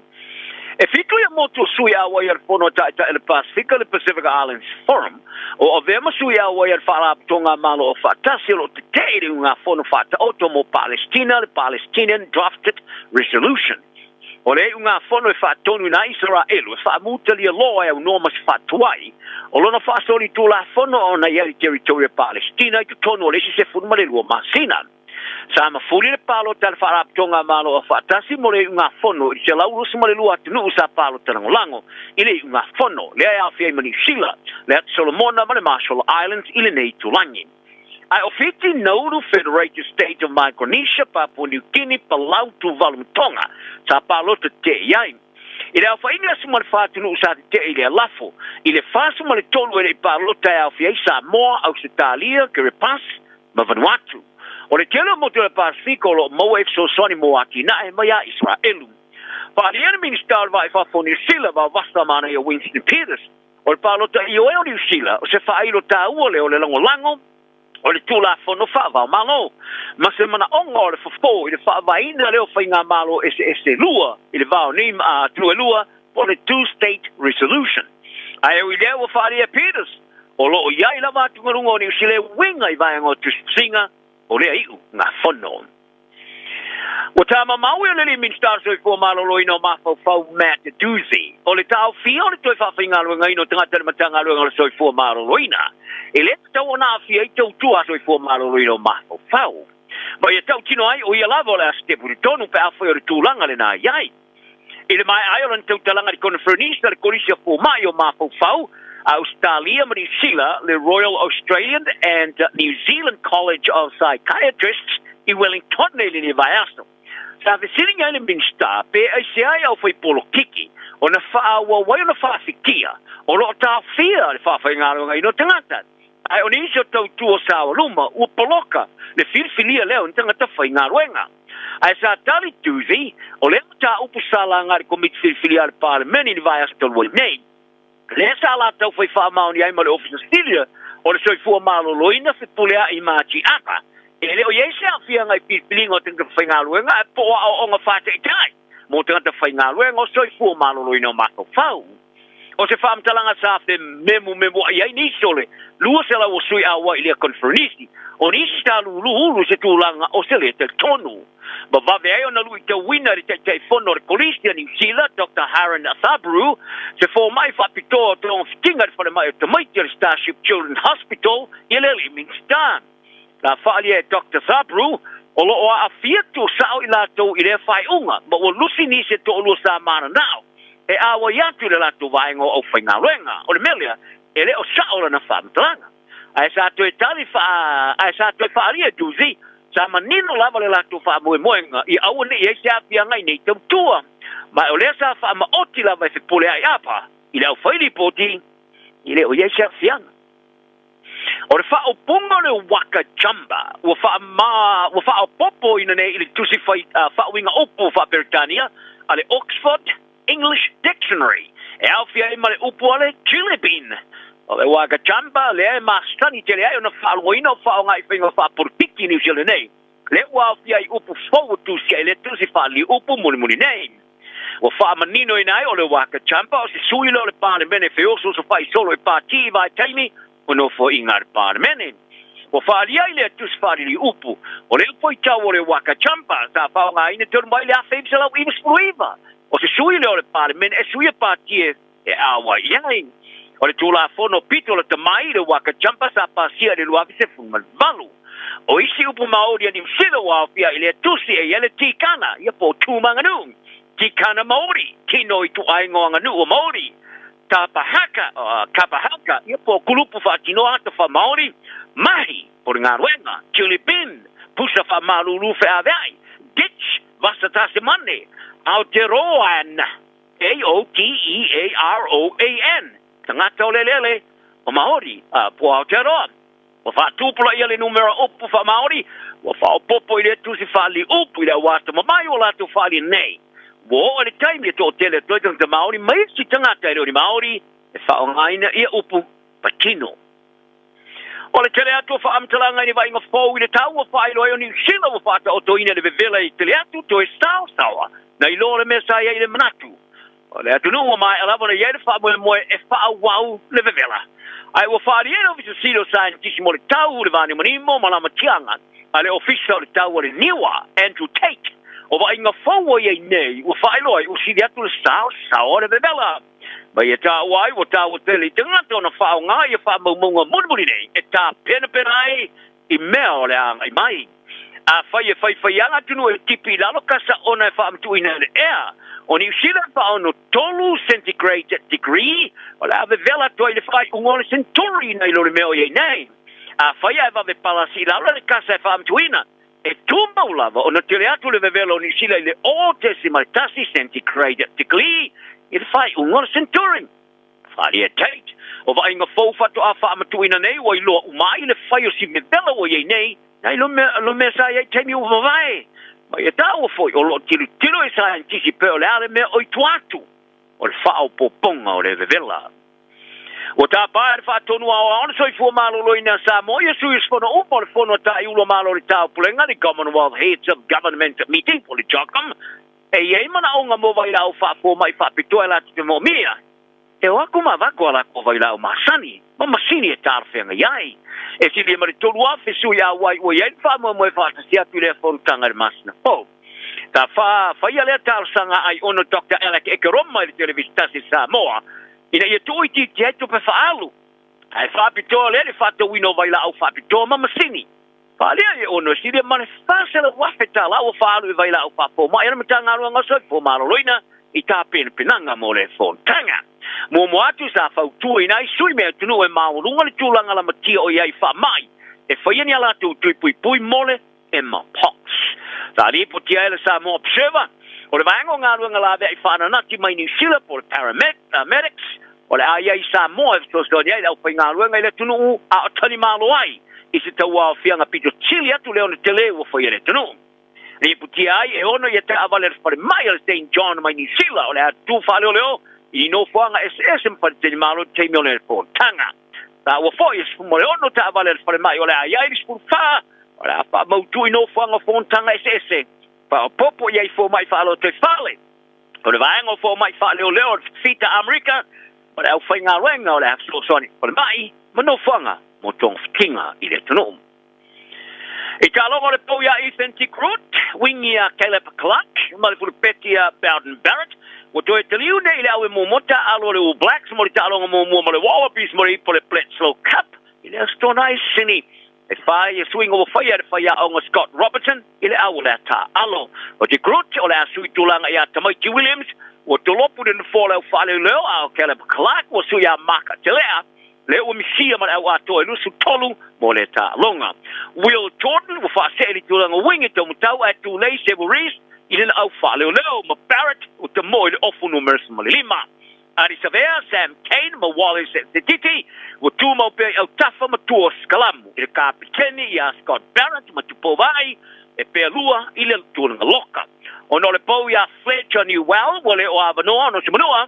E fitu ia motu o sui auai a le Fono a Taitai o le Pasefika, le Pacific Islands Forum, o avea ma sui auai a le Faalapotopotoga a Malo Aufaatasi o lo o tetee i le Uigafono Faataoto mo Palestina, le Palestinian Drafted Resolution. O le iugafono e faatonuina ai Isaraelu e faamutalia loa e aunoa ma se faatuai o lona faasolitulafono ona i ai le Territory o Palestina i totonu o le isi 12 masina. Sa mafuli le palota a le Faalapotopotoga a Malo Aufaatasi mo le iugafono i le 122 atunuu sa palota lagolago i le iugafono, lea e aofia ai ma Niu Sila, le Atu Solomona ma le Marshall Islands i lenei itulagi. Ae o Fiti, Nauru, Federated States of Micronesia, Papua New Guinea, Palau, Tuvalu ma Tonga sa palota tetee i ai. I le aofaiga e 14 atunuu sa tetee i lea lafo, i le 43 e le i palota e aofia ai Samoa, Ausetalia, Kiribati ma Vanuatu. O le tele o motu o le Pasefika o lo o maua i fesoasoani mo atinae mai a Isaraelu. Faaalia le Minisita o le Vaa i Fafo o Niu Sila, Vaovasa Manaia Winston Peters, o le palota ioe o Niu Sila o se faailo taua lea o le lagolago o le Tulafono Faavaomalo ma se manaoga o le fofo i le faavaeina lea o faigamalo eseese e lua i le va o nei atunuu e lua po o le Two State Resolution. Ae ui lea ua faaalia e Peters, o lo o i ai lava atugaluga o Niu Sila e uiga i vaega o tusitusiga o lea iugafono. Ua tāmamau e le alii Minisita o le Soifua Maloloina o Mafaufau Matt Doocey, o le taofia o le toe faafaigaluegaina o tagata i le Matagaluega o le Soifua Maloloina, e le tatau ona aafia ai tautua a Soifua Maloloina o Mafaufau. Ma ia tautino ai, o ia lava o le a sitepu i totonu pe afai o le tulaga lena e i ai. I le maea ai o lana tautalaga i le Koneferenisi a le Kolisi o Fomai o Mafaufau a Ausetalia ma Niu Sila, le Royal Australian and New Zealand College of Psychiatrists i Wellington i lenei vaiaso, sa fesiligia ai le Minisita pe aisea e aufai polokiki ona faaauau ai ona faafikia o lo o taofia le faafaigaluegaina o tagata. Ae o nisi o tautua saoaluma ua poloka le filifilia lea o ni tagata faigaluega. Ae sa tali Duthie, o lea mataupu sa laga e le Komiti Filifilia a le Palemene i le vaiaso talu ai nei, lea sa latou fai faamaoni ai ma le Ofisa Silia o le Soifua Maloloina Fepuleai Mati'ata, e le o i ai se aafiaga i filifiliga o tagata faigaluega ae po o aoaoga faataitai mo tagata faigaluega o soifua maloloina o mafaufau. O se faamatalaga sa fememumemua'i ai nisi o le 200 o sui auai i lea koneferenisi, o nisi sa luluulu i se tulaga o se lē talitonu. Ma vave ai ona luitauina e le Taitaifono o le Kolisi a Niu Sila, Doctor Haran Thabrew, se fomai faapitoa o togafitiga i le falemai o tamaiti o le Starship Children's Hospital i le alii Minisita. Na faaalia e Doctor Thabrew, o lo o aafia tuusao i latou i lea faaiuga ma ua lusi nisi e toalua sa mananao e auai atu i le latou vaega o aufaigaluega. O le mea lea, e le o sao lana faamatalaga. Ae sa toe tali faa, ae sa toe faaalia e Duzi, sa manino lava le latou faamoemoega ia aua ne i ai se aafiaga i nei tautua. Ma o lea sa faamaoti lava e Fepuleai Apa i le aufai lipoti, e le o i ai se aafiaga. O le faaupuga o le waka jumper ua faama, ua faaopoopoina nei i le tusi fai, faauiga upu faa-Peretania a le Oxford English Dictionary e aofia ai ma le upu a le chilly bin. O le waka jumper lea e masani tele ai ona faalogoina o faaaoga i faiga faapolokiki i Niu Sila nei, lea ua aofia ai upu fou ua tusia i lea tusi faaliliupu mulimuli nei. Ua faamaninoina ai o le Waka Jumper o se sui lea o le Palemene feosoosofai solo i pati i vaitaimi o nofoaiga a le Palemene. Ua faaalia ai lea tusi faaliliupu o le upu-faitau o le Waka Jumper sa faaaogaina talu mai le 1999. O se sui lea o le Palemene e suia pati e auai i ai. O le Tulafono pito lata mai le Waka Jumper sa pasia i le 2018. O isi upu Maori a Niu Sila ua aofia i lea tusi e i ai le tikana, ia po o Tūmanganū, tikana Maori, tino i tuaiga o aganuu o Maori, kapa haka, kapa haka, ia po o kulupu faatinoa ata faa-Maori, mahi, po o le galuega, chilly bin, pusa faamalūlū feaveai, ditch, vasa tasemane, Aotearoa-an. A-O-T-E-A-R-O-A-N, tagata o le eleele o Maori, po o Aotearoa. Ua faatupulaia le numera upu faa-Maori, ua faaopoopo i lea tusi faaliupu i le auatamamai ua latou faaalia nei. Ua oo i le taimi e toatele atu ai tagata Maori ma isi tagata e le o ni Maori e faaaogaina ia upu patino. O le tele atu o faamatalaga i ni vaaiga fou i le tau ua faailoa ai o Niu Sila ua faataotoina le vevela i tele atu toe saosaoa nai lo le mea sa i ai i le manatu o le atunuu ua maea lava ona i ai le faamoemoe e faaauau le vevela. Ae ua faaalia e le Ofisa Sili o Saienitisi mo le Tau le Vanimonimo ma Lamatiaga a le Ofisa o le Tau a le Niwa, Andrew Tate, o vaaiga fou ua i ai nei ua faailoa ai ua sili atu le saosaoa o le vevela. Ma ia taua ai ua taua tele i tagata ona faaaoga ia faamaumauga mulimuli nei e tapenapena ai i mea o le a agai mai. Afai e faifaiaga atunuu e tipi i lalo kasa ona e faamatuuina e le ea o Niu Sila e faaono 3 centigrade degree, o le a vevela atu ai i le faaiuga o le senturi nai lo le mea o i ai nei. Afai ae vave palasi i lalo le kasa e faamatuuina, e tumau lava ona tele atu le vevela o Niu Sila i le 0.1 centigrade degree i le faaiuga o le senturi. Faaalia e Tate, o vaaiga fou faatoa faamatuuina nei ua iloa uma ai le fai o si vevela ua i ai nei, nai lo mea, lo mea sa i ai taimi ua mavae. Ma ia taua foi, o lo o tilotilo e saienitisi pe o le a le mea o i tua atu o le faaopoopoga o le vevela. Ua tapa e le Faatonu Aoao le Soifua Maloloina a Samoa ia sui usufono uma o le Fono a Taiulu a Malo o le Taupulega, le Commonwealth Heads of Government Meeting po o le CHOGM, E i ai manaoga mo vailaau faafomai faapitoa e latou te moomia. E o aku ma avatu a latou vailaau masani ma masini e talafeagai ai. E silia ma le 3,000 sui auai ua i ai le faamoemoe faatasi atu i lea fonotaga i le masina fou. Sa faia lea talosaga a Aiono Doctor Alec Ekeroma i le Televisi Tasi a Samoa ina ia tuuitiitia ai tupe faaalu ae faapitoa lea i le faatauina o vailaau faapitoa ma masini. Faaalia e ono e silia ma le $400,000 ua faaalu i vailaau faafomai a le Matagaluega o Soifua Maloloina i tapenapenaga mo le fonotaga. Muamua atu sa fautuaina ai sui me atunuu e maualuga le tulaga lamatia o i ai faamai e faia ni a latou tui puipui mo le Mpox. Sa lipotia ai le Samoa Observer o le vaega o galuega laveai faananati mai Niu Sila po o le Paramedics o le a i ai i Samoa e fesoasoani ai i le aufaigaluega i le atunuu a o talimalo ai i se tauaofiaga pito sili atu le ona tele ua faia e le atunuu. Lipotia ai e ono ia taavale a le falemai a le Saint John mai Niu Sila o le a tu faaleoleo i nofoaga eseese ma faletalimalo i le taimi o le fonotaga. Taua foi e 16 taavale a le falemai o le a i ai le 14 o le a faamautu i nofoaga o fonotaga eseese faaopoopo i ai fomai faalotoifale. O le vaega o fomai faaleoleo o le Fita Amerika o le aufaigaluega o le a fesoasoani i falemai ma nofoaga mo togafitiga i le atunuu. I taaloga o le pou iā Ethan de Groot, wing iā Caleb Clarke ma le fulupeti iā Beauden Barrett, ua toe taliu nei i le awe momota alo a le All Blacks mo le taaloga muamua ma le Wallabies mo le ipu o le Bledisloe Cup i le Aso Toonai Sini. E whai e suiga ua faia e le faiaoga Scott Robertson i le au o le ata alo. O de Groot o le a sui tulaga iā Tamaiti Williams, ua tolopu le nofoa o le au faaleoleo a o Caleb Clarke ua sui iā Mark Telea, lea ua misia ma le au atoa e 23 mo le taaloga. Will Jordan ua faasee i le tulaga wing e taumatau ae tulei Sevu Reece i lena au faaleoleo ma Barrett ua tamoe i le ofu numera 15. Ardie Savea, Sam Cane ma Wallace Sititi ua tumau pea i autafa ma tua o Skalamu i le kapiteni iā Scott Barrett ma Tupou Vaai e pea lua i le tulaga loka. Ona o le pou iā Fletcher Newell ua le o avanoa ona o se manua,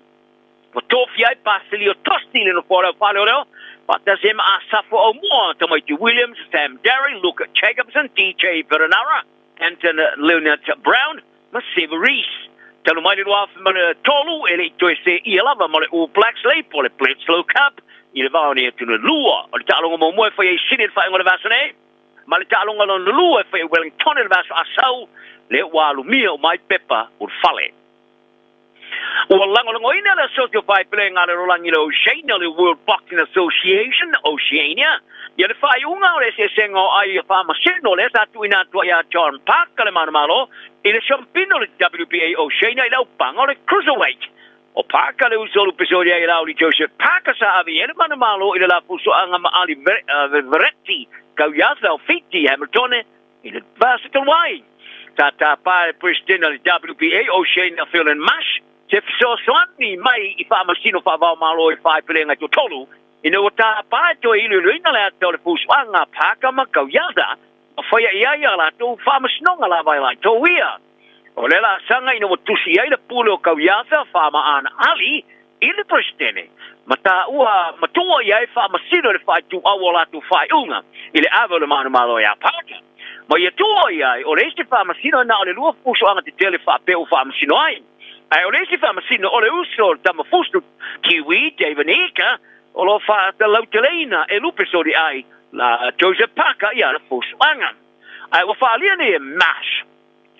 Ua tofia ai Basilio Tosti i le nofoa o le au faaleoleo, faatasi ai ma Asafo Aumua, Tamaiti Williams, Sam Darry, Luke Jacobson, DJ Perenara, Anton Leonard Brown ma Sevu Reece. Talu mai le 2003, e le i toe seia lava ma le All Blacks le ipu o le Bledisloe Cup i le vao nei atu lua. O le taaloga muamua e fai ai Sydney i le faaiuga o le vaiaso nei, ma le taaloga lona lua e fai ai Wellington i le vaiaso asau, lea ua alumia uma ai pepa ulufale. Ua lagolagoina le Asosi o Faipule Galelolagi le Oceania o le World Boxing Association, Oceania, ia le faaiuga o le eseesega o ai faamasino lea sa tuuina atu ai ia John Parker le manumalo i le siampina o le WBA Oceania i le aupaga o le Cruiserweight. O Parker le uso o Lupesolia i Lauli Joseph Parker sa ave i ai le manumalo i le lafusoaga ma Ali Veretti Kauiafa o Fiti Hamiltone I le vaiaso talu ai, sa tapa e le Peresetene o le WBA o Shane Phelan Marsh. Se fesoasoani mai i faamasino faavaomalo i faaipelega totolu, ina ua tāpā e toe iloiloina le ata o le fusuaga a Parker ma Kauiata, ma faia i ai a latou faamasinoga lava e latou ia. O le laasaga ina ua tusi ai le pule o Kauiata Faamaanaali i le Peresetene, ma taua matua i ai faamasino i le faaituau o latou faaiuga i le ave o le manumalo ia Parker. Ma ia tua i ai, o le isi faamasino e na o le lua fusuaga tetele faapea ua faamasino ai. Ae o le isi faamasino o le uso o le tamafusu Kiwi David Ika o lo o faatalauteleina e lupe soli ai la Joseph Parker i ana fusuaga. Ae ua faaalia nei e Marsh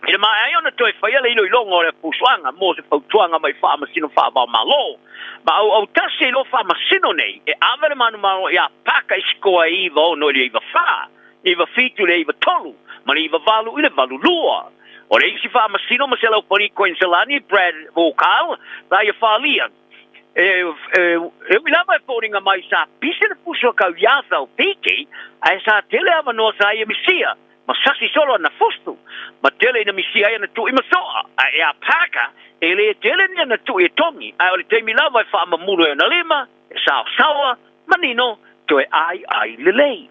i le maea ai ona toe faia le iloiloga o le fusuaga mo se fautuaga mai faamasino faavaomalo. Ma auautasi ai loa faamasino nei e ave le manumalo ia Parker i sikoa e 96 i le 94, 97 i le 93 ma le 98 i le 82. O le isi faamasino ma se laupali Koiniselani, Brad Vokaal, sa ia faaalia E, e ui lava e foliga mai sa pise le puso a kau iā sau piki, ae sa tele avanoa sa ia misia, ma sasi solo ana fusu, ma tele ina misia ai ana tui ma soa, ae a Parker, e lē tele ni ana tui e togi, ae o le taimi lava e faamamulu ai ona lima, e saosaoa, manino, toe aiai lelei.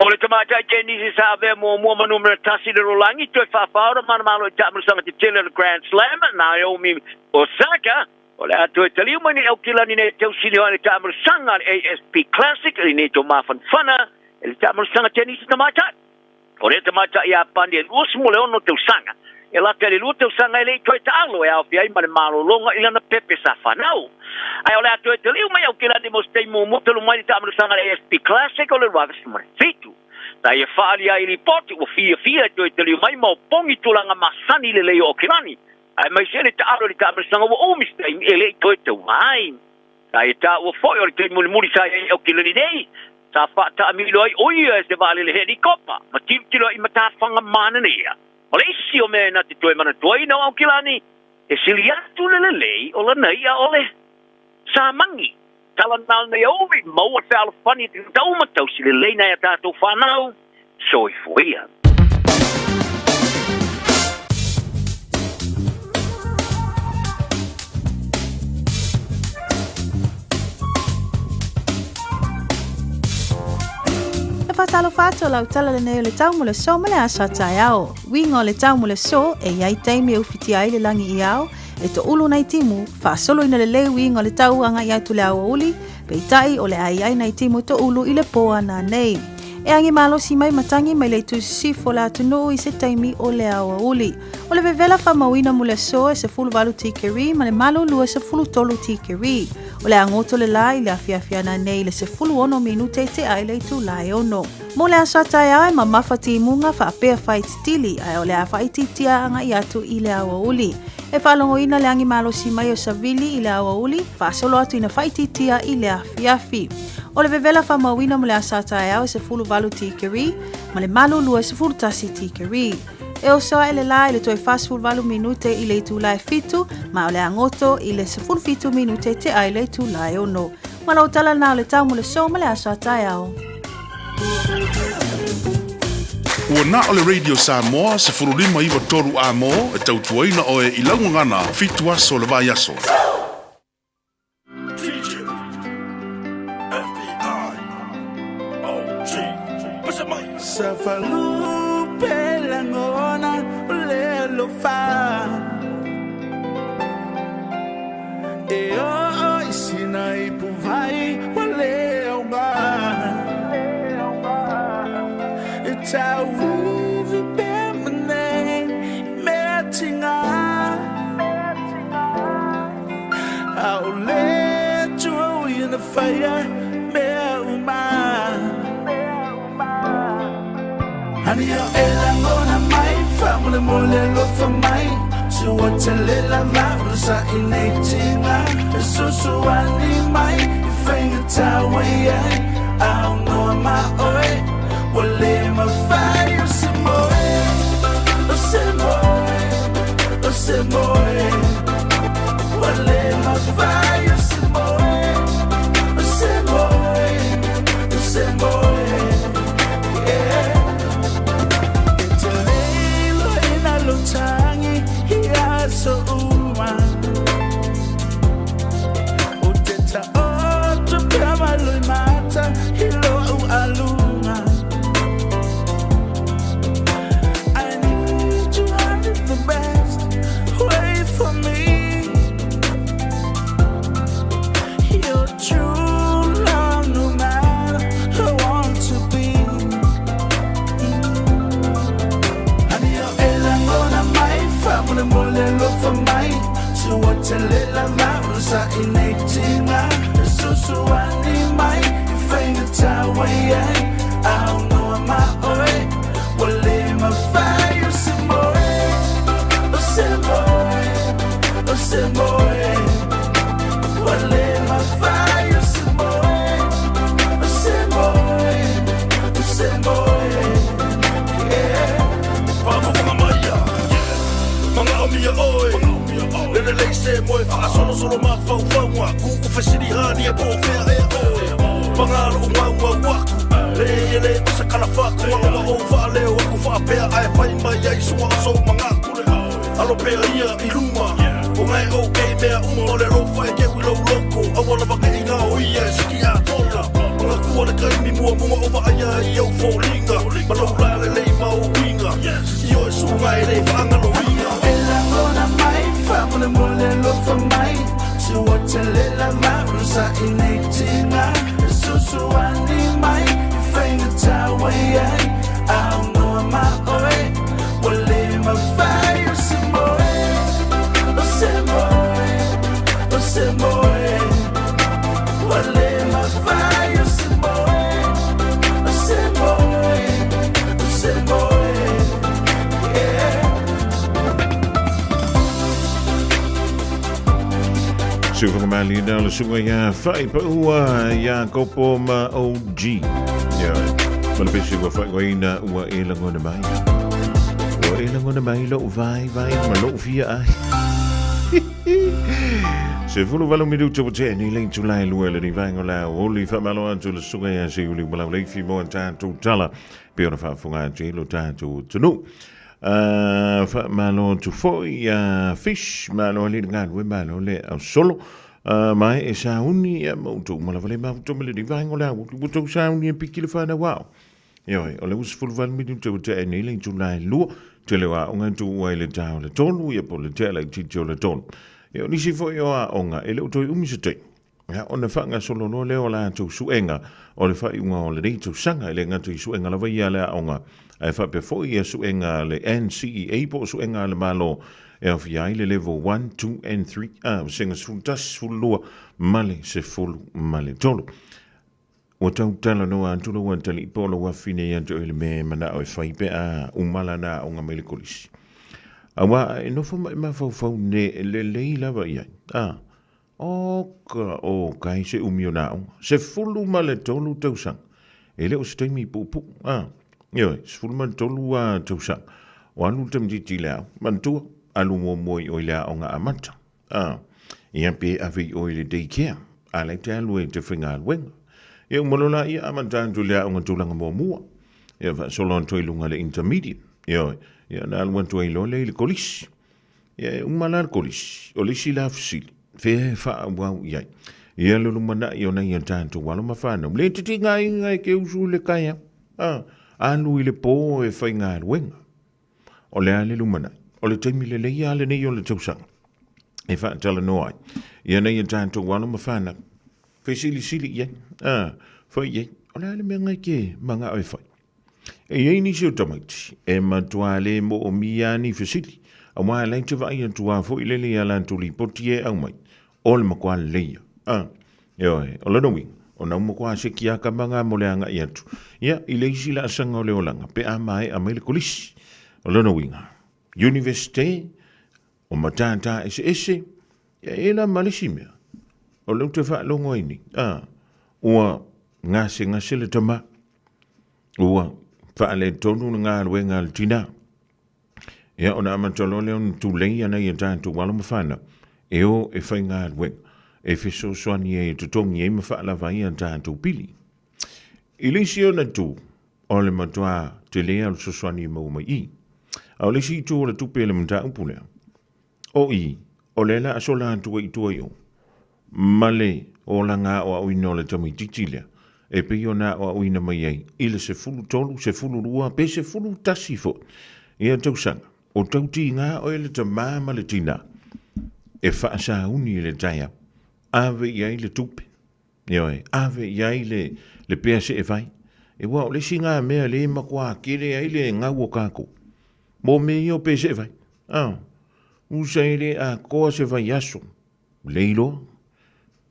O le tamaitai tenisi sa avea muamua ma numera tasi i le rolagi, toe faafaora manamalo i taamilosaga tetele o le Grand Slam, Naomi Osaka, o le a toe taliu mai nei Aukilani nei e tausili ai le taamilosaga a le ASP Classic i lenei taumafanafana i le taamilosaga tenisi tamaitai. O lea tamaitai Iapani e 26 tausaga, e lata i le lua tausaga e le i toe taalo e aofia ai ma le malologa i lana pepe sa fanau. Ae o le a toe taliu mai Aukilani mo se taimi muamua talu mai le taamilosaga a le ASP Classic o le 2017. Sa ia faaali ai i lipoti ua fiafia e toe taliu mai ma opogi tulaga masani lelei o Aukilani, aemaise le taalo i le taamilosaga ua umi se taimi e le i toe taua ai. Sa ia taua foi o le taimi mulimuli sa i ai Aukilani nei, sa faataamilo ai ʻo ia e se vaalele helikopa ma tilotilo ai i matafaga manaia. O le isi o mea e na te toe manatuaina o Aukilani, e sili atu le lelei o lana iʻa o le samagi. Tala na nei aowi, maua le fealofani i te tauma tausi lelei nai a tatou whanau. Soifua ia. E faatalofa atu o lau tala lenei o le tau mo le aso ma le aso a taeao. Uiga o le tau mo le aso e i ai taimi e ufitia ai le lagi i ao, e toʻulu nai timu, faasolo ina lelei uiga o le tau agai atu le aoauli, peitai o le a i ai nai timu toʻulu i le pō ana nei. E agi malosi mai matagi mai le itu sisifo o le atunuu i se taimi o le aoauli. O le vevela faamauina mo le aso e 18 tikeri ma le malulu e 13 tikeri. O le agoto le la i le afiafi ana nei i le 16 minute i tea i le itula e ono. Mo le aso a taeao e mamafa timuga faapea faititili ae o le a faaitiitia agai atu i le aoauli. E faalogoina le agi malosi mai o Savili i le aoauli, faasolo atu ina faaitiitia i le afiafi. O le vevela faamauina mo le aso a taeao e 18 tikeri ma le malulu e 11 tikeri. E oso ae le la i le toe 48 minute i le itula e fitu, ma o le agoto i le 17 minute te ai le itula e ono. Ma lou tala na o le tau mo le so ma le aso a taeao. Ua na o le Radio Samoa 1593 A mo e tautuaina oe i lau gagana fitu aso o le vaiaso. tele lava o sa i nei tina E susuani mai i whainga wai ai Au noa ma oe Ua le mawhai o se moe O se moe O se moe Ua le mawhai o se moe O se moe O se moe Yeah Whakafonga mai ia Manga o mia oe Lele lei se moe Whaasolosolo mafaufauga Ku'u fesili hani e po o fea ea oe Pagā lo'u gaugau aku Le e lē o se kalafaku Ua ou faaleo aku faapea Ae fai mai ai suga o sou magaku Alo pea ia i luma O gae ou kei mea uma o le lofa e keu i lou loko Aua lava ke'iga o ia e siki atola Magakua le kaimi muamua o vaaia ai au foliga Ma lou lalelei ma ou uiga I oe suga e lē faagaloina E lagona mai faamolemole lofa mai Se ua tele lava o sa i nei tina E susuani mai i faigata ai ai Au noa ma oe Ua le mawhai o se moe O se moe O se moe Ua le mawhai o se moe O se moe O se moe Yeah Sufagamaliina o le suga ia whaipaua ia kopo ma OG. Ia, ma le pesi ua whaikoina ua e langona mai. Ua e langona mai lou vai vai ma lou fia ai. 18 minuta ua tea nei le itula e 2 le nivaega o le aoauli. Faamalo atu le susuga ia Seiuli Umalauleifi mo a tatou tala pei ona faafofoga atu ai lo tatou atunuu. Faamalo atu foi ia Fish, malo alii le galue, malo le ausolo. Ma e sauni ia ma outou uma lava le mafuta ma lenei vaega o le aoauli. Ua outou sauni e piki le fanau ao. Ioe, o le ua 18 minute ua tea nei le itula e 2, tele o aoga e tuua i le ta o le 3, ia po o le tea laitiiti o le 3. Ia o nisi foi o aoga e le o toe umi se taimi. Ia, ona faagasolo loa lea o latou suega o le faaiuga o lenei tausaga, e le gata i suega lava ia a le aoga, ae faapea foi ia suega a le NCEA po o suega a le Malo e aofia ai le Level 1, 2 and 3, a, vasega 11, 12 ma le 13. Ua tau talanoa atu lou atalii po o lou afine ia te oe i le mea e manao e fai pe a uma lana aoga mai le kolisi. Aua e nofo ma e mafaufau ne lelei lava i ai. A, Oka, o kai se umi o nā aoga. 13 tausaga. E le o se taimi puupuu. A, ioe, 13 a tausaga. O alu le tamaitiiti i le aoga. Manatua, alu muamua i oe i le aoga amata. A, ia pe ave i oe i le day care. A la e te alu ai i te faigaluega. Ia uma loa laia amata atu i le aoga tulaga muamua. Ia faasolo atu ai i luga i le intermediate. Ioe, ia ona alu atu ai loa lea i le kolisi. Ia e uma la le kolisi, o le isi la fesili, fea e faaauau i ai? Ia le lumanai o nai a tatou alo ma fanau, le titigaina e ke usu i le kaea, a, alu i le pō e faigaluega. O le a le lumanai? O le taimi lelei a lenei o le tausaga e faatalanoa ai. Ia nai a tatou alo ma fanau, fesilisili i ai, a, fai i ai, o le a le mea ngai ke mangao e fai? E i ai nisi o tamaiti e matua le moomia ni fesili, auā e lae te vaai atu a foi lele i a latou lipoti e aumai, o le matua lelei ia. A, ioe, o lona uiga, o na matua seki a kama ngā mo le agai atu, ia, i le isi laasaga o le olaga, pe a maea mai le kolisi. O lona uiga, Universite, o matātā eseese, ia e la ma le isi mea, o lea ou te faalogo ai nei, a, ua gasegase le tama, ua faaletonu le galuega a le tinā. Ia, ona amata loa lea ona tulei ana ia tatou alo ma fanau, e o e faigaluega, e fesoasoani ai e totogi ai ma faalava ai a tatou pili. I le isi ona itu, o le matua tele o le fesoasoani e maua mai i. A o le isi itu o le tupe i le mataupu lea, o i, o lea la a sola atu ai i tua i o, ma le olaga aoaoina o le tamaitiiti lea, e pei ona aoaoina mai ai i le 13, 12 pe 11 foi ia tausaga, o tautiga oe le tamā ma le tinā e faasauni i le taeao, ave i ai le tupe. Ioe, ave i ai le, le pea seevai. E ua o le isi ngā mea le matua kele ai le ngau o kākou. Mo mea ia o pea seevai. Ah, usa e le atoa se vaiaso. Le iloa.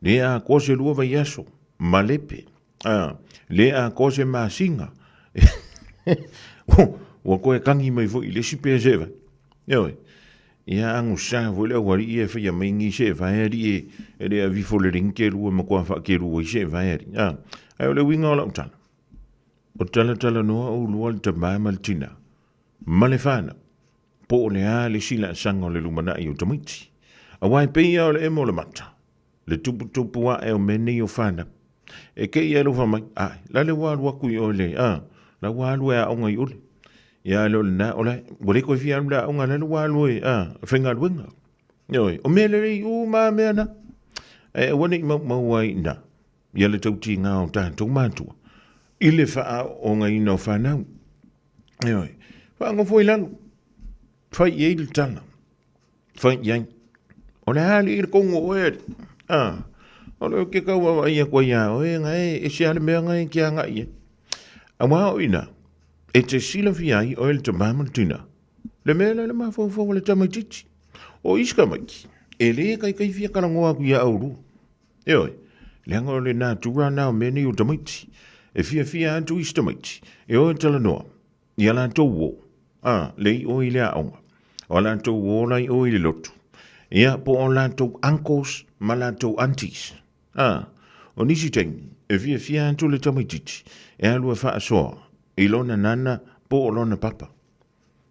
Le atoa se 2 vaiaso, malepe. A, le atoa se masina. Ua toe tagi mai foi i le isi pea se'evae. Ioe. Ia agusā foi le aualii ia e faia mai ni se'evae alii e le avifo lelei ni kelu e matua faakelu ai se'evae alii. A, ae o le uiga o lau tala, o talatalanoa oulua le tamā ma le tinā, ma le fanau, po o le a le isi laasaga o le lumanai o tamaiti. Aua e pei lava o le emo o le mata, le tuputupu ae o mea nei o fanau. E kei e alofa mai, ae, la le ua alu atu i o le, a, la ua alu e aoga i ole. Ia, le o lena, o la, ua le toe fia alu le aoga, la le ua alu e, a, faigaluega. Ioe, o mea lelei uma mea na. Ae aua ne i maumau ai i ina, ia le tautiga o tatou matua, i le faaoogaina o fanau. Ioe, faanofo i lalo, fai i ai le tala, fai i ai. O le a alii le kongo o oe alii? A, o le ke kau vaavaai atu ai iā oe, na e ese lava le mea na e te agai i ai. Aua o i ina, e te silafia ai oe le tamā ma le tinā, le mea lea le mafaufau o le tamaitiiti. O isi tamaiti, e le taitai fia talanoa atu iā oulua. Ioe, leaga o le natura lena o mea nei o tamaiti. E fiafia atu isi tamaiti, e o e talanoa i a latou uo, a, le i o i le aoga, o a latou uo la i o i le lotu, ia, po o latou uncles ma latou aunties. A, o nisi taimi, e fiafia atu le tamaitiiti e alu e faasoa i lona nana po o lona papa.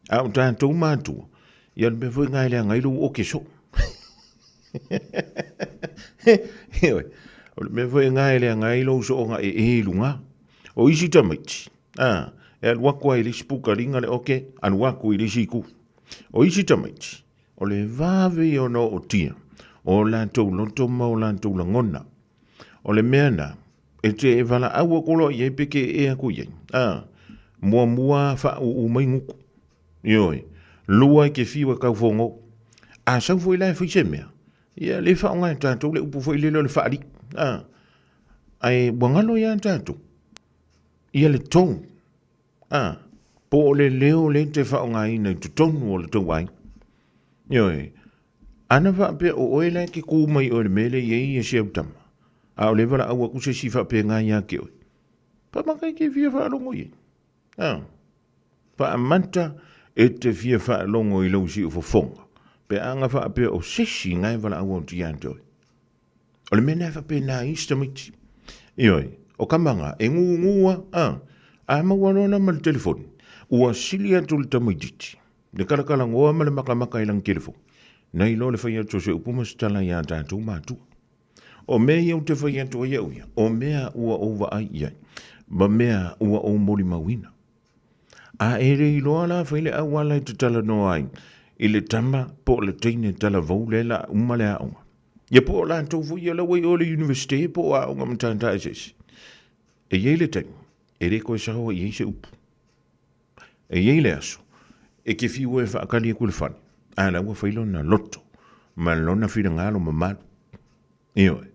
A o tatou matua, ia o le mea foi lena e leaga ai lou oke soo. Ioe, o le mea foi lena e leaga ai lou sooga ee i luga. O isi tamaiti, a, e alu atu lava i le isi pukaliga le oke, alu atu i le isi itu. O isi tamaiti, o le vave ia ona ootia o latou loto ma o latou lagona. O le mea lena, e te e valaau atu loa i ai pe te ee atu i ai. A, muamua faauu mai gutu. Ioe, lua e te fiu e taufogo. A sau foi la e fai se mea, ia le faaaoga e tatou le upu foi lele o le faalii. A, ae ua galo ia tatou ia le tone. A, po o le leo lea e te faaaogaina i totonu o le tou aiga. Ioe, ana faapea o oe la e te kū mai oe i le mea lea e i ai si au tama, a o lea e valaau atu se isi faapena ia te oe, faamata e te fia faalogo i ai. A, faamata e te fia faalogo i lou siufofoga, pe a na faapea o se isi na e valaau atu ia te oe. O le mea lena e faapena ai isi tamaiti. Ioe, o kama na, e gūgū a, a, a maua loa la ma le telefoni, ua sili atu le tamaitiiti, le kalakalanoa ma le makamaka i lana telefoni, nai lo le fai atu o se upu ma se tala iā tatou matua. O mea ia ou te fai atu ai au ia, o mea ua ou vaai i ai, ma mea ua ou molimauina. A e le iloa la fai le auala e te talanoa ai i le tama po o le teine talavou lea la uma le aoga. Ia po o latou foi ia la ua i o le university po o aoga matata eseese. E i ai le taimi, e le toe sao ai i ai se upu. E i ai le aso, e te fiu e faatali atu i le fale, a la ua fai lona loto ma lona finagalo mamalu. Ioe.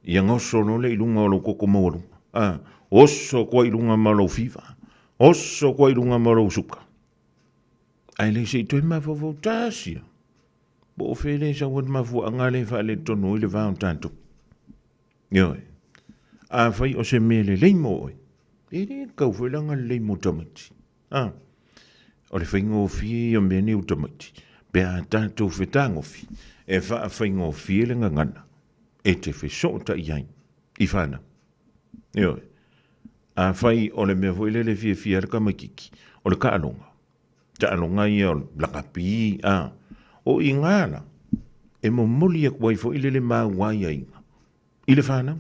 Ia goso loa lea i luga o lou toto maualuga. A, oso atu ai i luga ma lou fiva. Oso atu ai i luga ma lou suka. Ae le se i toe mafaufau tasi lava. Po o fea le sau ai le mafuaaga lea e faaletonu ai le va o tatou. Ioe. Afai o se mea lelei mo oe, e le tatau foi la ona lelei mo tamaiti. A, o le faigofie ia o mea nei o tamaiti, pe a tatou fetagofi e faafaigofie le gagana e te fesootai ai i fanau. Ioe. Afai o le mea foi lele e fiafia ai le tamaitiiti, o le taaloga, taaloga ia o le lakapi, a, o i ina la e momoli atu ai foi lele mau aiaiga i le fanau.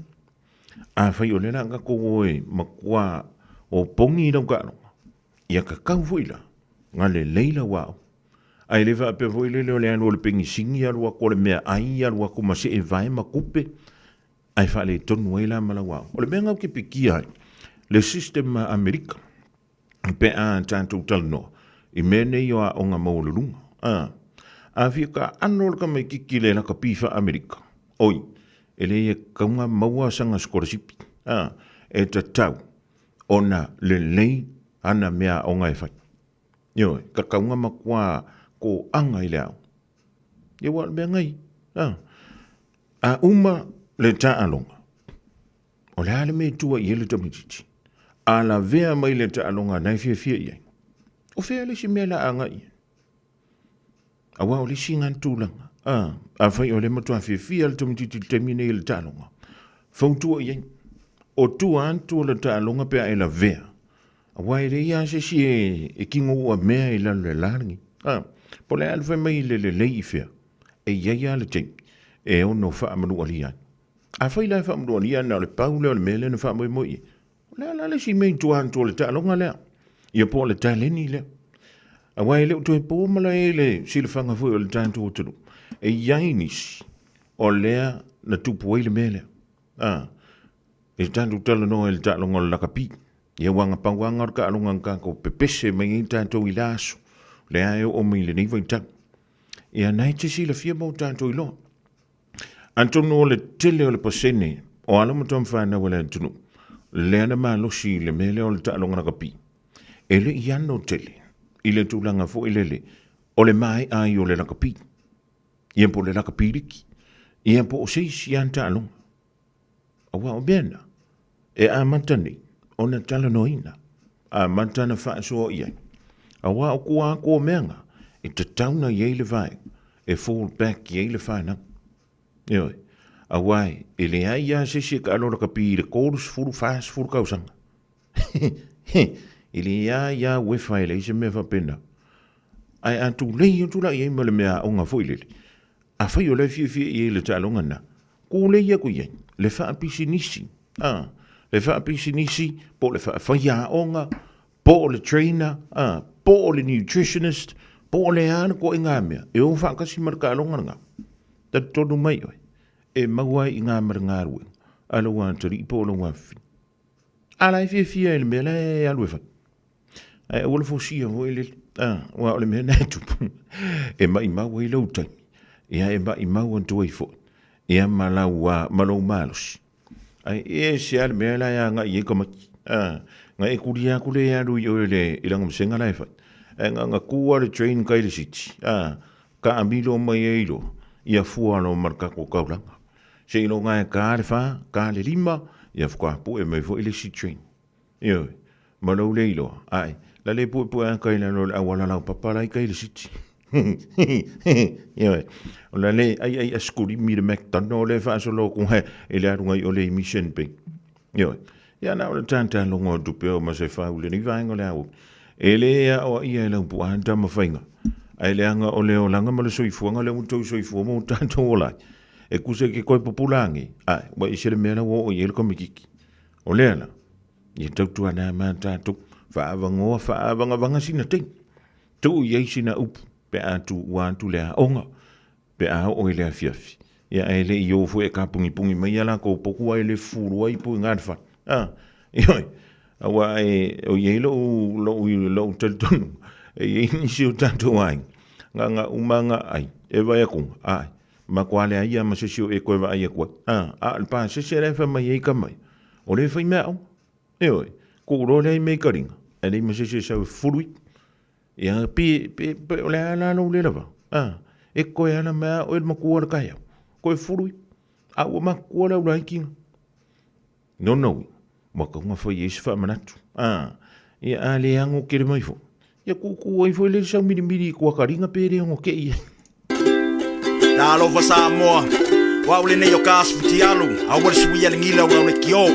Afai o lea o le a tatou o e matua opogi lau taaloga, ia tatau foi la ona lelei lau aoga. Ae le faapea foi lele o le alu o le penisini, alu atu o le meaai, alu atu ma seevae ma tupe, ae faaletonu ai la ma lau aoga. O le mea lena ou te pikia ai le system a Amerika pe a tatou talanoa i mea nei o aoga maualuluga. A, a fia taano le tamaitiiti i le lakapi faa-Amerika, oi, e leai e tatau ona maua sana sikolasipi, a, e tatau ona lelei ana meaaoga e fai. Ioe, tatau ona matua toaga i le aoga. Ia aua o le mea nei, a. A uma le taaloga, o le a le mea e tua i ai le tamaitiiti? A lavea mai le taaloga na e fiafia i ai, o fea le isi mea la agai i ai? Aua o le isi lena tulaga, a, afai o lea matua fiafia le tamaitiiti i le taimi nei i le taaloga, fautua i ai, o tua atu o le taaloga pe a e lavea, aua e leai lava se isi e kino ua mea i lalo i le la lenei. A, po o le a le fai mai le lelei i fea, e i ai lava le taimi e ono faamanualia ai. Afai la e faamanualia na o le pau lea o le mea lea na faamoemoe i ai, o le a la le isi mea i tua atu o le taaloga lea, ia po o le taleni lea. Aua e le o toe po malae i le silafaga foi o le tatou atunuu, e i ai nisi o lea na tupu ai le mea lea. A, e tatou talanoa i le taaloga o le lakapi. Ia aua na pau lava lena o le taaloga na tatou pepese mai ai tatou i la aso, lea e oo mai i lenei vaitau. Ia na e te silafia ma o tatou iloa. Atonu o le tele o le pasene o alo ma tamafanau a le atunuu, lea na malosi i le mea lea o le taaloga lakapi, e le i ano tele i le tulaga foi lele o le maea ai o le lakapi, ia po o le lakapi liki, ia po o se isi lava taaloga. Aua o mea na, e amata nei ona talanoaina, amata ona faasoa i ai. Aua o tua atu o mea na, e tatau ona i ai le vaega e fall back i ai le fanau. Ioe, aua e leai lava se isi e taalo lakapi i le 30, 40 tausaga. E leai lava uefa e leai se mea faapena. Ae a tulei atu la i ai ma le mea aoga foi lele, afai o la e fiafia i ai i le taaloga lena, tulei atu i ai le faapisinisi, a, le faapisinisi po o le faafaiaoga, po o le trainer, a, po o le nutritionist, po o le a le ituaiga mea e o faatasi ma le taaloga lena. Talitonu mai oe, e maua ai i ina ma le galuega a lou atalii po o lou afafine. A la e fiafia i le mea la e alu e fai. Ae aua le fosia foi lele. Ah, aua o le mea lena e tupu. E maimau ai lou taimi. Ia e maimau atu ai foi. Ia ma lau, ma lou malosi. Ae e ese lava le mea la e agai i ai tamaiti. Ah, na e kulia atu lea e alu i o i le, i lana vasega la e fai. Ae na ona tu lava le train kai le city. Ah, taamilo mai ai loa, ia fua loa ma le tatou taulaga. Seiloga e ta le fa, ta le lima, ia faatoa pue mai foi le isi train. Ioe, ma lou le iloa, ae, la le puepue lava tai i lalo o le auala laupapa la i tai i le city. Ioe, o la le aiai asikulimi le McDonald lea e faasolo atu i le aluga i o le i Mission Bay. Ioe, ia na o le tatalogo atu pea o Masefau i lenei vaega o le aoauli. E le aoaia e Laupua le tamafaiga, ae leaga o le olaga ma le soifuaga lea ua outou soifua ma ua tatou ola ai. E tusa i ke koe pupula age, ae, ua ese le mea la ua oo i ai le komititi. O lea la, ia tautuana ma tatou, faaavanoa, faaavagavaga sina taimi, tuu i ai sina upu pe a tuua atu le aoga, pe a oo i le afiafi. Ia ae le i o foi e kapunipungi mai a latou potu ae le fufulu ai ipu i na le fale. A, ioe, aua e, o i ai lou, lou, lou talitonuga, e i ai nisi o tatou aiga, na ona uma na ai, e vaai atu, ae, Matua leai lava ma se isi o e toe vaai atu ai. A, a o le pasese la e fai mai ai tama ia, o lea e fai meaaoga. Ioe, tuu loa lea i meikaliga, ae leai ma se isi e sau e fufulu i. Ia, pe, pe, pe o le a la lou le lava? A, e toe ala mai lava oe le matua o le taeao, toe fufulu i. A ua matutua le aulaiti na. Lona uiga, ua tatau ona fai i ai se faamanatu. A, ia a le ano tele mai foi, ia tuutuu ai foi lea i le saumilimili i tuakaliga pe le ono tei ai. Talofa Samoa, o au lenei o ka Futialu, aua le suia le gila o le kio.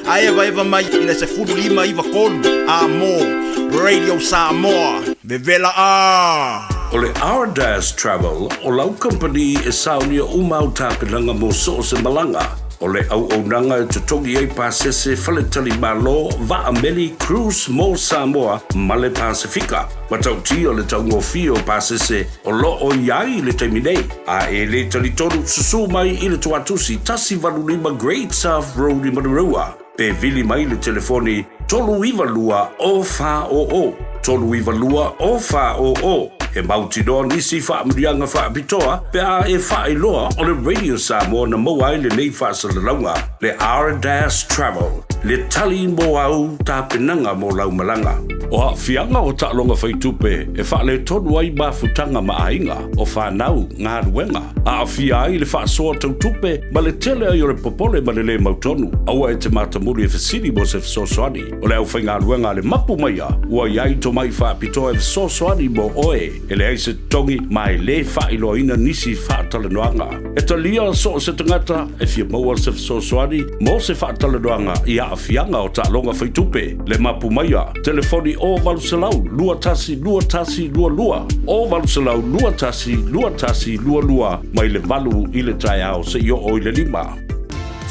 A eva eva mai i le 15 93 a mo Radio Samoa, vevela a! O le Ardas Travel o lau kamupani e saunia uma au tapenaga mo so o se malaga. O le auaunaga e totogi ai pasese faletalimalo, vaa meli, cruise mo Samoa ma le Pasefika. Matautia le taugofie o pasese o lo o i ai i le taimi nei. A e le talitonu, susū mai i le Tuatusi 185 Great South Road i Manurewa, pe vili mai le telefoni 392 0400, 392 0400. E mautinoa nisi faamanuiaga faapitoa pe a e faailoa o le Radio Samoa na maua ai lenei faasalalauga, le R-Travel, le tali mo au tapenaga mo lau malaga. O aafiaga o taaloga faitupe e faaletonu ai mafutaga ma aiga, o fanau, galuega, aafia ai le faasoa tau tupe ma le tele ai o le popole ma le lē mautonu. Aua e te matamuli e fesili mo se fesoasoani. O le aufaigaluega a le Mapu Maia ua i ai tomai faapitoa e fesoasoani mo oe. E leai se totogi ma e lē faailoaina nisi faatalanoaga. E talia so o se tagata e fia maua se fesoasoani mo se faatalanoaga i aafiaga o taaloga faitupe. Le Mapu Maia, telefoni o 800 21 21 22, o 800 21 21 22, mai le 8 i le taeao seia oo i le 5.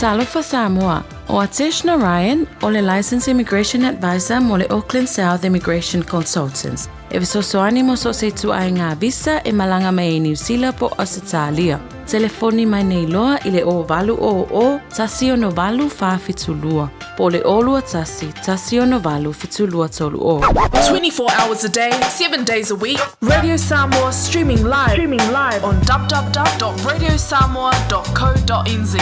Talofa Samoa, O Atesh Narayan, o le Licensed Immigration Advisor mo le Auckland South Immigration Consultants, e fesoasoani mo so o se ituaiga visa e malaga mai ai Niu Sila po o Ausetalia. Telefoni mai nei loa i le 0800 168 472 po o le 021 168 7230. 24 hours a day, 7 days a week, Radio Samoa streaming live, streaming live on www.radiosamoa.co.nz.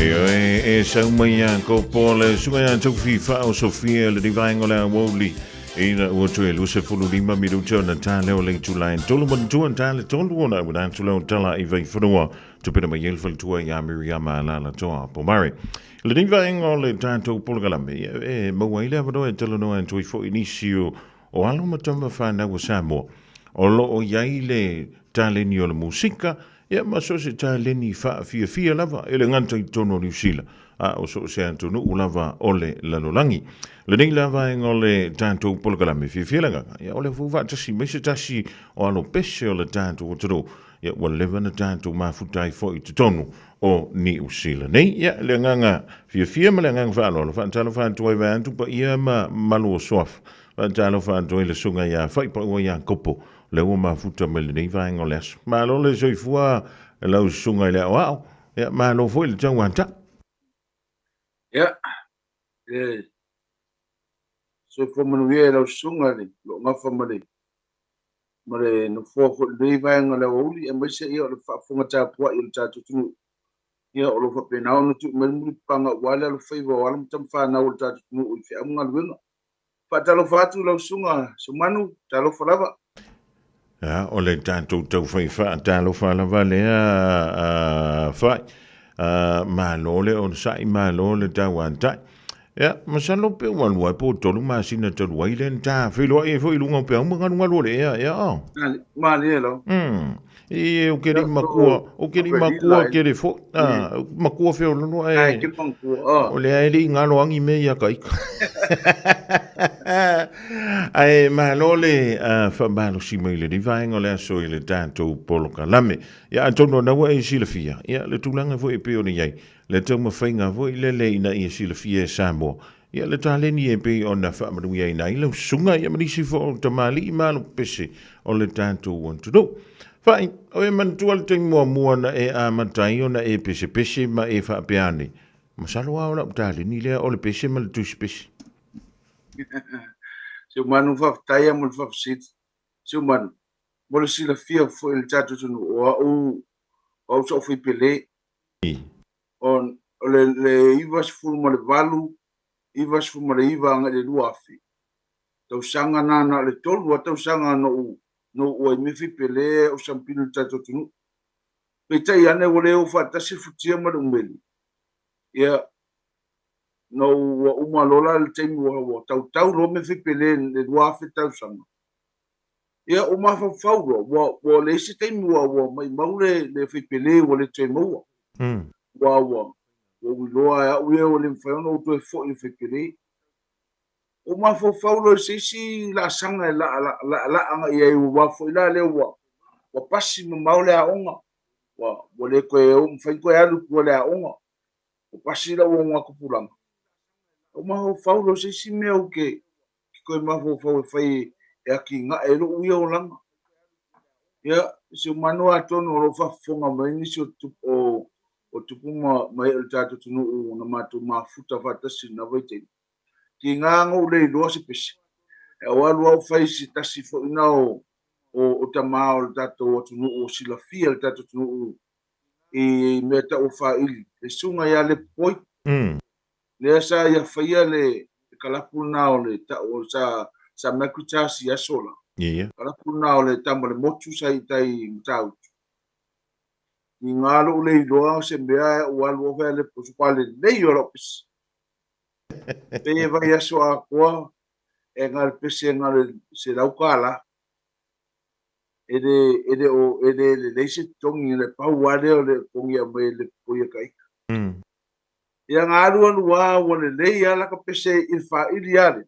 E e sau mai ia ko po le suka ia tau fifa o Sofia le divaenga o le awouli. Ina ua toe 25 minute ona tā leo le itula e tolu manatua tā le tolu ona ua atu leo tala i Vaifanua tupena mai ai le faletua iā Miriama Alaalatoa Pomare. I lenei vaega o le tatou polokalame, e maua ai le avanoa e talanoa atu ai foi nisi o o alo ma tama fanau a Samoa o lo o i ai le taleni o le musika, ia ma so o se taleni faafiafia lava e le gata i totonu o Niu Sila, a o so o se atunuu lava o le lalolagi. Lenei la vaega o le tatou polokalame fiafia le agaga, ia o lea foi ua faatasi mai se tasi o alo pese o le tatou atunuu, ia ua leva ona tatou mafuta ai foi i totonu o Niu Sila nei. Ia, le agaga fiafia ma le agaga faaaloalo, faatalofa atu ai vaeatu paia ma mamalu o Suafa. Faatalofa atu ai le susuga ia Faipaua Iakopo, lea ua mafuta mai lenei vaega o le aso. Malo le soifua lau susuga i le aoao, ia malo foi le tauata. Ia, e soifua manuia i lau susuga i le gafa ma le ma le nofoa foi i lenei vaega o le aoauli, aemaise ia o le faafofoga tapuai a le tatou atunuu. Ia, o lo o faapena ona tuu mai le mulipapaga aua le alofaiva o alo ma tamafanau o le tatou atunuu i feau ma galuega. Faatalofa atu lau susuga Seumanu, talofa lava. Ia, o le tatou taufai faatalofa lava lea a Fai. Malo le onosai, malo le tauatai. Ia, masalo pe ua lua ai po o tolu masina talu ai lea na ta feiloai ai foi i luga o peau ma galugalu o le ea, ea o. Malie lau. E, o ke li makua, o ke li makua ke le fo, a, makua feolono e. Ai, ke makua, o. O le ae le i ngalo angi me ia ka ika. Ae malo le whamalosi mai le vaenga o le aso i le tatou polokalame. Ia atonu o naua e silafia, ia le tulaga foi e pei ona i ai, le taumafaiga foi lele ina ia silafia e Samoa, ia le taleni e pei ona faamanuiaina ai lau susuga ia ma nisi foi o tamalii ma alopese o le tatou atunuu. Fai, o e manatua le taimi muamua na e amata ai ona e pesepese ma e faapea ane, masalo lava o lau taleni lea o le pese ma le tusi pese. Seumanu, faafetai lava mo le faafesili. Seumanu, mo le silafia foi e le tatou atunuu, o au, o au sa ou fai pele. O, o le, le 98, 99 agai i le 2000, tausaga na, na o le tolu lava tausaga na ou, na ou ai mea fai pele ou sampili i le tatou atunuu. Peitai ane ua le o faatasi le futia ma le umele. Ia, na ou, ua uma loa la le taimi ua, ua tautau loa mea fai pele i le 2000 tausaga. Ia, ua mafaufau loa, ua, ua leai se taimi ua, ua maimau le, le fai pele ua le toe maua. Ua, ua, ua ou iloa e au ia ua le mafai ona ou toe foi i le fai pele. Ua mafaufau loa i se isi laasaga e laalaaga i ai, aua foi la lea ua, ua pasi mamao le aoga, ua, ua le toe mafai ona toe alu i tua i le aoga, ua pasi lau augatupulaga. Ua mafaufau loa i se isi mea ou te toe mafaufau e fai e atinae ai lou ia olaga. Ia, Seumanu atonu o lo o faafofoga mai nisi o o, o tupu ma, ma ee o le tatou atunuu na matou mafuta faatasi i lena vaitaimi. Tiga na ou le iloa se pese. E au alu au fai se tasi foi na o, o, o tama o le tatou atunuu o silafia le tatou atunuu i mea tau o faaili, le susuga ia Lepopoi. Lea sa ia faia le kalapu lena o le tau sa sa Macritas i aso la. Ia. Kalapu lena o le tama le motu sa i tai i Matautu. I ngā lou le iloa se mea e ua alu ofe le posu pa lelei o lau pese. Pe e vai aso atoa e ngā le pese e ngā le se lau kālā. E le, e le o, e le lelei se totogi le pau lava lea o le totogi e aumai e le poia ka ika. Ia na alu alu lava ua lelei lava laka pese i le faaili lava lea.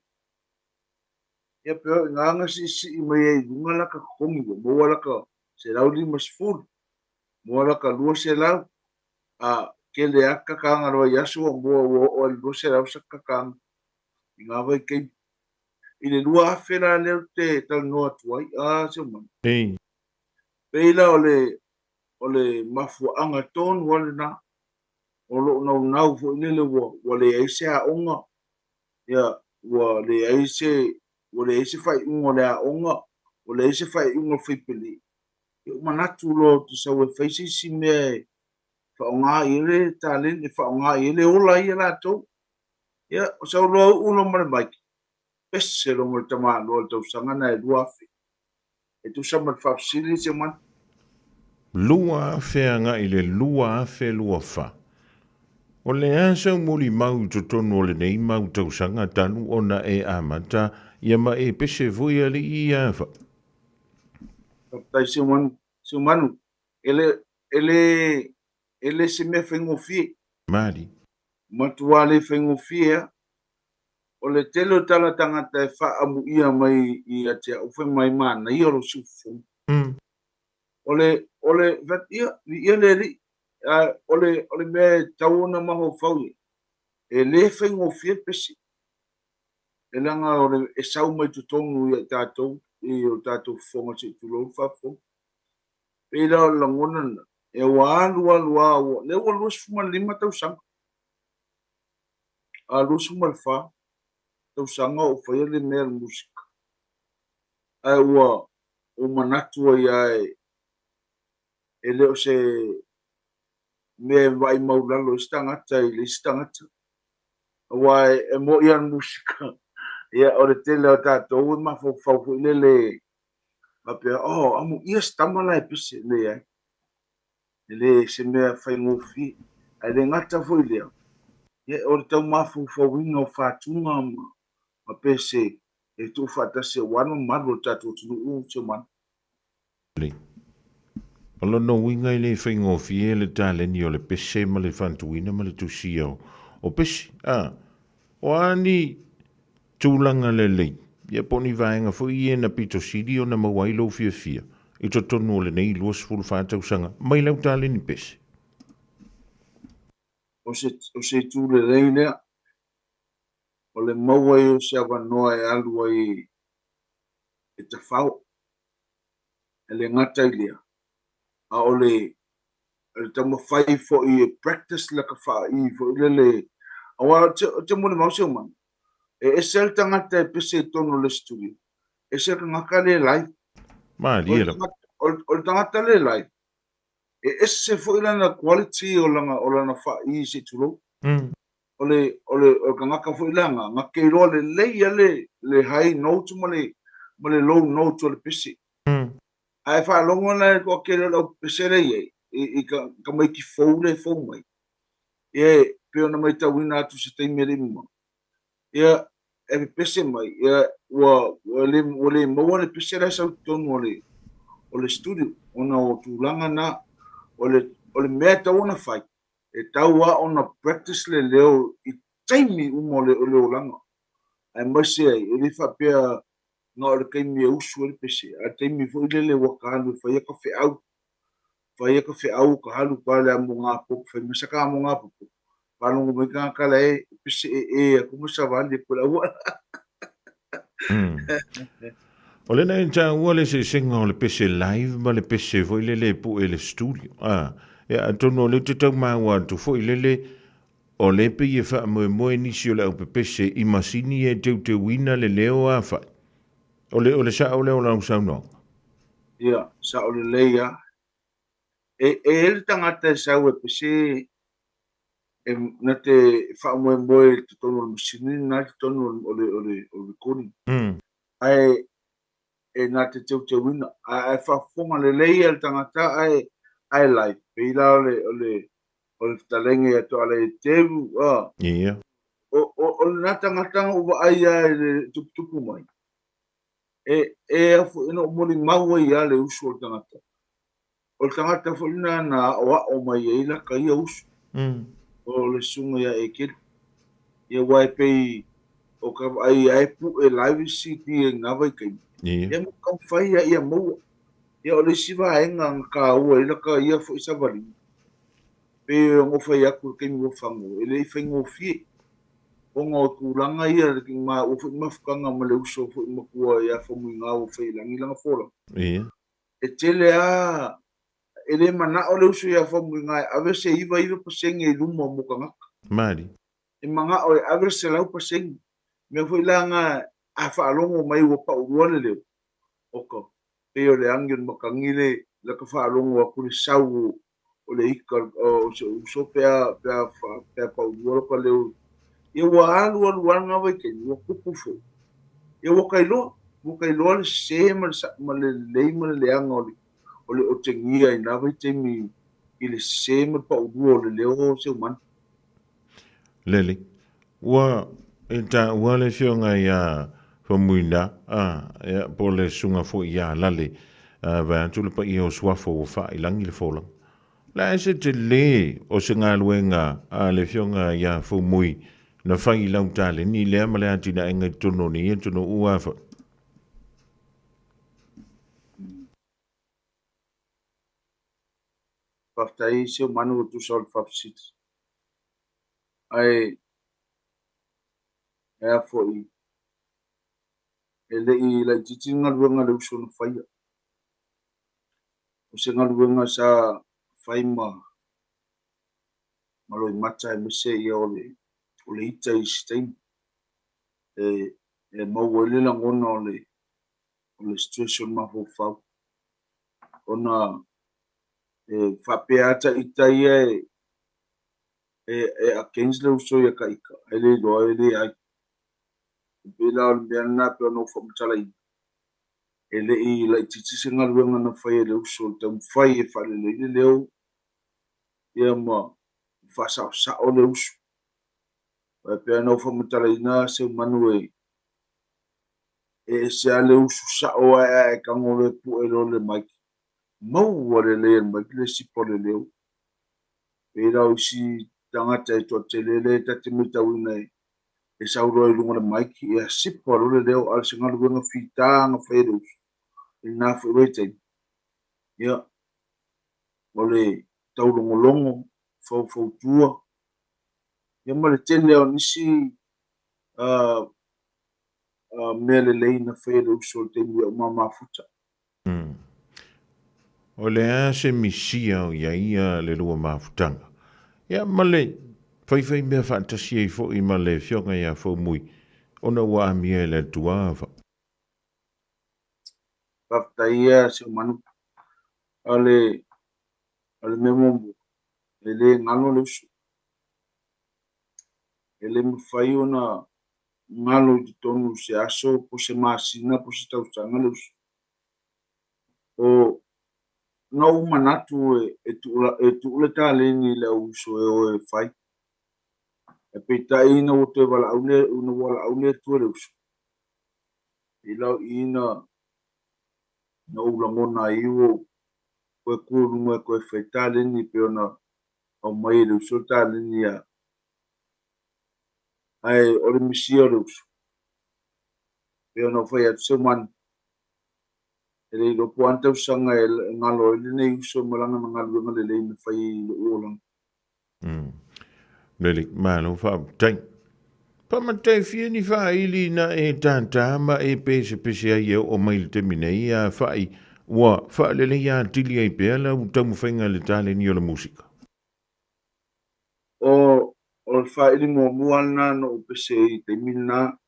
Ia pe o i ina na siisii mai ai i luga laka totogi ua maua laka 150, maua laka 200, a tele lava kakaaga o le vaiaso ua maua ua oo lava i le 200 saka kakaaga i na vaitaimi. I le 2000 la lea ou te talanoa atu ai, a Seumanu. Pei la o le o le mafuaaga tonu lava lena o lou naunau foi lele ua, ua leai se aoga, ia, ua leai se, ua leai se faaiuga o le aoga, ua leai se faaiuga o le faipele. Ia, ua manatu loa ou te sau e fai se isi mea e faaaoga i ai le taleni, e faaaoga i ai le ola ia latou. Ia, o sau loa uu loa ma le mic. pese loa ma le tamaloa i le tausaga lena e 2000. E tusa ma le faafesili se mana. 2000 agai i le 2024. O le a sau molimau i totonu o lenei mau tausaga talu ona e amata ia ma e pese foi alii ia fa. Faafetai Seumanu. Seumanu, e le, e le, e le se mea faigofie. Mali. Matua le faigofie a. O le tele o tala tagata e faaamuia mai ia te au fai mai manaia lou siufofoga. O le, o le, ia, viia le Alii, a o le, o le mea e tatau ona mafaufau i ai, e le faigofie le pese. E leaga o le, e sau mai totonu ia i tatou, i o tatou fofoga se i tulou le faafofoga. Pei la o le lagona lena, e ua alu alu lava, ua, lea ua 25 tausaga, a 24 tausaga o ou faia le mea o le musika. Ae ua ou manatu ai lava e, e le o se mea e vaai maulalo ai se tagata i le isi tagata. Aua e moni lava le musika, ia o le tele o tatou e mafaufau foi lele faapea, oh, amuia se tama la e pese. Leai, e le se mea faigofie. Ae le gata foi lea, ia o le tau mafaufauina o fatuga ma pese e tuufaatasi aua le mamalu o le tatou atunuu si o matou. O lona uiga e le faigofie le taleni o le pese ma le fatuina ma le tusia o pese. A, o a ni tulaga lelei, ia po o ni vaega foi ia na pito sili ona maua ai lou fiafia i totonu o lenei 24 tausaga mai lau taleni pese? O se, o se itu lelei lea, o le maua ai o se avanoa e alu ai e tafao. E le gata i lea, a o le le taumafai foi e practice laka faaii foi lele, aua ou te molimau si ou mana, e ese le tagata e pese i totonu o le studio, ese le tagata le live. Malie lava. O le tagata le live, e ese foi lana quality o lana, o lana faaii se i tulou. O le, o le, o le tagata foi lana, na te iloa lelei lava le, le high note ma le, ma le low note o le pese. Ae faalogo la i le toatele o le aupese lea e i ai, i tamaiti fou lea e fou mai, ia e pei ona matauina atu i se taimi e le i mamao, ia e pepese mai, ia ua, ua le, ua le maua le pese la e sau i totonu o le, o le studio, ona o tulaga na, o le, o le mea e tatau ona fai, e tatau lava ona practice le leo i taimi uma o le, o le olaga, aemaise ai, e le faapea na o le taimi e usu ai le pese, a o le taimi foi lele ua ta alu e fai ai ka feau, fai ai ka feau ka alu ka le amoga popo, fai mai sa ka amoga popo, faalogo mai tagata la e pese ee atu ma savali atu i le auala. O lena e taua le eseesega o le pese live ma le pese foi lele e pue i le studio. A, ia atonu o lea ou te tau maua atu foi lele, o lea pei e faamoemoe nisi o le aupepese i masini e teuteuina le leo a fai. O le, o le sao lea o lau saunoaga? Ia, sao lelei lava. E, e i ai le tagata e sau e pese e na te faamoemoe i totonu o le masini lena i totonu o le, o le, o le recording. Ae e na te teuteuina. Ae, ae faafofoga lelei lava le tagata ae, ae live. Pei la o le, o le, o le fetalaiga ia Toaleitevu, a. Ia. O, o, o lena tagata na ou vaai lava i le tuputupu mai, e, e a foi, na ou molimau ai lava le usu o le tagata. O le tagata foi lena na aoao mai ai laka ia usu. O le susuga ia Ekelu. Ia aua e pei o ka vaai lava e pue live le CD i lena vaitaimi. Ia. Ia ma taumafai lava ia maua. Ia o le isi vaega na taua ai laka ia foi savaliga, pei ona ou fai atu i le taimi ua fago, e le i faigofie ona o tulaga ia ma ua foi mafutaga ma le uso foi matua ia Faumuina ua fai i lagi lana folauga. Ia. E tele lava, e le manao le uso ia Faumuina e ave se 99% i luma mo tagata. Mali. E manao e ave le 100%. Mea foi la na a faalogo mai ua paulua le leo, oka, pei o le agi o le matagi le laka faalogo atu le sau o le ika o si ou uso pe a pe a pe a paulua loka leo. Ia ua alu alu lava lena vaitaimi, ua tupu foi. Ia ua ka iloa, ua ka iloa le sese ma le ma le lelei ma le leaga o le o le otegia i na vaitaimi i le sese ma le paulua o le leo o Seumanu. Lele, ua e taua le afioga ia Faumuina, a, ia, po o le susuga foi ia Lale, a, vaeatu le paia o Suafo ua faailangi le folaga. O le a se tele o se galuega a le afioga ia Faumui na fai i lau taleni lea ma le atinaega i totonu o nei atunuu a foi? Faafetai Seumanu e tusa o le faafesili. Ae e a foi, e le i laitiiti le galuega a le uso na faia. O se galuega sa fai ma ma loimata aemaise ia o le o le ita i isi taimi. E e maua ai le lagona o le o le stress o le mafaufau ona e faapea lava ta ita ia e e e against le uso ia ka ita ae le iloa e leai. E pei la o le mea lena e pei ona ou faamatalaina, e le i laitiiti se galuega na fai e le uso i le taumafai e faalelei le leo ia ma faasaosao le uso. Aua e pei ona ou faamatalaina Seumanu e e ese lava le usu sao ae a e tago loa e pue loa le mic, maua lelei e le mic le sipa o le leo. Pei la o isi tagata e toatele lea ta te matauina e sau loa i luga o le mic, ia sipa loa le leo, a o se galuega fita na fai e le uso i lena foi vaitaimi. Ia, o le taulogologo, faufautua, ia ma le tele lava o nisi mea lelei na fai e le uso i le taimi a o mamafuta. O le a se misia o i ai ia le lua mafutaga? Ia ma le faifai mea faatasi ai foi ma le Afioga ia Faumui, ona ua amia e le Atua. Faafetai ia Seumanu. O le, o le mea muamua, e le galo le uso. E le mafai ona galo i totonu se aso, po se masina, po se tausaga le uso. O na ou manatu e tuu le taleni i le au uso e o e fai. Ae peitai ina ua toe valaau le, ina ua valaau le Atua i le uso, i lau i na, na ou lagona ai ua ou toe tu i luga e toe fai taleni e pei ona aumai e le uso le taleni a. Ae o le misia o le uso, pei ona ou fai atu, Seumanu, E le iloa po o a ni tausaga e galo ai lenei uso ma lana galuega lelei na fai i lou olaga. Lelei, malo faafetai. Faamataifia ni faaili na e tātā ma e pesepese ai e oo mai i le taimi nei, a fai ua faaleleia atili ai pea lau taumafaiga i le taleni o le musika? O, o le faaili muamua lena na ou pese ai i le taimi lena,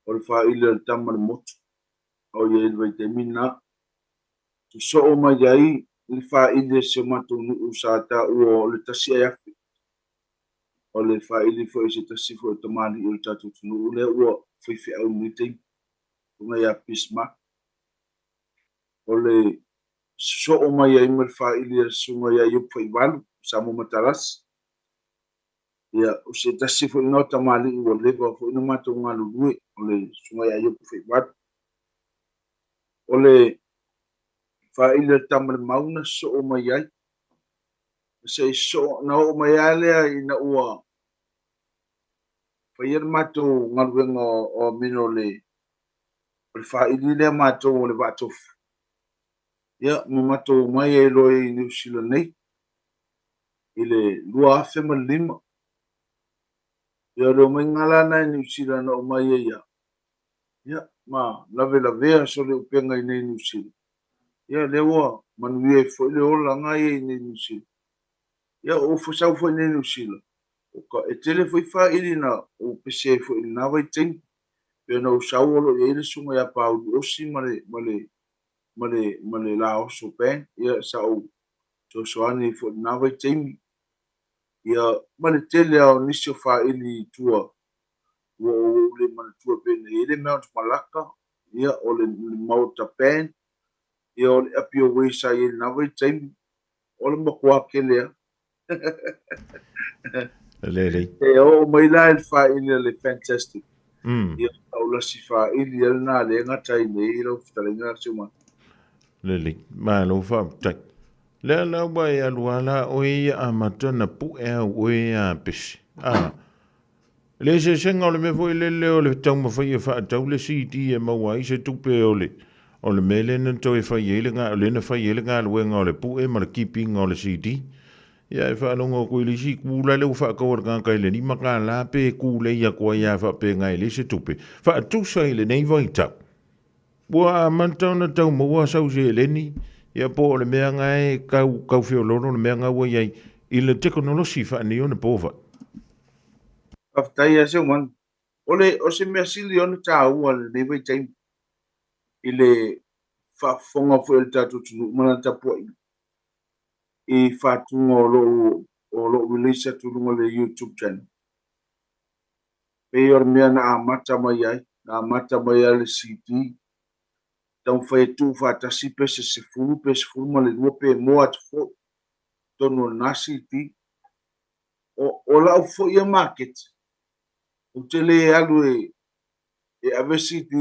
o le faaili a le tama i le motu. O i ai i le vaitaimi lena. Sosoo mai ai le faaili a si o matou nuu sa taua o le tasi ae afe. O le faaili foi a se tasi foi o tamalii o le tatou atunuu lea ua faifeau i lenei taimi, susuga ia Bismarck. O le sosoo mai ai ma le faaili a le susuga ia Iopu Faivalu, Samoa Matalasi. Ia, o se tasi foi lena o tamalii ua leva foi ona matou galulue, o le susuga ia Iopu Faivalu. O le faaili a le tama i le mau na sosoo mai ai. Se i sosoo, na oo mai lava lea ina ua faia le matou galuega o amino o le faaili lea matou o le Vaatofu. Ia, ma matou omai ai loa i Niu Sila nei i le 2005. Ia, o le omaiga la lena i Niu Sila na omai ai au, ia, ma lavelavea sole upega i nei Niu Sila. Ia, lea ua manuia ai foi le olaga ia i nei Niu Sila. Ia, o ou sau foi i nei Niu Sila, o ka, e tele foi faaili na ou pese ai foi i lena vaitaimi. Pei ona ou sau o lo o i ai le susuga ia Pauli Osi ma le, ma le, ma le, ma le Laoso Band, ia, sa ou fesoasoani ai foi i lena vaitaimi. Ia, ma le tele lava o nisi o faaili i tua. Ua ou le manatua pe na i ai le Mount Malaka, ia, o le Maota Band, ia, o le Apia Way sa i ai i lena vaitaimi. O le matua tele lava. Lelei. E oo mai la i le faili a le Fantastic. Ia, o lasi faili lava lena lea e gata ai nei lau fetalaiga Siuman. Lelei. Malo faafetai. Lea la ua e alu lava la oe ia amata na pue au oe a pese. A. Le eseesega o le mea foi lele o le taumafai e faatau le CD e maua ai se tupe o le o le mea lea na toe fai ai le lea na fai ai le galuega o le pue ma le kipiga o le CD. Ia e faalogo atu i le isi itu la lea ua faatau e le tagata i le $5 pe tulei atu ai lava faapena e leai se tupe. Faatusa i lenei vaitau, ua amata ona tau maua sau seleni, ia po o le mea na e tau tau feoloolo le mea na ua i ai i le tekonolosi faaneionapo foi. Faafetai ia Seumaga. O le, o se mea sili ona taua i lenei vaitaimi i le faafofoga foi a le tatou atunuu ma lana tapuaiga i faatuga o lo o, o lo o release atu i luga o le YouTube channel. Pei o le mea na amata mai ai, na amata mai ai le CD, taumafai e tuufaatasi pe se 10 pe 12 pe moa atu foi i totonu o lena CD. O, o lau foi ia maketi, ou te le alu e, e ave CD,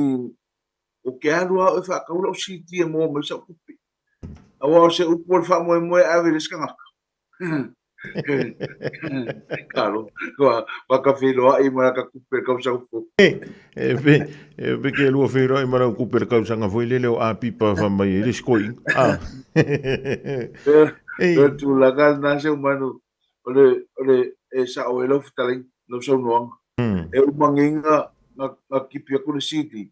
ou te alu lava e faatau lau CD e maua mai sau tupe. Aua o se upu o le faamoemoe e ave i le isi tagata. Kalo, ua, ua ka feiloai ma laka tupe i le tausaga fou. E pe, e pe ke lua feiloai ma lau tupe i le tausaga foi lele o Apipa fai mai ai le isi toeaina. Ah. Ei. O le tulaga lena Seumanu, o le, o le, e sao ai lau fetalaiga, lau saunoaga. E uma nei na, na, na kipi atu le CD.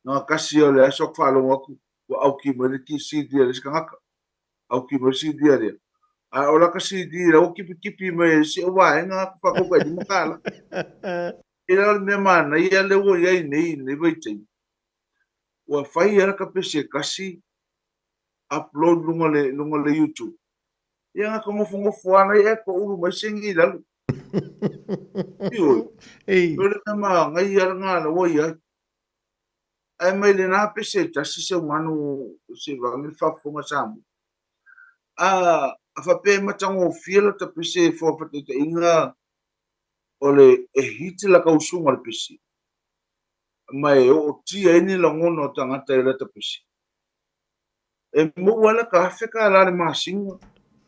Na kasi o le aso aku faalogo atu, ua auki mai le CD a le isi tagata. Auki mai le CD a lea. A o laka CD la ua kipikipi mai e isi vaega aku faatau tai $5. E la o le mea manaia lea ua i ai nei i lenei vaitaimi, ua fai lava laka pese e tasi, upload luga le, luga le YouTube. Ia na ka nofonofo lava nai e toulu mai segi i lalo. Ioe. Ei. O le mea manaia lena la ua i ai. Ae mai lena pese e tasi Seumanu se vave le faafofoga Samoa. A, a faapea e matagofie lata pese for faataitaiga o le e hit laka usuga o le pese ma e ootia ai ni lagona o tagata i lata pese. E maua laka $1,000 le masina.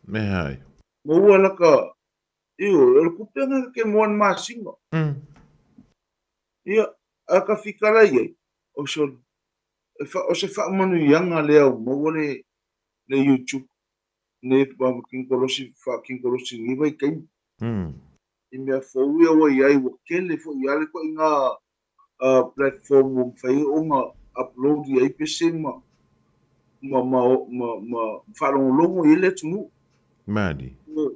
Me hai. Maua laka, ioe, o le tupe lena ke maua i le masina. Ia, a ka fikala i ai, o se, o se faamanuiaga lea ua maua le, le YouTube, nei faakinikolosi, faakinikolosi i lenei vaitaimi. I mea fou ia ua i ai, ua tele foi lava le ituaiga platform ua mafai ona upload i ai pese ma, ma, ma, ma, ma faalogologo i ai le atunuu. Malie.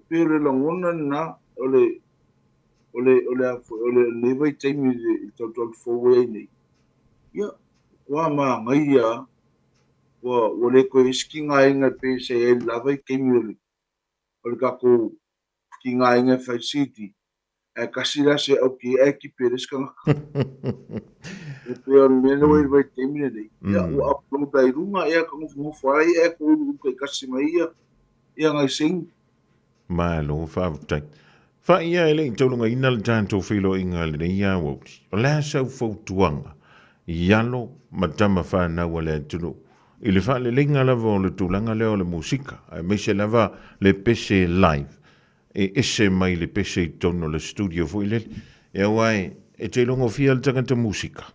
Pei o le lagona lena o le, o le, o le a foi, o lenei vaitaimi i le tautau fou ua i ai nei. Ia, ua manaia lava. Ua, ua le toe i ai se tigaina e pei sa i ai i le la vaitaimi o le, o le tatou tigaina e fai CD. Ae tasi la se auki ae tipi e le isi tagata. E pei o le mea lea ua i ai i le vaitaimi lenei, ia, ua upload ai i luga, ia, ka nofonofo ai, ae touluulu taitasi mai ia, ia nai seini. Malo faafetai. Faia e le i taulagaina le tatou feiloaiga i lenei aoauli. O le a sau fautuaga i alo ma tama fanau a le atunuu i le faaleleiga lava o le tulaga lea o le musika, aemaise lava le pese live e ese mai le pese i totonu o le studio foi lele. E aua e, e te logofia le tagata musika,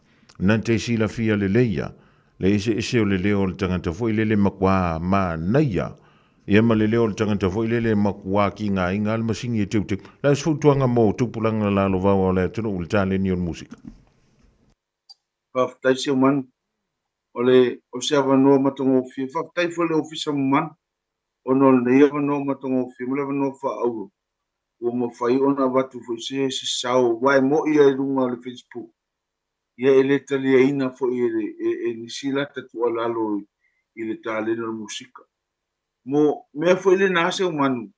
na te silafia lelei a le eseese o le leo o le tagata foi lele matua manaia ia ma le leo o le tagata foi lele e matua kigaina a le masini e teuteu. Le a se fautuaga mo tupulaga lalovaoa o le atunuu i le taleni o le musika? Faafetai Siomanu. O le, o se avanoa matagofie. Faafetai foi i le Ofisa mamalu ona o lenei avanoa matagofie ma le avanoa faaauro ua mafai ona avatu foi se se sao aua e mo'i lava i luga o le Facebook ia e le taliaina foi e, e, e nisi lata tuualalo i, i le talena o le musika. Mo mea foi lena Seumanu,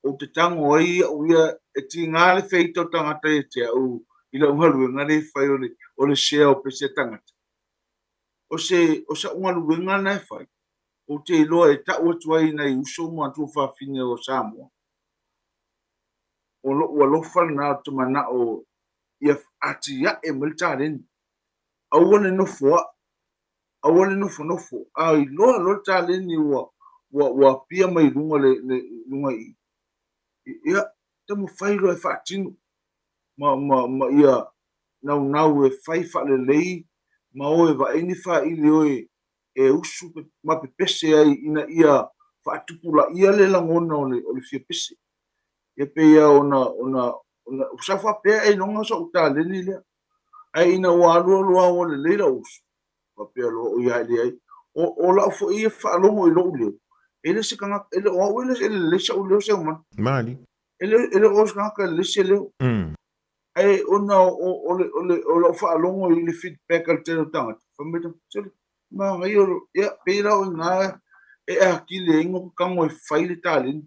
ou te tago ai au ia e tiga le feita o tagata ia te au i lau galuega lea e fai o le, o le share o pese a tagata. O se, o sa'u galuega lena e fai, ou te iloa e ta'u atu ai i nai uso ma tuafafine o Samoa, o lo'u alofa lena ou te mana'o ia atia'e mai le taleni. Aua le nofoa'i, aua le nofonofo, a iloa loa le taleni ua, ua, ua apia mai i luga le, le, luga i i, ia, taumafai loa e faatino ma, ma, ma ia naunau e fai faalelei ma o e vaai ni faili oe e usu ma pepese ai ina ia faatupulaia le lagona o le, o le fia pese. Ia pei lava ona, ona, ona, sa faapea ailoga so'u taleni lea. Ae ina ua alualu lava ua lelei la'u usu, faapea loa, oi ae leai. O, o la'u foi ia faalogo i lo'u leo, e le se tagata, e le o au e le, e lelei sa'u leo Seumanu. Mali. E le, e le o se tagata e lelei se leo. Ae ona o, o, le, o, le, o la'u faalogo i le feedback a le tele o tagata, fai mai, sole, manaia o lo, ia, pei la o i ina e atili ai ona tago e fai le taleni.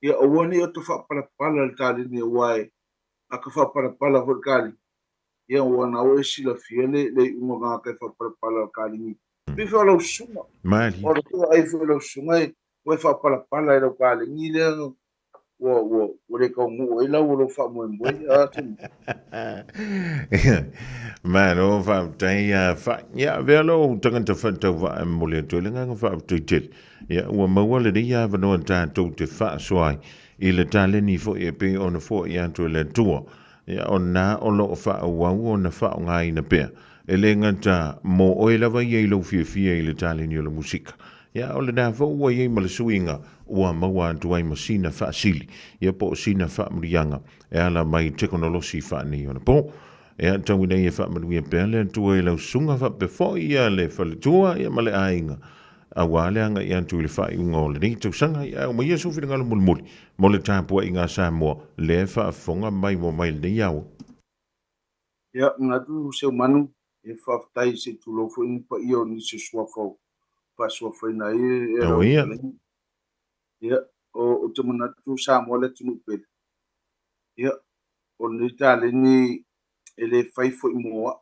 Ia aua ne i ota faapalapala le taleni aua e a ka faapalapala foi le kalegi, ia ua na ua e silafia le le iuga o tagata e faapalapala le kalegi. Pei foi o lau susuga. Mali. O lau ai foi lau susuga e ua e faapalapala i lau kalegi lea ua ua ua le taunuu ai lau o lou faamoemoe. A te Malo faafetai ia Fai. Ia avea lou tagata faatauvaa e momoli atu ai le agaga faafetai tele. Ia ua maua lenei avanoa tatou te faasoa ai i le taleni foi e pei ona foai atu e le Atua. Ia o lena o lo o faaauau ona faaaogaina pea. E le gata mo oe lava ia i lou fiafia i le taleni o le musika. Ia o lena foi ua i ai ma le suiga ua maua atu ai ma sina faasili, ia po o sina faamanuiaga e ala mai tekonolosi faaneionapo. Ia tau ina ia faamanuia pea le Atua i lau susuga faapea foi ia le faletua ia ma le aiga aua le agai atu i le faaiuga o lenei tausaga. Ia aumaia sou finagalo mulimuli mo le tapuaiga a Samoa lea e faafofoga maimoa mai lenei ao. Ia, manatu Seumanu, e faafetai se i tulou foi ni paia o nisi o suafa o faasuafaina ai e lau fetalaiga. Ia, ou te manatu Samoa le atunuu pele. Ia, o lenei taleni e le fai foi mo au,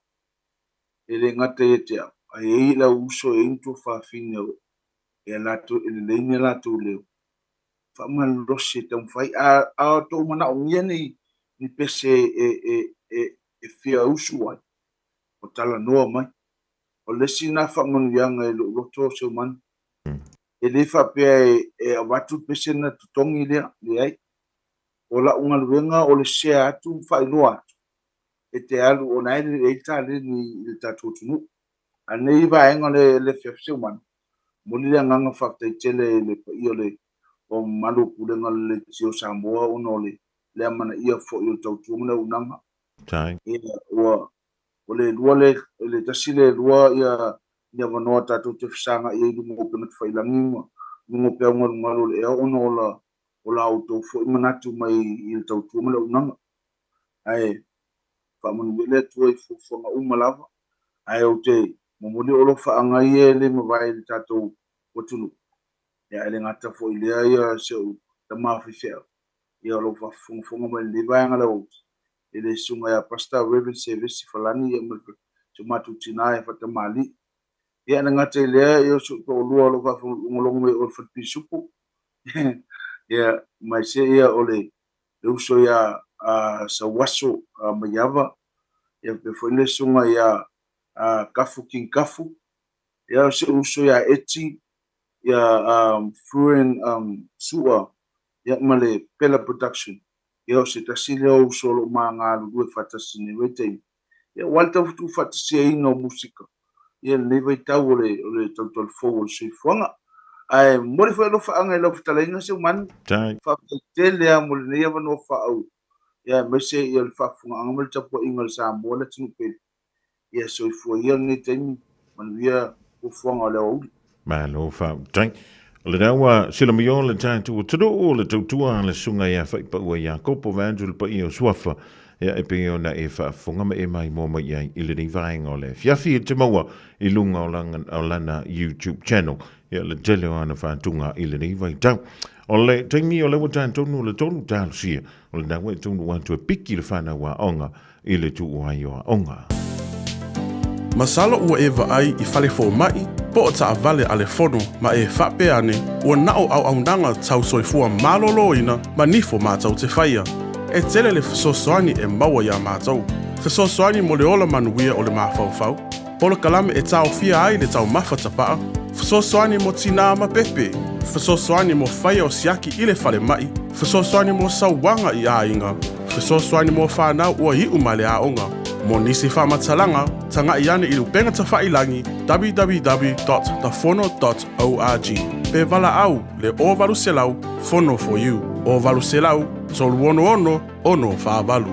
e le gata ia te au, ae i ai lau uso, e i ai ni tuafafine e latou, e lelei ni a latou leo. Faamalosi e taumafai. A, a outou manaomia ni, ni pese e, e, e, e fia usu ai, o talanoa mai. O le isi lena faamanuiaga i lou loto, Seumanu. E le faapea e, e avatu le pese ona totogi lea, leai. O lau galuega o le share atu ma faailoa atu e te alu ona e lelei le taleni i le tatou atunuu. A o lenei vaega o le afiafi Seumanu, momoli le agaga faafetai tele i le paia o le o mamalu o Pulega o le Leitio o Samoa ona o le le amanaia foi o le tautua ma le auaunaga. Ia, ua o le lua le le tasi le lua ia ni avanoa tatou te fesagai ai i luga o upega tafailagi ma luga o peau galugalu o le ea ona o la o la outou foi manatu mai i le tautua ma le auaunaga. Ae faamanuia le Atua i fuafuaga uma lava, ae ou te momoli o alofaaga ia e le mavae i le tatou atunuu. Ia, e le gata foi i lea ia si ou tama faifeau, ia o lo o faafofogafoga mai i lenei vaega lau aute, i le susuga ia Pastor Reverend Sevesi Falani ia ma si o matou tina ia Faatamalii. Ia, e le gata i lea, ia o si ou toalua o lo o faafogafoga mai o le Fale Pisupo, ia, ma se ia o le le uso ia Sauaso Maiava, ia faapea foi le susuga ia Kafu King Kafu, ia o si ou uso ia Eti, ia Fruin Sua, ia ma le Pela Production. Ia o se tasi lea o uso o lo o ma galulue faatasi i lenei vaitaimi. Ia aua le tau tuufaatasiaina o musika ia lenei vaitau o le o le tautalo fou o le soifuaga. Ae momoli foi alofaaga i lau fetalaiga Seumanu. Faafetai tele lava mo lenei avanoa faaauau, ia aemaise ia le faafofogaaga ma le tapuaiga a le Samoa le atunuu pele. Ia soifua ia lenei taimi, manuia fuafuaga o le aoauli. Malo faafetai. O lena ua silamio le tatou atunuu o le tautua a le Susuga ia Faipaua Iakopo vaeatu le paia o Suafa, ia e pei ona e faafofoga ma e maimoa mai i ai i lenei vaega o le afiafi e te maua i luga o lana YouTube channel. Ia, le tele o ana faatuga i lenei vaitau. O le taimi o lea ua tatou o le tolu talosia, o lena ua e taunuu atu e piki le fanau aoga i le tuu ai o aoga. Masalo ua e vaai i fale fomai po o taavale a le Fono ma e faapea ane ua na o auaunaga tau soifua maloloina ma nifo matou te faia. E tele le fesoasoani e maua iā matou. Fesoasoani mo le ola manuia o le mafaufau, polokalame e taofia ai le taumafa tapaa, fesoasoani mo tinā ma pepe, fesoasoani mo faia o siaki i le falemai, fesoasoani mo sauaga i aiga, fesoasoani mo fanau ua iu mai le aoga. Mo nisi faamatalaga, taga'i ane i le upega tafailagi www.thefono.org pe valaau le 0800 Fono for you 0800 366 648.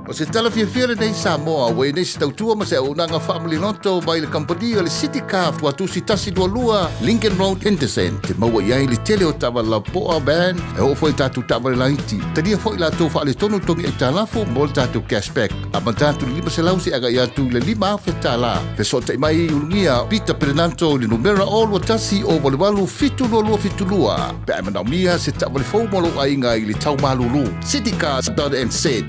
O se tala fiafia lenei Samoa ua i nei se tautua ma se auaunaga faamaliloto mai le kamupani o le City Car Tuatusi 122 Lincoln Road Henderson te maua i ai le tele o taavale lapoa van e oo foi i tatou taavale laiti. Talia foi latou faaletonu togi aitalafu mo le tatou cashback. Amata atu i le 500 seia agai atu i le 5,000 tala. Fesootai mai i Ulugia Peter Perenanto i le numera 021 088 722 pe a e manaomia se taavale fou mo lou aiga i le tau malulu. Citycars.nz.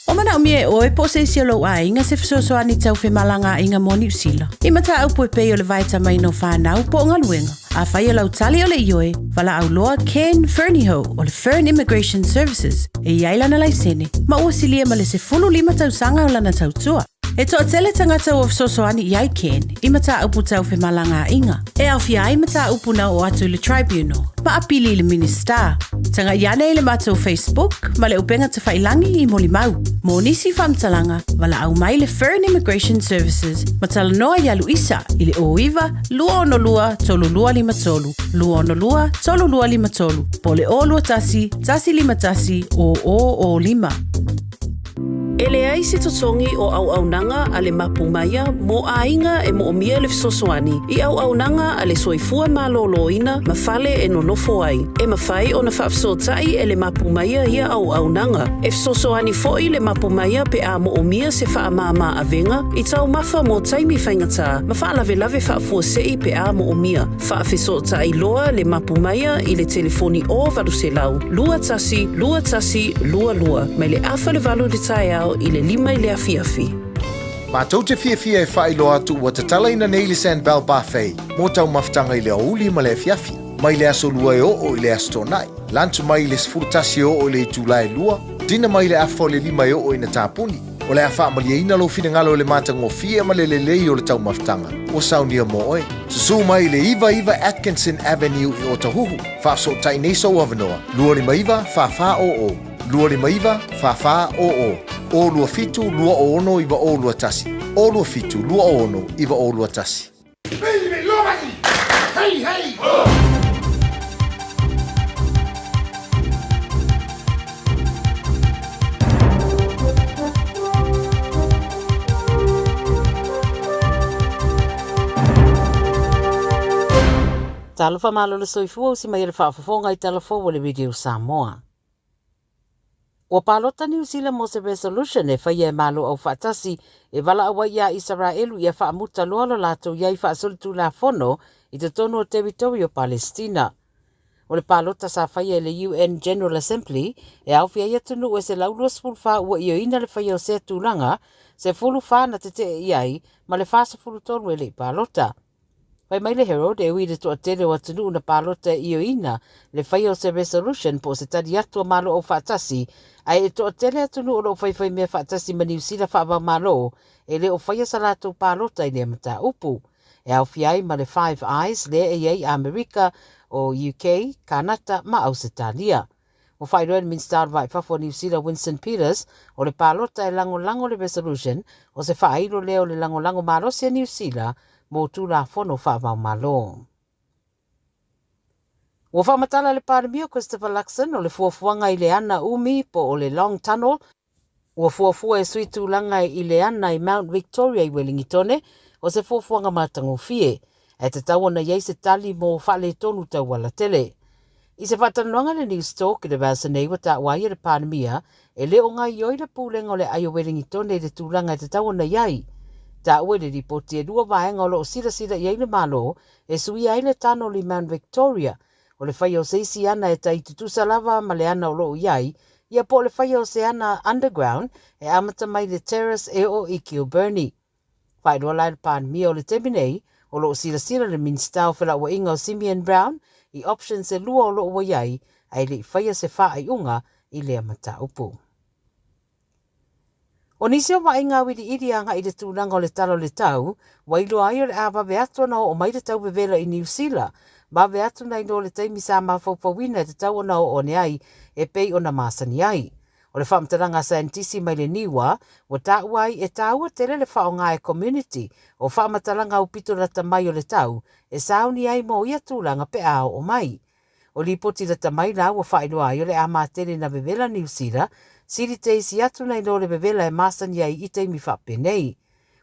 O manaomia e oe po o se isi o lou aiga se fesoasoani tau femalagaaiga mo Niu Sila. I mataupu e pei o le vaetamaina o fanau po o galuega. Afai o lau tali o le ioe, valaau loa Ken Fernihough o le Fern Immigration Services e i ai lana laisene ma ua silia ma le 15 tausaga o lana tautua. E toatele tagata ua fesoasoani i ai Ken i mataupu tau femalagaaiga, e aofia ai mataupu na oo atu i le Tribunal ma apili i le Minisita. Tagai ane i le matou Facebook ma le upega tafailangi i molimau. Mo nisi faamatalaga, valaau mai le Fern Immigration Services ma talanoa ia Luisa i le 09 262 3253, 262 3253 po o le 021 151 0005. E leai se totogi o auaunaga a le Mapu Maia mo aiga e moomia le fesoasoani i auaunaga a le soifua maloloina ma fale e nonofo ai. E mafai ona faafesootai e le Mapu Maia ia auaunaga. E fesoasoani foi le Mapu Maia pe a moomia se faamāmā avega i taumafa mo taimi faigata ma faalavelave faafuasei pe a moomia. Faafesootai loa le Mapu Maia i le telefoni 0800 21 21 22 mai le afa le valu i le taeao i le lima i le afiafi. Matou te fiafia e faailoa atu ua tatalaina nei le Sandbell Buffet mō taumafataga i le aoauli ma le afiafi, mai le aso Lua e oo i le Aso Toonai, lunch mai le 11 e oo i le itula e lua, dinner mai le afa o le lima e oo ina tapuni. O le a faamalieina lou finagalo i le matagofie ma le lelei o le taumafataga ua saunia mo oe. Susū mai i le 99 Atkinson Avenue i Otahuhu, faafesootai nei sou avanoa, 259 4400, 259 4400, 027 26 9021, 027 26 9021. Talofa malo le soifua usi mai e le faafofoga i tala fou a le Radio Samoa. Ua palota Niu Sila mo se resolution e faia e Malo Aufaatasi e valaau ai iā Isaraelu ia faamuta loa lo latou i ai faasolitulafono i totonu o Territory o Palestina. O le palota sa faia e le UN General Assembly e aofia ai atunuu e 124 ua ioeina le faia o sea tulaga, 14 na tetee i ai ma le 43 e le i palota. Fai mai le Herald, e ui i le toatele o atunuu na palota e ioeina le faia o se resolution po o se tali atu a Malo Aufaatasi, ae e toatele atunuu o lo o faifaimea faatasi ma Niu Sila faava-o-Malo e le o faia sa latou palota i lea mataupu. E aofia ai ma le Five Eyes lea e i ai Amerika, o UK, Kanata ma Ausetalia. Ua faailoa e le Minisita o le Vaa i Fafo o Niu Sila Winston Peters, o le palota e lagolago le resolution, o se faailo lea o le lagolago malosi a Niu Sila mo Tulafono Faavaomalo. Ua faamatala le Palemia o Christopher Luxon o le fuafuaga i le ana umi po o le Long Tunnel Ua fuafua e sui tulaga i le ana i Mount Victoria i Welingitone, o se fuafuaga matagofie, ae tatau ona i ai se tali mo faaletonu tauala tele. I se faatalanoaga i le Newstalk i le vaiaso nei ua taua ai e le Palemia e le o gaoioi le pulega o le ai o Welingitone i le tulaga e tatau ona i ai. Taua i le lipoti e lua vaega o lo o silasila i ai le Malo e suia ai le tunnel i Mount Victoria, o le faia o se isi ana e tai tutusa lava ma le ana o lo o i ai, ia po o le faia o se ana underground e amata mai le Terrace e oo i Kilbirnie. Faailoa la e le Palemia o le taimi nei, o lo o silasila le Minisita o Felauaiga o Simeon Brown i options e lua o lo o ua i ai, ae le i faia se faaiuga i lea mataupu. O nisi o vaaiga auiliili agai i le tulaga o le tala o le tau, ua iloa ai o le a vave atu ona oo mai le tau vevela i Niu Sila, vave atu nai lo le taimi sa mafaufauina e tatau ona oo ane ai e pei ona masani ai. O le faamatalaga a saienitisi mai le NIWA, ua taua ai e taua tele le faaaoga e komuniti o faamatalaga aupito lata mai o le tau e sauni ai mo ia tulaga pe a oo mai. O lipoti lata mai la ua faailoa ai o le a matele na vevela Niu Sila, sili te isi atu nai lo le vevela e masani ai i taimi faapenei.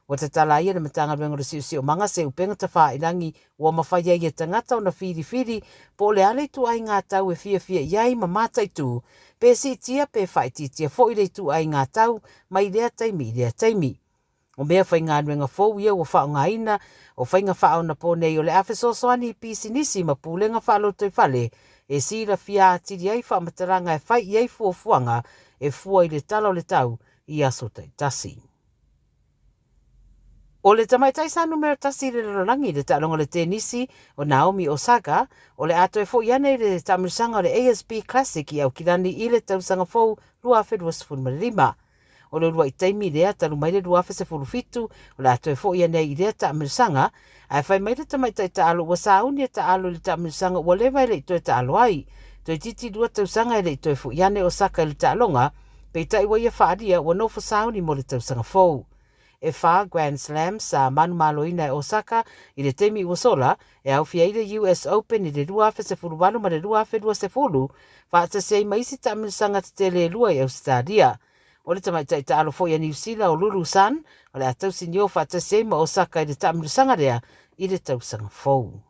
Ua tatala ai e le Matagaluega o le Siosiomaga se upega tafailangi ua mafai ai e tagata ona filifili po o le a le ituaiga tau e fiafia i ai ma mataitu, pe siitia pe faaitiitia foi le ituaiga tau mai lea taimi i lea taimi. O mea faigaluega fou ia ua faaaogaina, o faiga faaonapo nei o le a fesoasoani i pisinisi ma pulega faalotoifale e silafia atili ai faamatalaga e fai i ai fuafuaga e fua i le tala o le tau i aso taitasi. O le tamaitai sa numera tasi i le lalolagi i le taaloga o le tenisi, o Naomi Osaka, o le a toe foi ane i le taamilosaga o le ASB Classic i Aukilani i le tausaga fou 2025. O le uluai taimi lea talu mai le 2017 o le a toe foi ane ai i lea taamilosaga, ae fai mai le tamaitai taalo ua sauni e taalo i le taamilosaga ua leva e le i toe taalo ai. Toeitiiti lua tausaga e le i toe foi ane Osaka i le taaloga, peitai ua ia faaalia ua nofo sauni mo le tausaga fou. E fa Grand Slams sa manumaloina e Osaka i le taimi ua sola, e aofia ai le US Open i le 2018 ma le 2020, faatasi ai ma isi taamilosaga tetele e lua i Ausetalia. O le tamaitai taalo foi a Niu Sila o Lulu Sun, o le a tausi nio faatasi ai ma Osaka i le taamilosaga lea i le tausaga fou.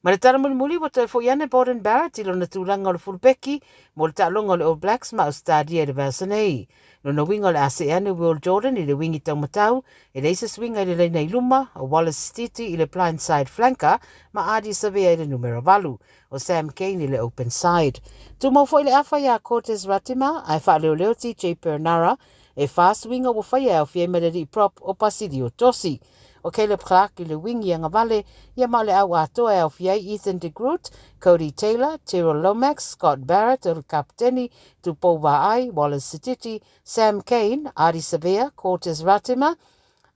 Ma le tala mulimuli ua toe foi ane Beauden Barrett i lona tulaga o le fulupeki mo le taaloga o le All Blacks ma Ausetalia i le vaiaso nei. Lona uiga o le a see ane Will Jordan i le wingi taumatau, e leai se suiga i le laina i luma, o Wallace Sititi i le blindside flanker ma Ardie Savea i le numera 8, o Sam Cane i le open side. Tumau foi le afa iā Cortez Ratima ae faaleoleo TJ Perenara. E fa suiga ua faia e aofia ai ma le alii prop o Basilio Tosi. O Caleb Clarke i le wingi agavale, ia ma o le au atoa e aofia ai Ethan de Groot, Codie Taylor, Tyrell Lomax, Scott Barrett o le kaputeni, Tupou Vaai, Wallace Sititi, Sam Cane, Ardie Savea, Cortez Ratima,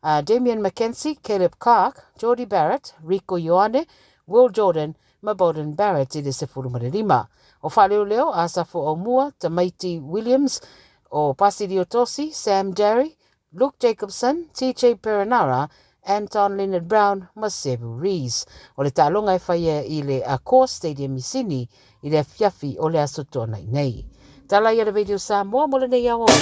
Damian McKenzie, Caleb Clarke, Jordie Barrett, Rieko Ioane, Will Jordan ma Beauden Barrett i le 15. O Faaleoleo, Asafo Aumua, Tamaiti Williams, o Basilio Tosi, Sam Darry, Luke Jacobson, TJ Perenara, Anton Lienert-Brown ma Sevu Reece. O le taaloga e faia i le Accor Stadium i Sydney i le afiafi o le Aso Toonai nei. Tala ia le Radio Samoa mo lenei aoaoga.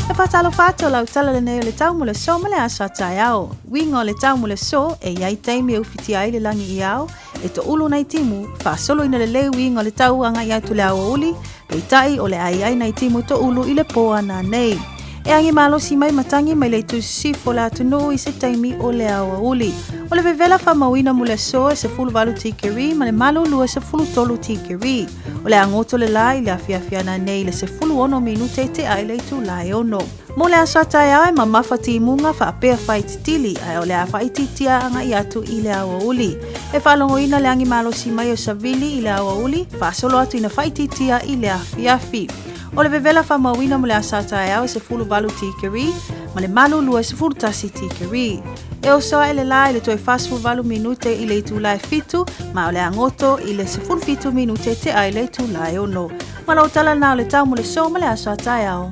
E faatalofa atu o lau tala lenei o le tau mo le aso ma le aso a taeao. Uiga o le tau mo le aso e i ai taimi e ufitia ai le lagi i ao, e toʻulu nai timu, faasolo ina lelei uiga o le tau agai atu le aoauli, peitai o le a i ai nai timu toʻulu i le pō ana nei. E agi malosi mai matagi mai le itu i sisifo o le atunuu i se taimi o le aoauli. O le vevela faamauina mo le aso e 18 tikeri ma le malulu e 13 tikeri. O le a goto le la i le afiafi ana nei i le 16 minute i tea i le itula e ono. Mo le aso a taeao e mamafa timuga faapea faititili ae o le a faaitiitia agai atu i le aoauli. E faalogoina le agi malosi mai o Savili i le aoauli, faasolo atu ina faaitiitia i le afiafi. O le vevela faamauina mo le aso a taeao e 18 tikeri ma le malulu e 11 tikeri. E oso ae le la i le toe 48 minute i le itula e 7 ma o le a goto i le 17 minute tea i le itula e 6. Ma lou tala lena o le tau mo le aso ma le aso a taeao.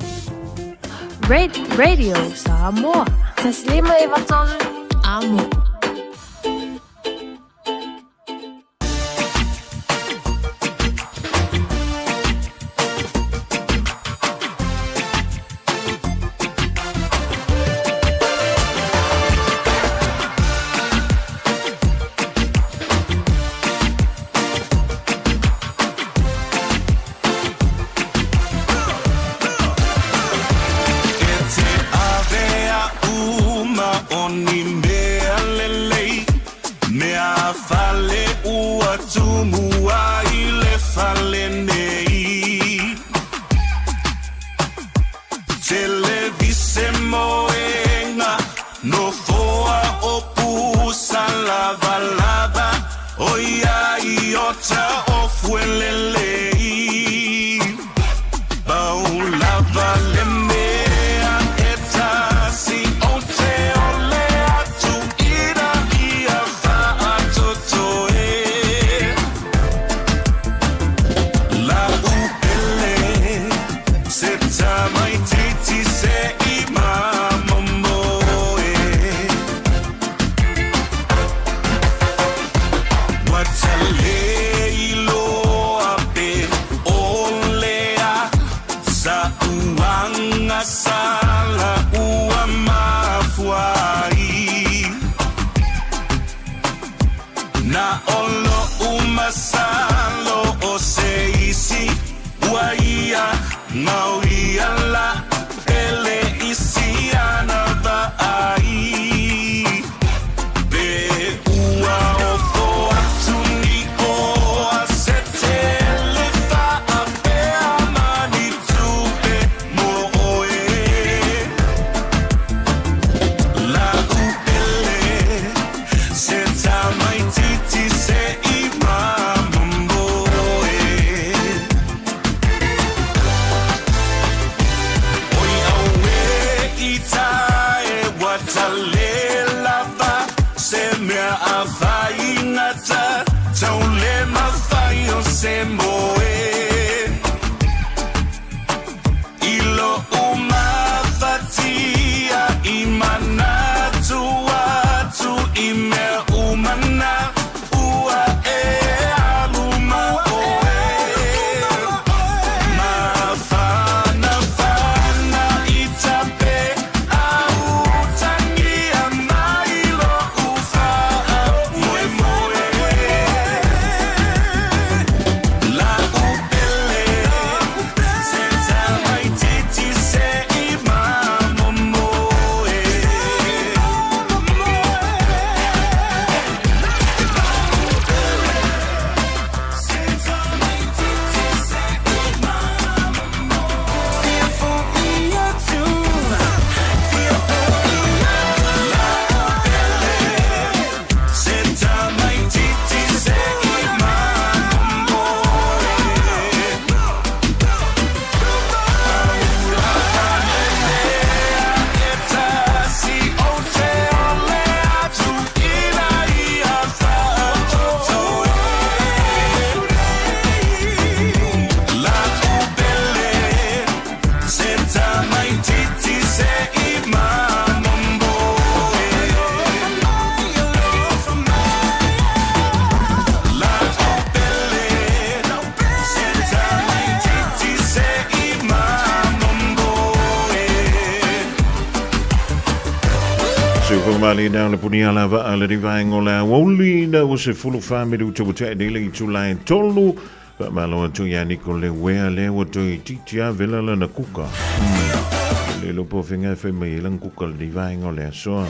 Radio Samoa. Taslima e vatolu amo. masala ua mafua ai Na o loʻu masalo o se isi ua ia mau ia la pele isi ana vaai Pe ua ofo atu ni oa se tele faapea ma ni tupe mo oe La'u pele se tamaititi se i mamoe Oi auē i tae ua tale lava se mea a faigata tau le mafai o se moe I loʻu mafatia i manatu atu i mea uma na ua e alu ma oe Mafanafana i tape autagia mai loʻu faamoemoe La'u pele se tamaititi se i mamoe Se tamaititi se i mamoe E tasi o te ole atu ina ia faatotoe La'u pele se tamaititi se i mamoe La'u pele se tamaititi se i mamoe Se ufamali na le punia lava a le vaenga o le aoauli na ua 14 minuta ua tea nei le itula e tolu. Faamalo atu ia Niko Lewea lea ua toe itiiti a vela lana kuka. E le iloa po o fea e fai mai ai lana kuka lenei vaenga o le aso.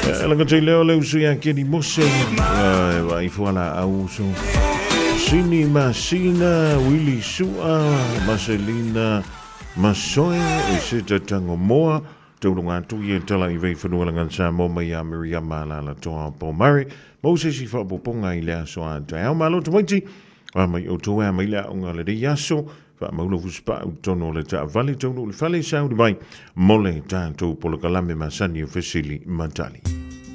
E laga lea o le uso ia Kenny Mose, e vaai fualaau uso. Sini Masina, Willie Sua, Marcelina Masoe, e Seta Tangomoa, Tauranga atu ia tala i Vaifanua Lagana Samoa mai ia Miriama Alaalatoa Pomare, mo se isi faaopoopoga i le aso a taeao. Malo tamaiti, a mai outou e a mai le aoga lenei aso, faamaula fusipau totonu o le taavale taunuu i le fale sauni mai mo le tatou polokalame masani o fesili ma tali.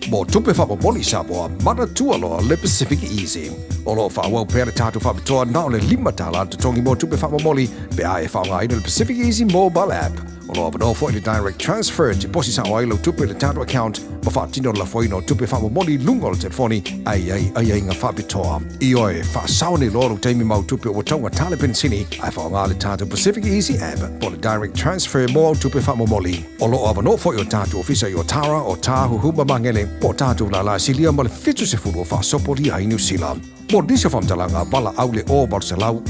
Mo tupe faamomoli Samoa, manatua loa le Pacific Easy. O lo o faaauau pea le tatou faapitoa na o le $5 le totogi mo tupe faamomoli pe a e faaaogaina le Pacific Easy mobile app. O lo o avanoa foi le direct transfer e te posi sao ai lau tupe i le tatou account ma faatino le lafoina o tupe faamomoli i luga o le telefoni a i ai aiaiga faapitoa. Ioe, faasao nei loa lou taimi ma au tupe ua taugata le penisini ae faaaoga le tatou Pacific Easy app po o le direct transfer mo au tupe faamomoli. O lo o avanoa foi o tatou ofisa i Otara, Otāhuhu ma Magele po o tatou lālā silia ma le 70 o faasopolia ai Niu Sila. Mo nisi o faamatalaga, valaau le 0 800 000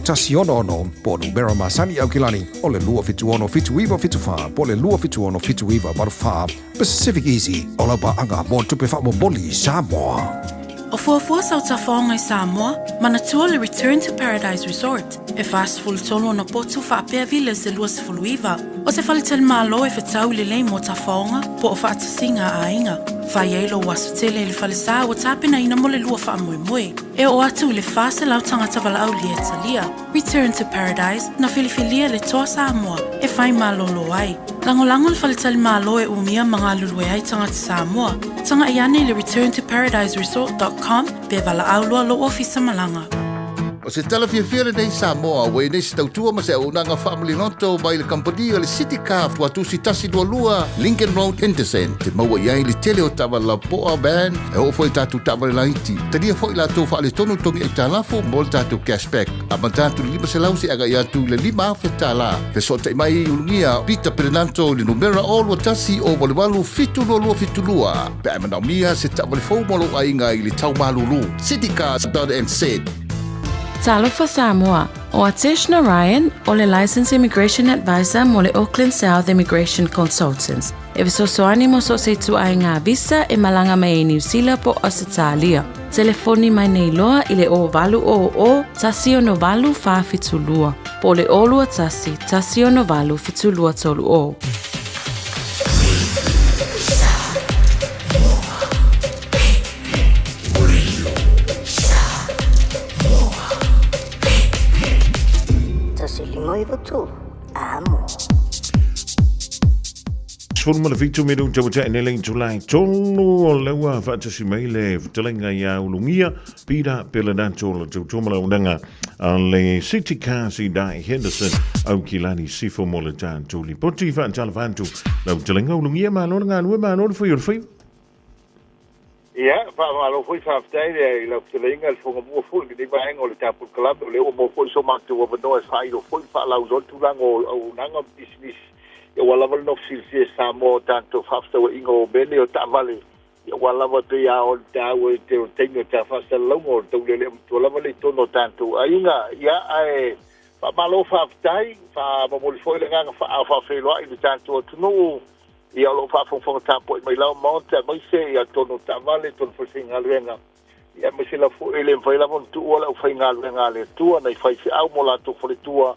166 po o numera masani i Aukilani o le 276 7974 po o le 276 7984. Pacific Easy, o lau paaga mo tupe faamomoli i Samoa. O fuafua sau tafaoga i Samoa, manatua le Return to Paradise Resort, e 43 ona potu faapea villas e 29, o se faletalimalo e fetau lelei mo tafaoga po o faatasiga a aiga. Fai ai lou aso tele i le falesa ua tapenaina mo le lua faamoemoe. E oo atu i le 400 tagata valaaulia e talia. Return to Paradise, na filifilia le Toa Samoa e fai malolo ai. Lagolago le faletalimalo e umia ma galulue ai tagata Samoa. Tagai ane i le returntoparadiseresort.com pe valaau loa lou ofisa malaga. O se tala fiafia lenei Samoa ua i nei se tautua ma se auaunaga faamaliloto mai le kamupani o le City Car Fuatusi 122 Lincoln Road Henderson te maua i ai le tele o taavale lapoa van e oo foi i tatou taavale laiti. Talia foi latou faaletonu togi aitalafu mo le tatou cashback amata atu i le 500 seia agai atu i le 5,000 tala. Fesootai mai i Ulugia Peter Perenato i le numera 021 088 722 pe a e manaomia se taavale fou mo lou aiga i le tau malulu. Citycars.nz. Talofa Samoa, o Atesh Narayan o le Licensed Immigration Advisor mo le Auckland South Immigration Consultants e fesoasoani mo so o se ituaiga visa e malaga mai ai Niu Sila po o Ausetalia. Telefoni mai nei loa i le 0800 168 472 po o le 021 168 7230. Amo. 17 minute ua tea nei le itula e tolu o lea ua faatasi mai le fetalaiga ia Ulugia Pita Pelenato o le tautua ma le auaunaga a le City Cars i Dai Henderson Aukilani Sifo mo le tatou lipoti faatalofa atu lau fetalaiga Ulugia malo le galue malo le fai o le faiva. Ia, faamalo foi, faafetai i lau fetalaiga le fogamua foi i lenei vaega o le ta polokalame, o lea ua maua foi so matou avanoa e faailoa foi ma faalauiloa le tulaga o auaunaga ma pisinisi, ia ua lava le nofo silafia e Samoa o tatou faafetauaiga o mea nei o taavale, ia ua lava e pei lava o le taua i le taimi o ta faasalalauga o le taulelea matua lava lea i totonu o tatou aiga. Ia, ae faamalo faafetai, faamomoli foi le agaga faafeiloai i le tatou atunuu. Ia o lo o faafogafoga tapuai mai lava Maota aemaise ia totonu o taavale, totonu o falefaigaluega, ia aemaise lava foi e le mafai lava ona tuua le aufaigaluega a le Atua nai faifeau ma o latou faletua,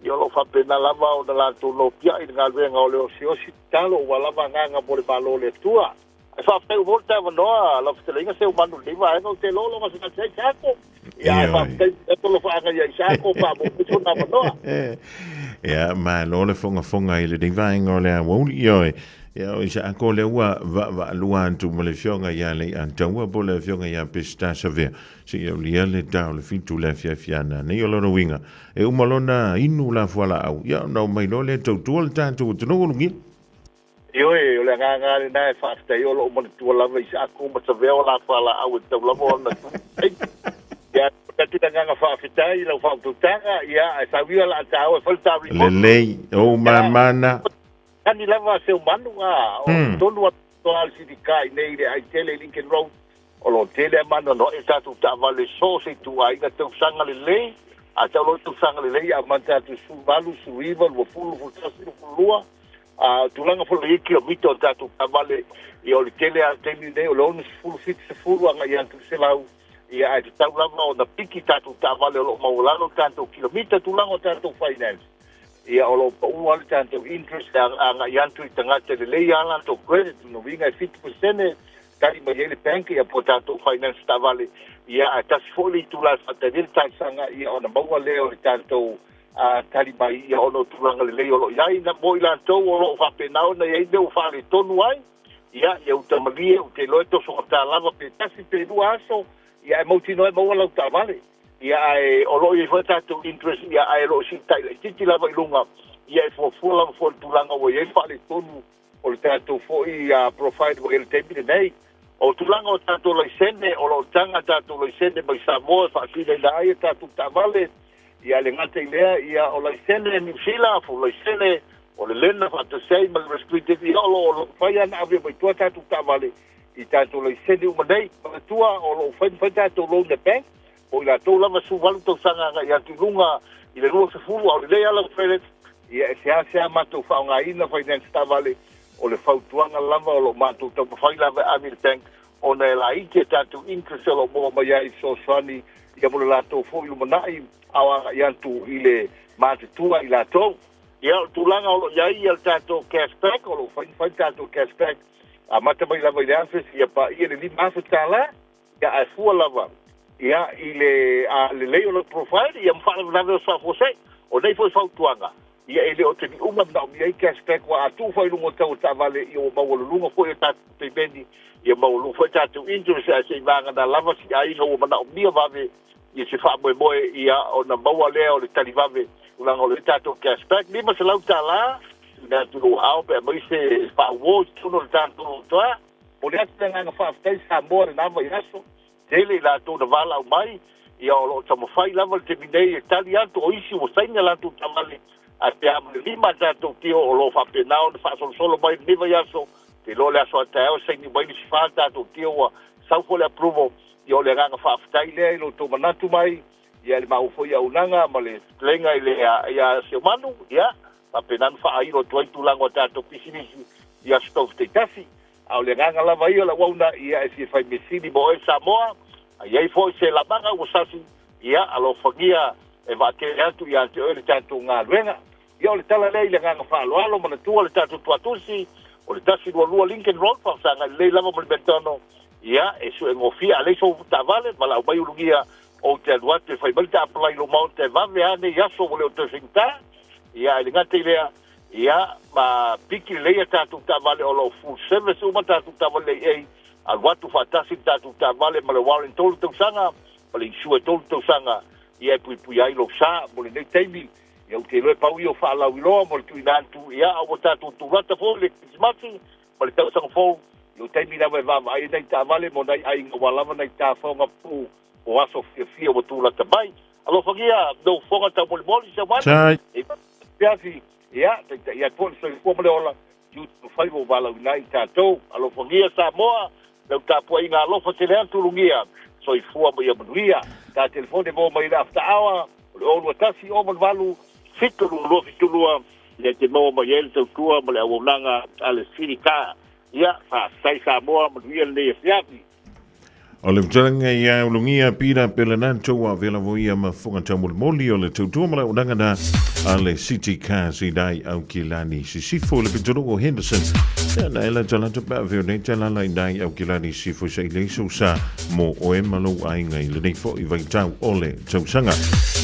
ia o lo o faapena lava ona latou nopiai i le galuega o le osiosi tatalo aua lava agaga mo le Malo o le Atua. Ae faafetai ua maua le avanoa lau fetalaiga Seumanu i lenei vaega ou te iloa o lo o gasegase ai Sako. Ia ae faafetai i le alofaaga ia Isako pa maua mai sona avanoa. Ia malo le fogafoga i lenei vaega o le aoauli. Ioe, ia o Isako lea ua vaavaalua atu ma le afioga ia Leiataua po o le afioga ia Peseta Savea seia aulia le ta o le 7 i le afiafi a nanei. O lona uiga, e uma lona inu la fualaau, ia ona omai loa lea e tautua le tatou atunuu Ulugia. Ioe, o le agaga lava lena e faafetai o lo o manatua lava Isaako ma Savea o la fualaau e tatau lava ona tuu ai. Ia, momoli atu le agaga faafetai i lau faautautaga, ia, ae sau ia o le a taua e fai le ta report. Lelei, ou mamana. Tani lava Seumanu, a, o totonu lava o le Silica i nei i le Aitele i Lincoln Road, o lo o tele a manoanoa i tatou taavale so o se ituaiga tausaga lelei, a tau loa tausaga lelei a amata atu i 18, 19, 20, 21, 22, A o tulaga foi i kilomita o tatou taavale, ia o le tele lava o taimi nei o le 60, 70 agai atu i le 100, ia ae tatau lava ona piki tatou taavale o lo o maualalo tatou kilomita, tulaga o tatou finance, ia o lo o pau lava le tatou interest e agai atu i tagata e lelei lava latou credit, lona uiga e 7% tali mai ai le bank ia po o tatou finance taavale, ia ae tasi foi le itula e faatali ai le talosaga ia ona maua lea o le tatou a tali mai ia ona o tulaga lelei o lo o i ai mo i latou o lo o faapena ona i ai mea ua faaletonu ai, ia, ia uta malie, ou te iloa e tosogata lava pe tasi pe lua aso, ia ae mautinoa e maua lau taavale. Ia ae o lo o i ai foi a tatou interest, ia ae o lo o siitai laitiiti lava i luga, ia e fuafua lava foi i le tulaga ua i ai le faaletonu o le tatou foi profile ua i ai i le taimi lenei. O tulaga o tatou laisene, o lo o taga tatou laisene mai Samoa e faatinoina ai a tatou taavale, Ia e le gata i lea, ia o laisene Niu Sila, o laisene o le lena faatasi ai ma le restricted, ia o lo o fai lava ona ave mai tua tatou taavale i tatou laisene uma nei. Manatua o lo o fai ma fai tatou loan le bank, po o i latou lava 18 tausaga agai atu i luga i le 20, a o lelei lava lau credit, ia e seasea matou faaaogaina finance taavale, o le fautuaga lava o lo o matou taumafai lava e ave i le bank ona e laiti a tatou interest o lo o maua mai ai i fesoasoani ia mo le latou foi lumanai a o agai atu i le matutua i latou. Ia, o le tulaga o lo o i ai le tatou cash back, o lo o fai ma fai le tatou cash back, amata mai lava i le afe seia paia le $5,000, ia ae fua lava ia i le lelei o lau profile ia ma faalavelave o se faafuasei. O nei foi fautuaga, Ia e le o taimi uma e manaomia ai cash back aua a tuu foi i luga o tau o taavale ia ua maualuluga foi a tatou pemeni, ia maualuluga foi a tatou interest ae se i vagana lava si aiga ua manaomia vave Ia se faamoemoe ia ona maua lea o le tali vave tulaga o le tatou cash back $500 tuuina atu i lou aao pe aumai se faauo i totonu o le tatou toa. Momoli atu le agaga faafetai Samoa i lena vaiaso, tele i latou na valaau mai, ia o lo o taumafai lava le taimi nei e tali atu, o isi ua saini a latou taavale, ae pe a ma le lima a tatou tio o lo o faapena ona faasolosolo mai i lenei vaiaso, ou te iloa o le aso a taeao e saini uma ai le isi fa tatou tio ua sau foi le approval. Ia o le agaga faafetai lea i lo outou manatu mai, ia i le maua foi auaunaga ma le fetalaiga i le ia Seumanu, ia faapena ona faailo atu ai tulaga o tatou pisinisi i aso tau taitasi. A o le agaga lava ia o le auauna, ia e fia fai measili mo oe Samoa, a i ai foi se lamaga ua sasi, ia alofagia e vaatele atu ia te oe le tatou galuega. Ia o le tala lea i le agaga faaaloalo, manatua le tatou tuatusi o le 122 Lincoln Road, faafesagai lelei lava ma le McDonald, ia e suegofie, a leai sou taavale, valaau mai ulugia ou te alu atu e fai mai le ta apply i lou maota e vave lava nei aso ua le o toe faigata. Ia ae le gata i lea, ia ma piki lelei a tatou taavale o lo o full service uma tatou taavale le AA, alu atu faatasi le tatou taavale ma le warrant 3 tausaga ma le insure 3 tausaga, ia e puipuia ai lou sa mo lenei taimi. Ia ou te iloa e pau ia o faalauiloa mo le tuuina atu, ia a ua tatou tulata foi i le Kerisimasi ma le tausaga fou, ia o taimi lava e vaavaai ai nai taavale mo nai aiga ua lava nai tafoga puu o aso fiafia ua tulata mai. Alofagia lou fofoga taumolimoli Seumanu, Tai. e afiafi, ia taitai atu foi le soifua ma le ola, tiute ma faiva ua valaauina ai i tatou. Alofagia Samoa, lau tapuaiga alofa tele atu ulugia, soifua ma ia manuia. Ta telefoni maua mai i le after hour, o le 021 088 722 72, ia te maua mai ai le tautua ma le auaunaga a le City Car. Ia, faafetai Samoa, manuia lenei afiafi. O le fetalaiga ia ulugia Pira Pelenato ua avea lava ia ma fofoga taumolimoli o le tautua ma le auaunaga na a le City Cars i nai Aukilani Sisifo i le pitonuu o Henderson. Ia na e latalata pe avea nei te alala i nai Aukilani Sisifo sa i lei sousa mo oe ma lou aiga i lenei foi vaitau o le tausaga.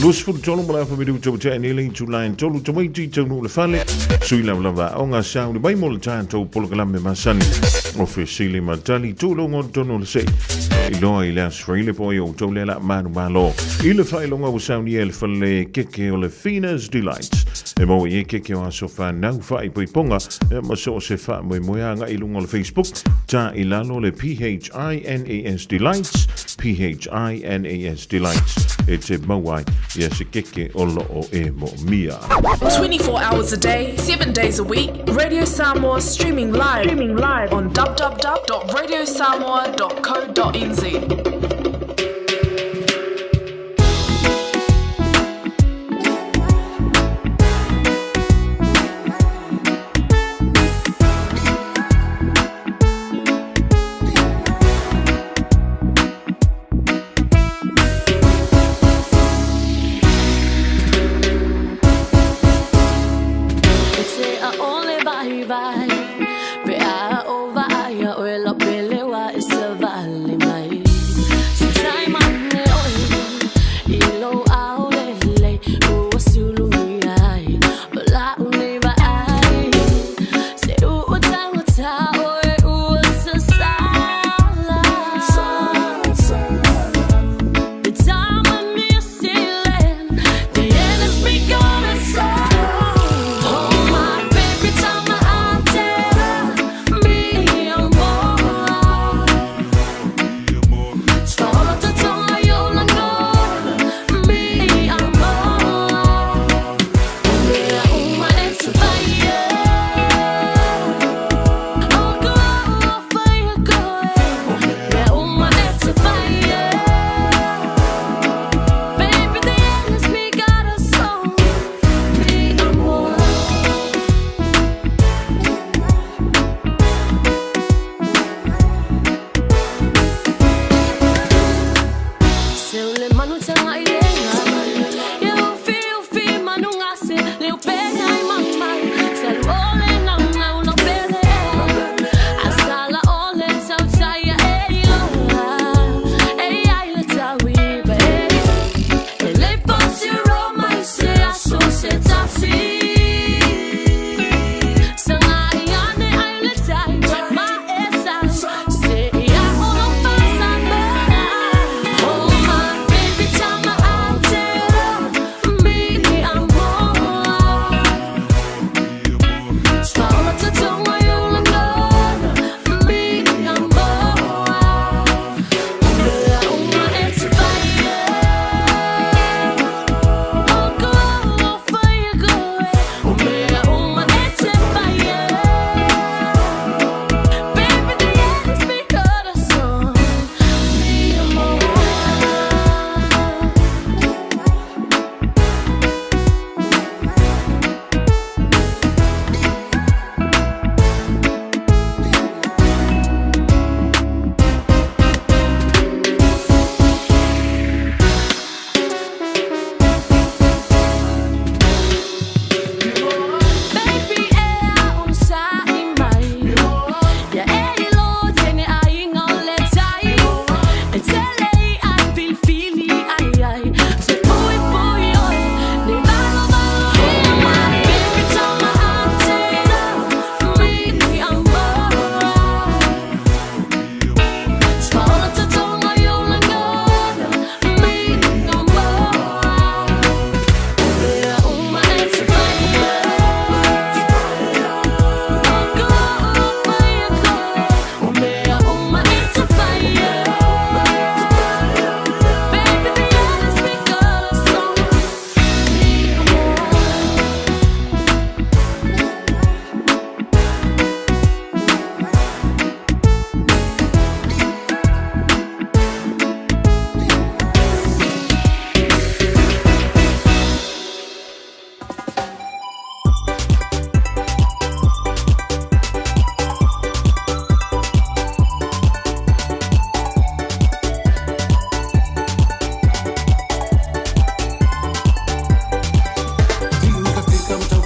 23 ma le afa minuta ua tea nei le itula e tolu tamaiti taunuu le fale. Sui lavalava aoga sauni mai mo le tatou polokalame masani o fesili ma tali tulogo tonu o le sei. Iloa i le aso Fraile po ai outou lea la manumalo. I le faailoga ua saunia e le fale keke o le Fina's Delights. E maua i ai keke o aso whanau whaaipoiponga e ma so o se whaamoemoe agai i lunga o le Facebook. Ta i lalo le P-H-I-N-A-S Delights, P-H-I-N-A-S Delights e te mau ai ia se keke o loo e moomia. 24 hours a day, 7 days a week, Radio Samoa streaming live, streaming live on www.radiosamoa.co.nz. E te ʻaʻole waiwai pe a o waia ʻoe lau pele wa e sawali mai.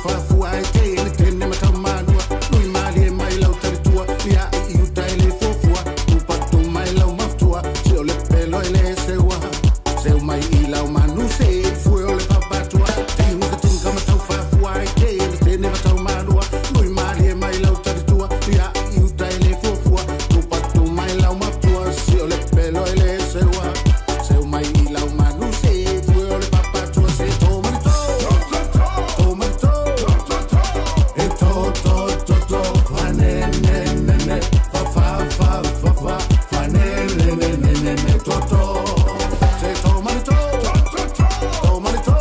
faafua ai te ene tene ma taumalua Lui malie mai lau talitua Lia i i uta e le fuafua Tupatu mai lau mafutua Se o le pelo e le seua Seu mai i lau manu se fue o le papatua Tinga tinga ma tau faafua ai te ene tene ma taumalua Lui malie mai lau talitua Lia i uta e le fuafua Tupatu mai lau mafutua Se o le pelo e le seua Seu mai i lau manu se fue o le papatua Se tō mani tō Tō mani tō E tō tō tō tō Fa ne ne ne ne Fa fa fa fa fa Fa ne ne ne ne ne ne Tō tō Se tō mani tō Tō mani tō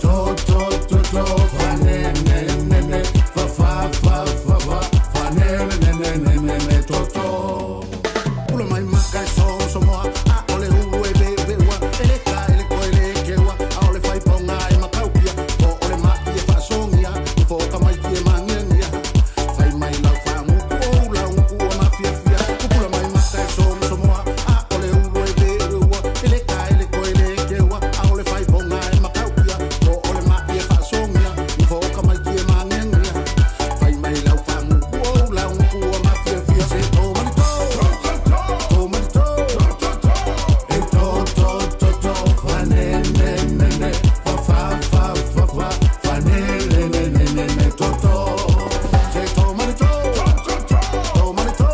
Tō tō tō tō Fa ne ne ne ne Fa fa fa fa fa Fa ne ne ne ne ne ne Tō tō Pula mai maka e so so moa A ole ulu e ve ve ua Ele ka ele ko ele keua A ole whai ponga e makaukia Po ole ma i e whaasongia I fōka mai ki e mangiangia Whai mai lau whaanguku o lau nguku o mafia fia Pula mai maka e so so moa A ole ulu e ve ve ua Ele ka ele ko ele keua A ole whai ponga e makaukia Po ole ma i e whaasongia I fōka mai ki e mangiangia Whai mai lau whaanguku o lau nguku o mafia fia Se tō mani tō Tō mani tō E tō tō tō tō Fa ne ne ne ne Fa fa fa fa fa Fa ne ne ne ne ne ne Tō tō Se tō mani tō Tō mani tō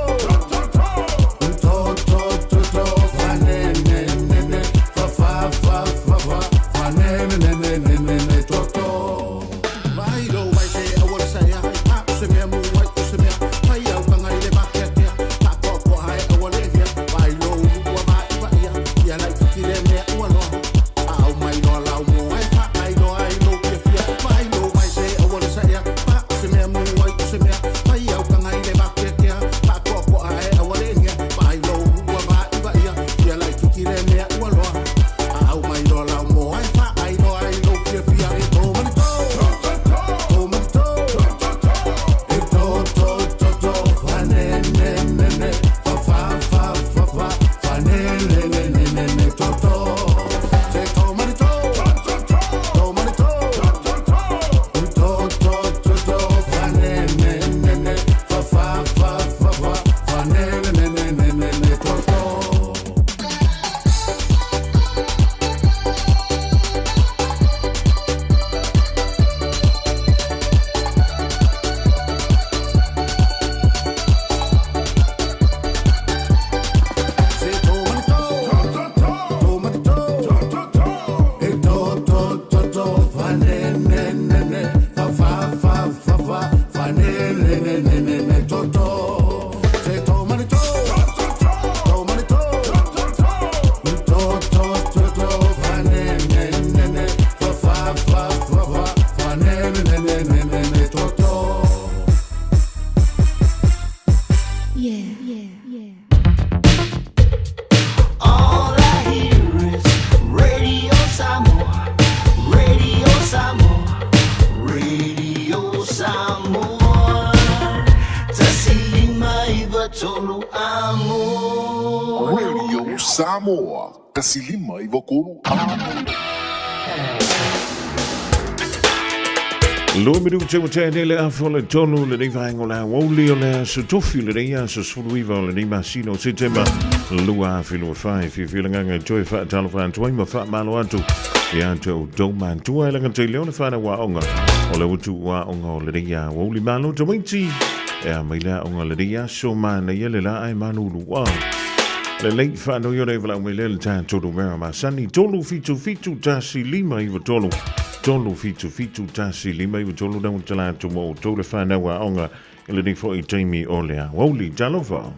Tō tō tō tō Fa ne ne ne ne Fa fa fa fa fa Fa ne ne ne ne ne ne Tō tō Vai lo vai se awala sa ia Pa o se mea mu ai o se mea Pai au kanga i le makea kea Pa koa koa hae awale hea Vai lo ulu ua vai vai ia Ia lai kiki le mea ua loa Au mai loa lau mo ai Pa ai loa ai lo fia fia Vai lo vai se awala sa ia Pa o se mea mu ai o se mea Pai au kanga i le makea kea Pa koa koa hae awale hea Vai lo ulu ua vai vai ia Ia lai kiki le mea ua loa Au mai loa lau mo ai Pa ai loa ai lo fia fia E tō mani tō Tō mani tō E tō tō tō tō Fa ne ne ne ne Fa fa fa fa fa Fa ne ne ne ne ne ne Tō tō Se tō mani tō Tō mani tō Tō tō tō tō Fa ne ne ne ne Fa fa fa fa fa Fa ne ne ne ne ne ne Tō tō Se tō mani tō Tō mani tō E tō tō tō tō Fa ne ne ne ne Fa fa fa fa fa Fa ne ne ne ne ne ne Tō tō Se tō mani tō Tō mani tō Tō tō tō tō Fa ne ne ne ne Fa fa fa fa fa Fa ne ne ne ne ne ne Tō tō Yeah. Yeah. Yeah. All I hear is Radio Samoa, Radio Samoa, Radio Samoa. Tasilima iva tolu amo. Radio Samoa, tasilima i vakolu amo. Lua minute ua tea nei le afa o le tolu lenei vaega o le aoauli o le aso tofi lenei aso 19 o lenei masina o Setema 2025. Fiafia le agaga e toe faatalofa atu ai ma faamalo atu ia te outou matua e laga leo le whanau aoga o le utu aoga o lenei aoauli malo tamaiti e a mai le aoga lenei aso manaia le la ai malulu Le lei whanau i o le walau mai le le tātou mera masani 377 1 5 9 3 7 7 1 5 9 3 na tala atu mo tō le whanau aoga i lenei foi taimi o le aoauli. Talofa.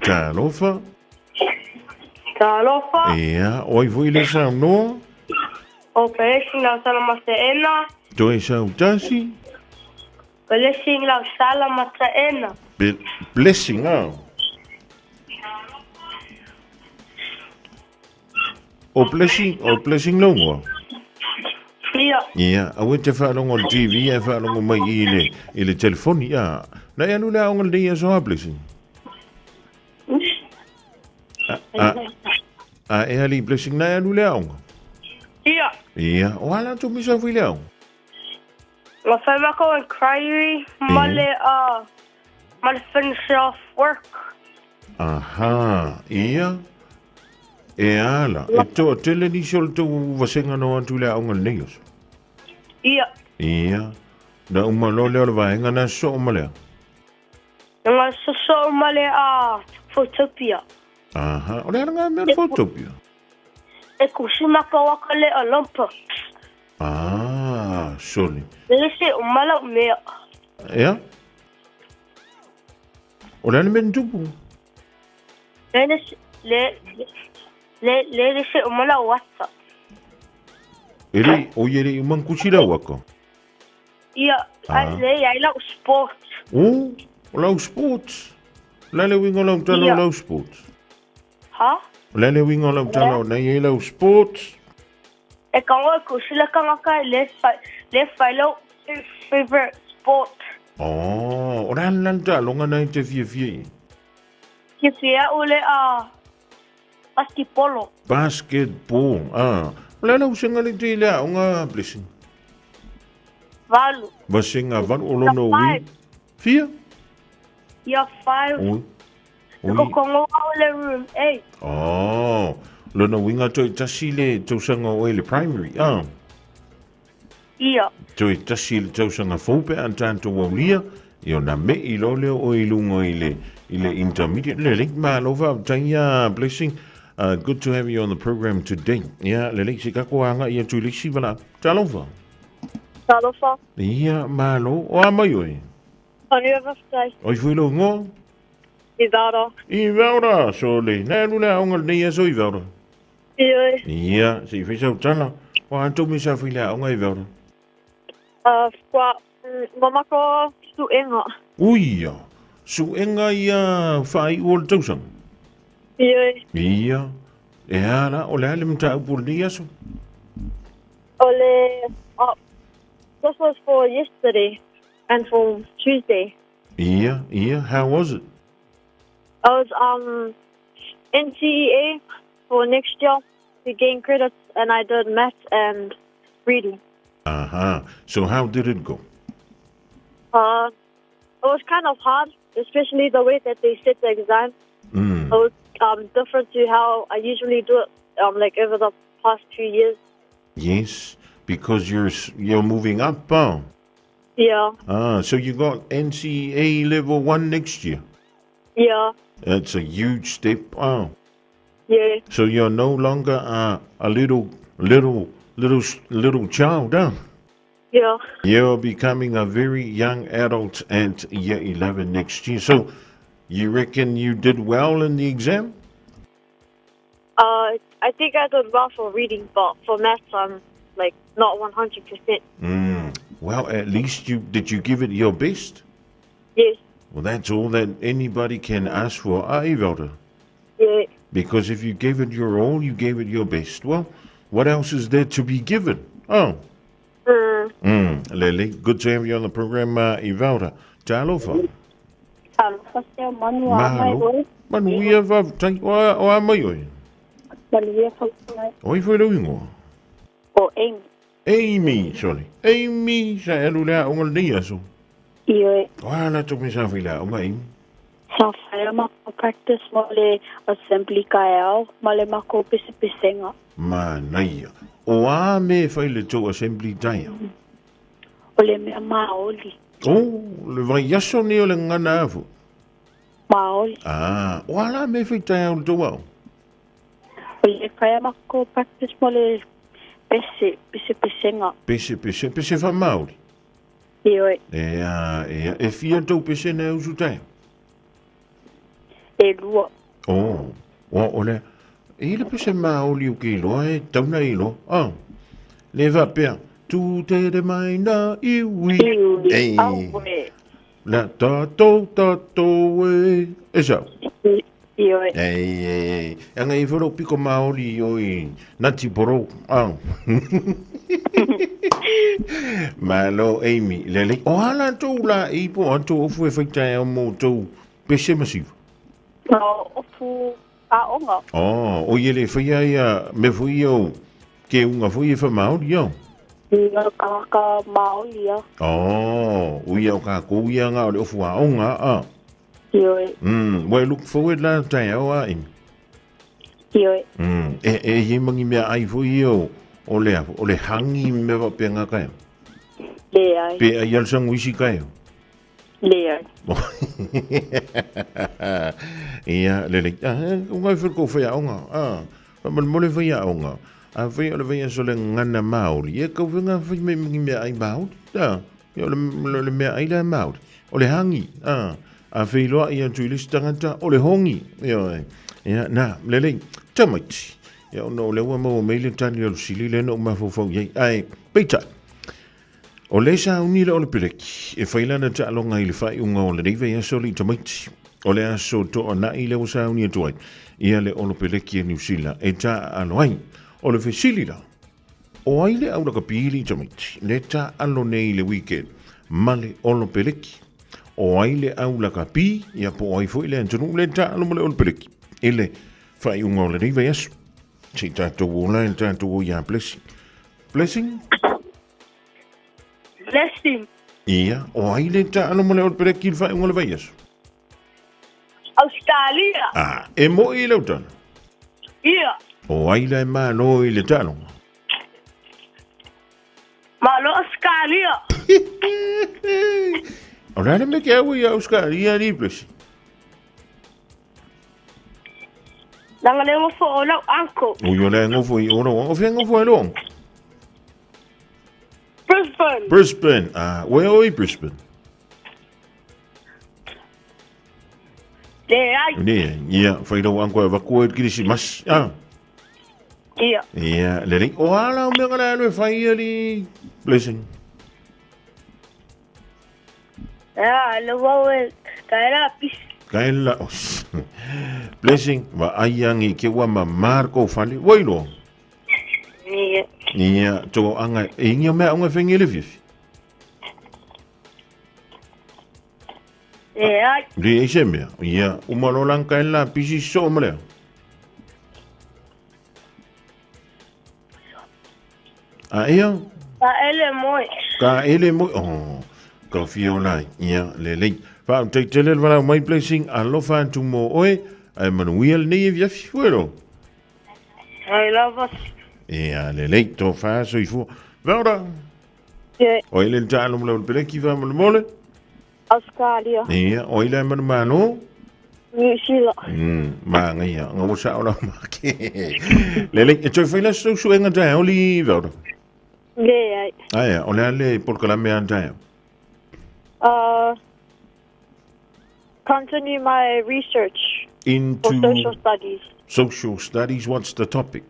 Talofa. Talofa. Ia, oi foi le saunoa. O Blessing lau sala mataena. Toe sautasi. Blessing lau sala mataena. Blessing, ah. O blessing, o blessing longo. Ia. Ia, aua te whaalongo le TV, e whaalongo mai i le telefoni, ia. Na e anu le aonga le ia soa blessing. A e ali blessing na e anu le aonga. Ia. Ia, o a latou misa fui leo? Ma fai makou inquiry ma le ma le finish off work. Aha, ia. E ala, e toa tele nisi o le tou vasenga no atu le aoga lenei aso. Ia. Ia. Na uma loa lea o le vaega na soo ma lea. Na sosoo ma le a Photopia. Aha, o le ala ngā mea o le Photopia. E kusi makou aka le Olympus. Ah, soli. Le se o mala o mea. Ea? O le ana mea tupu? Le le le le le le se o mala o ata. E le, o ie le umang kusi lau aka? Ia, ah. le ai lau sport. O, o lau sports. La le wingo lau tala o lau sports. Ha? O le a le uiga o lau tala o nei ai lau sports? E kaua e kusi le kangaka e le fai, le fai lau favorite sport. Oh, o le a le la taaloga na e te fiafia i ai? Fiafia au le a basketbolo. Basketball, ah. O le a lau sega le te i le aoga, Blessing? Valu. Vasega valu, o lona ui. Fia? Ia, five. Ui. Ui. Ko kongo au le room 8. Oh, lona uiga toe tasi le tausaga o oe le primary, ah. Ia. Toe tasi le tausaga fou pe a tatou aulia, ia ona me'i loa lea o oe i luga i le, i le intermediate. Lelei, malo faafetai ia Blessing. Good to have you on the program today. Ia, lelei, se kako agai atu i le isi valaau. Talofa. Talofa. Ia, malo. O a mai oe? Manuia faafetai. Oi foi lou ingoa? I Vaura. I Vaura, sole. Na alu le aoga lenei aso i Vaura? Ioe. Ia, se i fai sau tala. O a tou mea sa fai le aoga i Vaura? Kua mamako suenga. Uia, suenga ia whaaiu o le tausaga? Ioe. Ia, e a la, o le a le mataupu o lenei aso? O le, oh, this was for yesterday and for Tuesday. Ia, ia, how was it? I was um NCEA for next year to gain credits and I did maths and reading. Aha, so how did it go? Uh, it was kind of hard, especially the way that they set the exam. It was um, different to how I usually do it, um, like over the past 2 years. Yes, because you're moving up, huh? Yeah. Ah, so you got NCEA level 1 next year? Yeah. That's a huge step, oh. Yeah. So you're no longer a little, little, little, little child, huh? Yeah. You're becoming a very young adult at year 11 next year. So you reckon you did well in the exam? I think I did well for reading, but for maths, I'm like not 100%. Well, at least you did you give it your best? Yes. Well, that's all that anybody can ask for, eh, Velda? Yeah. Because if you gave it your all, you gave it your best. Well, what else is there to be given? Oh. Lele, good to have you on the program, Ivalda. Talofa. Talofa sea manu a mai Malo. oe. Manuia faafetai. O a, o a mai oe? Manuia faafetai. O ai foi lou ingoa? O Amy. Amy, sorry. Amy, sa e alu le aoga lenei aso. Ioe. O a latou mea sa fai le aoga, Amy? Sa fai a makou practice mo le assembly kaeao ma le makou pesepesega. Manaia. O a mea e fai le tou assembly taeao? O le mea maoli. O, le vaiaso nei o le gagana afu? Maoli. Ah, o a la mea e fai taeao le tou aoga? O le fai a makou practice mo le pese, pesepesega. Pese, pese, pese faamaoli? Ioe. Ea, ea, e fia tou pese na e usu taeao? E lua. Oh, o, o le, e i le pese maoli o ke iloa e tauna i iloa. Oh, le faapea, tū tere mai nā iwi. Iwi, Ei. aue. La tātou, tātou e. E sau. Ioe. Ei, ei, ei. Anga i whero piko maoli i oi Ngāti Porou. Ah. Malo, Amy. Lele. O ala tō la i po a tō ofu e whaitai au mō tō pese masiva. No, ofu aoga. Oh, o i ele whai ai a me fui au. Keuga foi e faamaoli ia. Ia tagata maoli ia. Oh, uia o kākou ia ngā o le ofu aoga a. Ioe. Ua e look forward la taeao a Amy. Ioe. E, e i mangi mea ai foi ia o, o le, o le hangi mea wapea ngā kai. Leai. Pe ai al sanguisi kai. Leai. Ia, lele. Ah, ngai fai ko whai aonga. Ah, wha whai aonga. A whai o le whai aso le ngana Māori. Ia kau whenga whai me mangi mea ai Māori. Ah, ia o le, le mea ai la Māori. O le hangi. Ah, a whai loa ia tu i tangata o le hongi. Ia, ia, nā, lele. Tamaiti. Ia, ono o le ua maua mai le tani o le sili le no mafofau iai. Ai, peita. O le sauni le o le peleki, e whai lana taaloga i le faaiuga o lenei vaiaso alii tamaiti. O le aso toanai lea ua sauni atu ai ia le Olopeleki a Niu Sila e taaalo ai. O le fesili la, o ai le au lakapi alii tamaiti le taaalo nei i le weekend ma le Olopeleki? O ai le au lakapi ia po o ai foi le atunuu le taaalo ma le Olopeleki i le faaiuga o lenei vaiaso? Se i tatou ola i le tatou o ia Blessing. Blessing? Blessing. Ia, o ai le taalo ma le Olopeleki i le faaiuga o le vaiaso? Australia. Ah, e moi i lau tala. Ia. O ai la e malo i le taaloga? Malo Australia. O le a le mea ke au i Australia ni Blessing? Langa le ngofo o lau uncle. O yo le ngofo i oro. O fia ngofo e lo? Brisbane. Brisbane. Ah, where are you Brisbane? Le ai. Ne, ia, whai rau anko e vaku e kirisi mas. Ah. Ia. Ia, le rei. O ala o mea ngala alo e whai ia li Blessing. Ia, le wau e ka era pisi. Ka ela, oh, Blessing, wa ai angi ke ua ma Marko fale, wai lo. Ia. Ia, tō anga, e ingi o mea onga whengi le fifi. Le ai. Le e se mea, ia, umalo lang ka ela pisi so malea. A ia? Ka ele moe. Ka ele moe. Oh, ka fia o lai. Ia, le lei. Wha, te tele le walau mai blessing, alofa atu mo oe, ai manuia le nei e viafi, fuero. I love us. Ia, le lei, tō wha, soifua. Vaora. Yeah. O ile le taalo mo le peleki wha mo le mole. Australia. Ia, o ile manu mano. New Zealand. Ma ngai nga o sa ola ma ke. Le le e toi whaila su su enga tae oli vaora. Le ai. Aia, o le ale polokalame a tae. Continue my research Into for social studies. Social studies, what's the topic?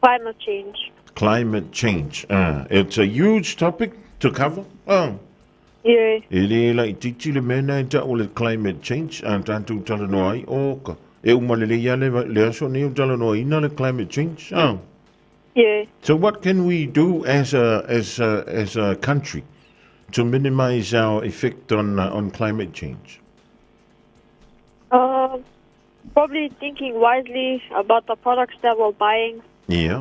Climate change. Climate change. It's a huge topic to cover. Yeah. E le la i titi le mea e ta o le climate change, a tātou talanoa ai, o ka. E uma le le ia le, le aso nei o talanoa ina le climate change. Yeah. So what can we do as a country to minimize our effect on climate change? Probably thinking wisely about the products that we're buying. Yeah.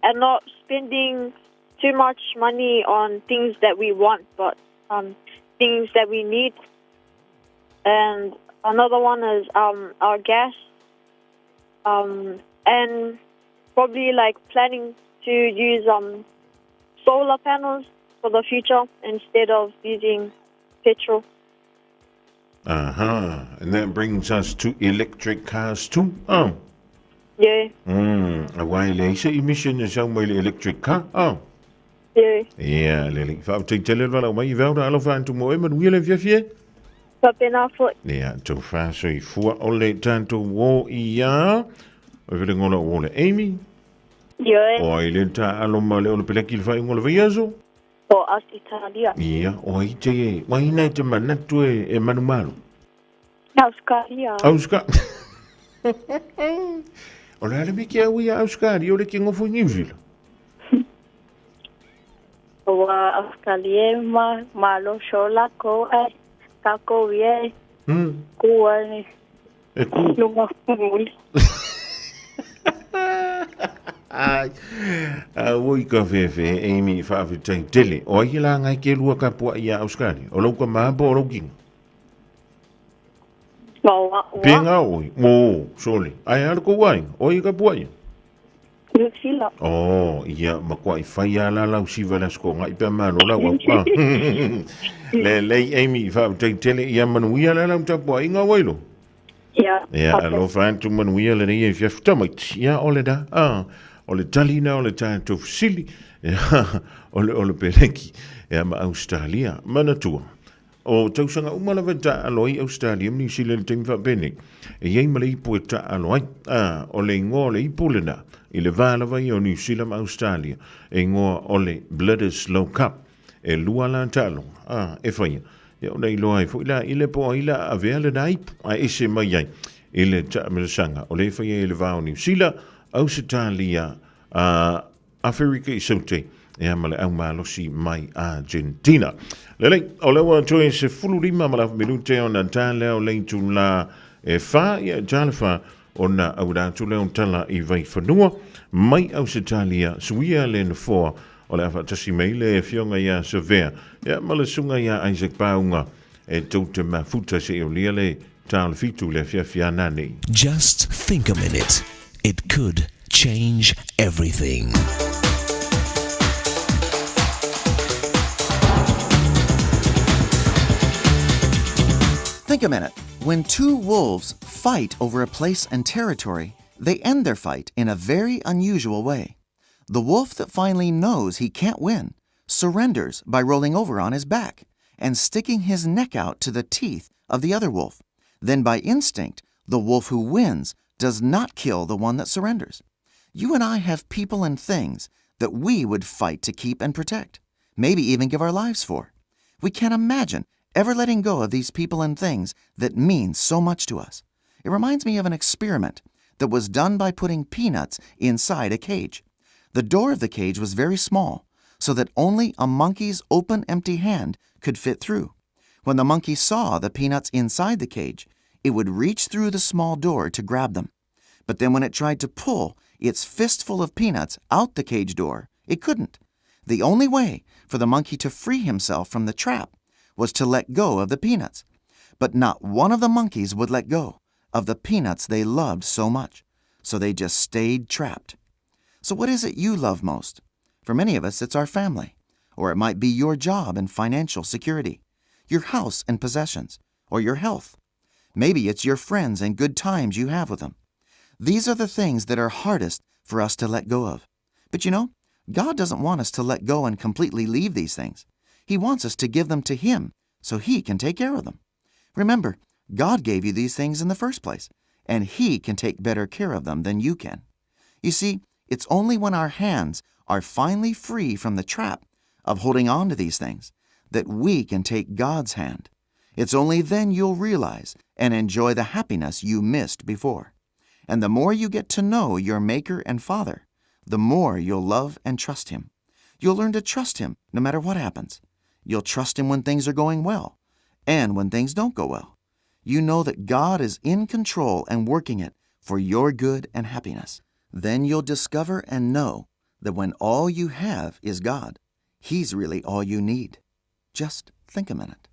And not spending too much money on things that we want, but things that we need. And another one is our gas. And probably planning to use solar panels for the future instead of using petrol. Uh-huh. And that brings us to electric cars too. Oh. Yeah. A wai le isa emission e sau mai le electric car. Oh. Yeah. Yeah, le le. Wha te tele wala mai vau alo fa antu mo e manu le fia fia. Fa pena fo. Yeah, to fa so i fua o le tanto wo i ia. O vele ngola o le Amy. Yeah. O ai le ta alo ma le o le peleki le whai ngola vaiaso. O Australia. Ia, o ai te e, waina e te manatu e manu malu. Australia. Australia. O le ale me ke au ia Australia, o le ke ngofo i New Zealand. Ua Australia ma malo sola ko ai kako ie. Kua ni. E ku. Lunga muli. Ai, ua i ka fefe, Amy, faafetai tele. O ai la ngai ke lua ka pua ia Australia? O lau ka po o lau kinga? No, wa. Penga oi. O, sole. Ai ala ko wai. O i ka pua ia. New Zealand. Oh, ia makuai fai a la lau siva la sko ngai pe ma lo la wa. Le le Amy fa te tele ia manuia la lau tapua inga wailo. Ia. Ia, alofa atu manuia lenei e fiafi tamaiti. Ia, o le da, a, o le talina o le tatou fesili, ia, o le o le peleki, ia, ma Australia. Manatua, o tausaga uma lava e taaalo ai Australia ma Niu Sila i le taimi faapenei, e i ai ma le ipu e taaalo ai. A, o le igoa o le ipu lena, i le va lava ia o Niu Sila ma Australia, e igoa o le Bledisloe Cup. E lua la taaloga, a, e faia, ia ona iloa ai foi la i le po ai la a avea lena ipu, a ese mai ai i le taamilosaga o lea e faia i le va o Niu Sila, Ausetalia, a, Aferika i Saute, ia ma le au malosi mai Argentina. Lelei, o lea ua toe 15 ma le afa minute ona ta lea o le itula e whā, ia e tā le whā, ona auina atu lea o tala i Vaifanua, mai Ausetalia, suia le nofoa o le a faatasi mai le Afioga ia Savea, ia ma le Susuga ia Isaac Paunga e tou te mafuta seia aulia le ta o le fitu i le afiafi a nanei. Just think a minute, it could change everything. Think a minute. When two wolves fight over a place and territory, they end their fight in a very unusual way. The wolf that finally knows he can't win surrenders by rolling over on his back and sticking his neck out to the teeth of the other wolf. Then, by instinct, the wolf who wins does not kill the one that surrenders. You and I have people and things that we would fight to keep and protect, maybe even give our lives for. We can't imagine ever letting go of these people and things that mean so much to us. It reminds me of an experiment that was done by putting peanuts inside a cage. The door of the cage was very small, so that only a monkey's open, empty hand could fit through. When the monkey saw the peanuts inside the cage, it would reach through the small door to grab them. But then when it tried to pull its fistful of peanuts out the cage door, it couldn't. The only way for the monkey to free himself from the trap was to let go of the peanuts. But not one of the monkeys would let go of the peanuts they loved so much, so they just stayed trapped. So, what is it you love most? For many of us, it's our family, or it might be your job and financial security, your house and possessions, or your health. Maybe it's your friends and good times you have with them. These are the things that are hardest for us to let go of. But you know, God doesn't want us to let go and completely leave these things. He wants us to give them to Him so He can take care of them. Remember, God gave you these things in the first place, and He can take better care of them than you can. You see, it's only when our hands are finally free from the trap of holding on to these things that we can take God's hand. It's only then you'll realize and enjoy the happiness you missed before. And the more you get to know your Maker and Father, the more you'll love and trust Him. You'll learn to trust Him no matter what happens. You'll trust Him when things are going well and when things don't go well. You know that God is in control and working it for your good and happiness. Then you'll discover and know that when all you have is God, He's really all you need. Just think a minute.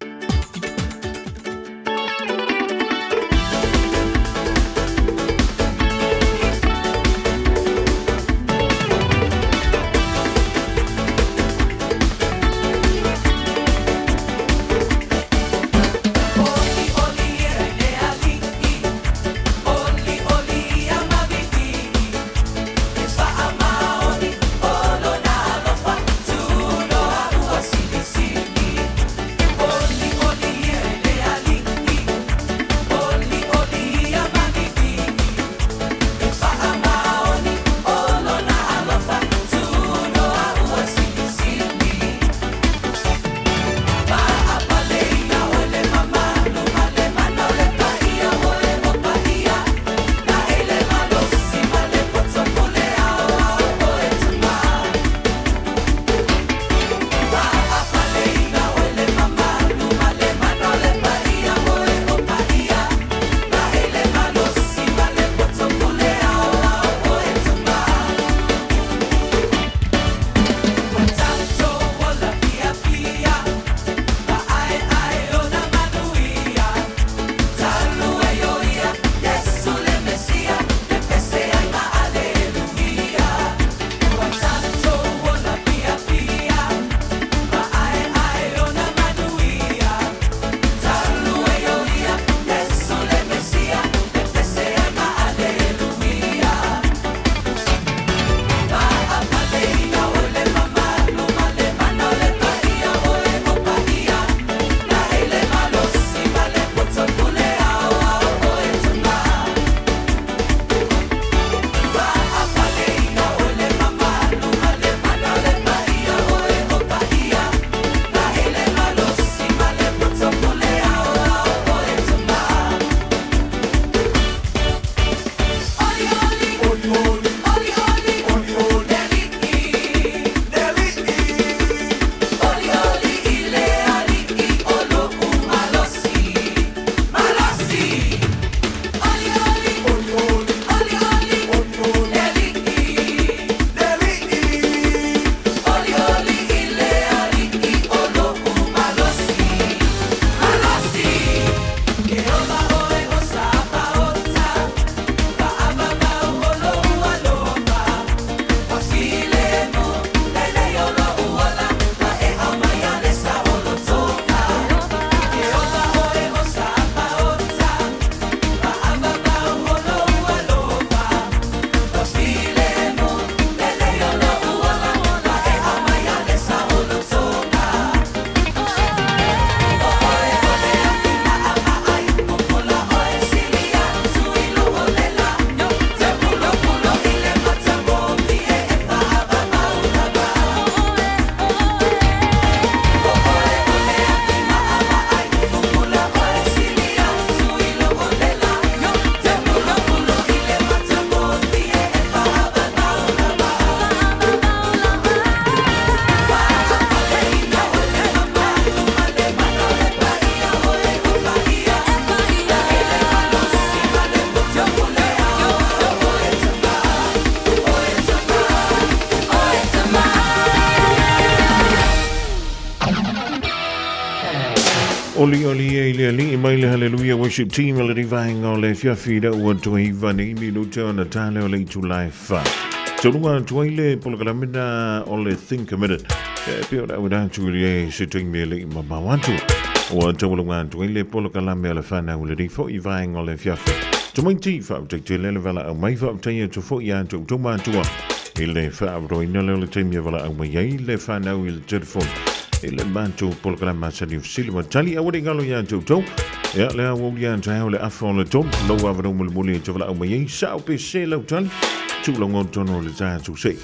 Olioli e i le Alii mai le Haleluia Worship Team o le rivaenga o le afiafi ina ua toe iva nei minute ona tale o le itula e fa. Toluga atu ai le polokalame na o le Think a Minute. E pei ona auina atu i le se taimi e le i mamao atu. Ua taualuga atu ai le polokalame a le whanau le rifo i vaenga o le afiafi. Tamaiti, faafetai tele le valaau mai, faafetai atu foi ia te outou matua i le faaavanoaina lea o le taimi e valaau mai ai le whanau i le telefoni i le matou polokalame masani o fesili ma tali. Aua ne i galo ia te outou. Ia, le aoauli a taeao le afa o le tolu, lou avanoa mulimuli e te valaau mai ai, sao pe se lau tali, tulaga o totonu o le tatou sei.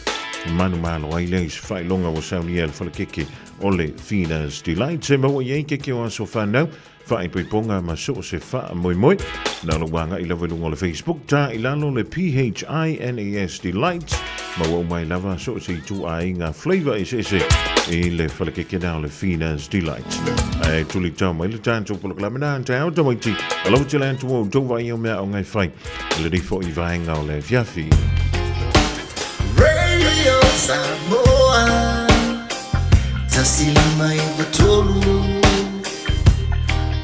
Manumalo ai lea i se faailoga ua saunia e le falekeke o le Fina's Delight. E maua i ai keke o aso whanau, faaipoipoga ma so o se faamoemoe. Na o lou agai lava i luga o le Facebook, ta i lalo le PHINAS Delight, maua uma ai lava so o se ituaiga flavour eseese i le falekeke na o le Fina's Delight. Ae tuli tau mai le tatou polokalame na taeao tamaiti, alofa tele atu o outou vaai o mea o ngai fai i lenei foi vaega o le afiafi. Radio Samoa 153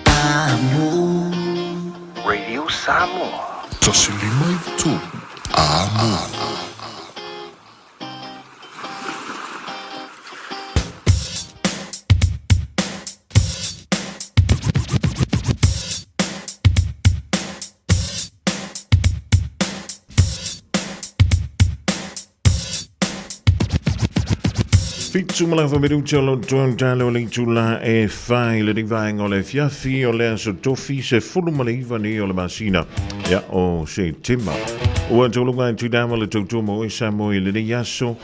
Amo. Radio Samoa. 153 Amo. Fitu ma lava minuti o lo toan talo le itula e whai le vaenga o le fiafi o le aso tofi se fulu ma le iva nei o le masina ia o se tima. Ua tolunga e tūdama le tautua mo e sa mo i le nei aso.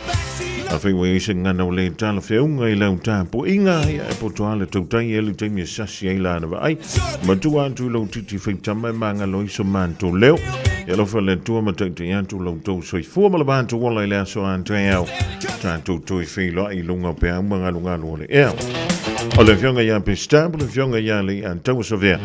A whai ua i se ngana o le tala whiaunga i lau tāpo inga ia e poto ale tautai e le taimi e sasi ai lana vaai. Matua atu i lou titi faitama e magalo ai so matou leo. E alofa le Atua ma taitai atu lo outou soifua ma le matou ola i le aso a taeao. Tatou toe feiloai i luga o peau ma galugalu o le ea. O le afioga ia Pesita po le afioga ia Leiatauasavea.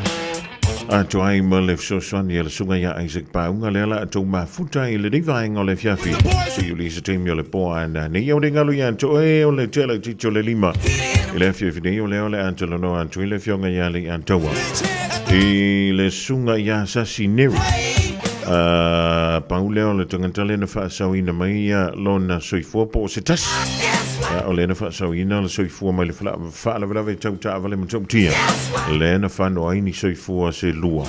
Atoa ai ma le fesoasoani a le susuga ia Isaac Pauga lea la tou mafuta i lenei vaega o le afiafi. Se i uli se taimi o le po a nanei au le galo ia te oe o le tele titi o le lima. I le afiafi nei o lea o le a talanoa atu i le afioga ia Leiataua. I le susuga ia Sasi Neri. Pau lea o le tagata lea na faasaoina mai ia lona soifua po o se tasi. O lea na faasaoina le soifua mai le faalavelave tau taavale matautia lea na fano ai ni soifua se lua.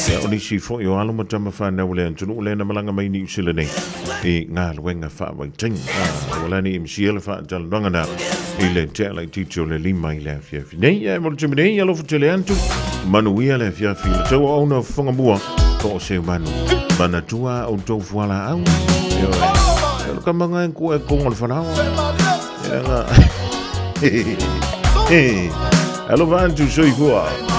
Ia, o nisi foi o alo ma tama whanau o le atunuu lea na malaga mai Niu Sila nei i galuega faavaitaimi. Ua lani MC le faatalanoaga na i le tea laitiiti o le lima i le afiafi nei. Ia, e mo le taimi nei, alofa tele atu, manuia le afiafi i le tau auauna o fofoga mua po o seu manu. Manatua outou fualaau. Ioe. E lo ka manga e kua e kongo le falaoa. Alofa atu soifua.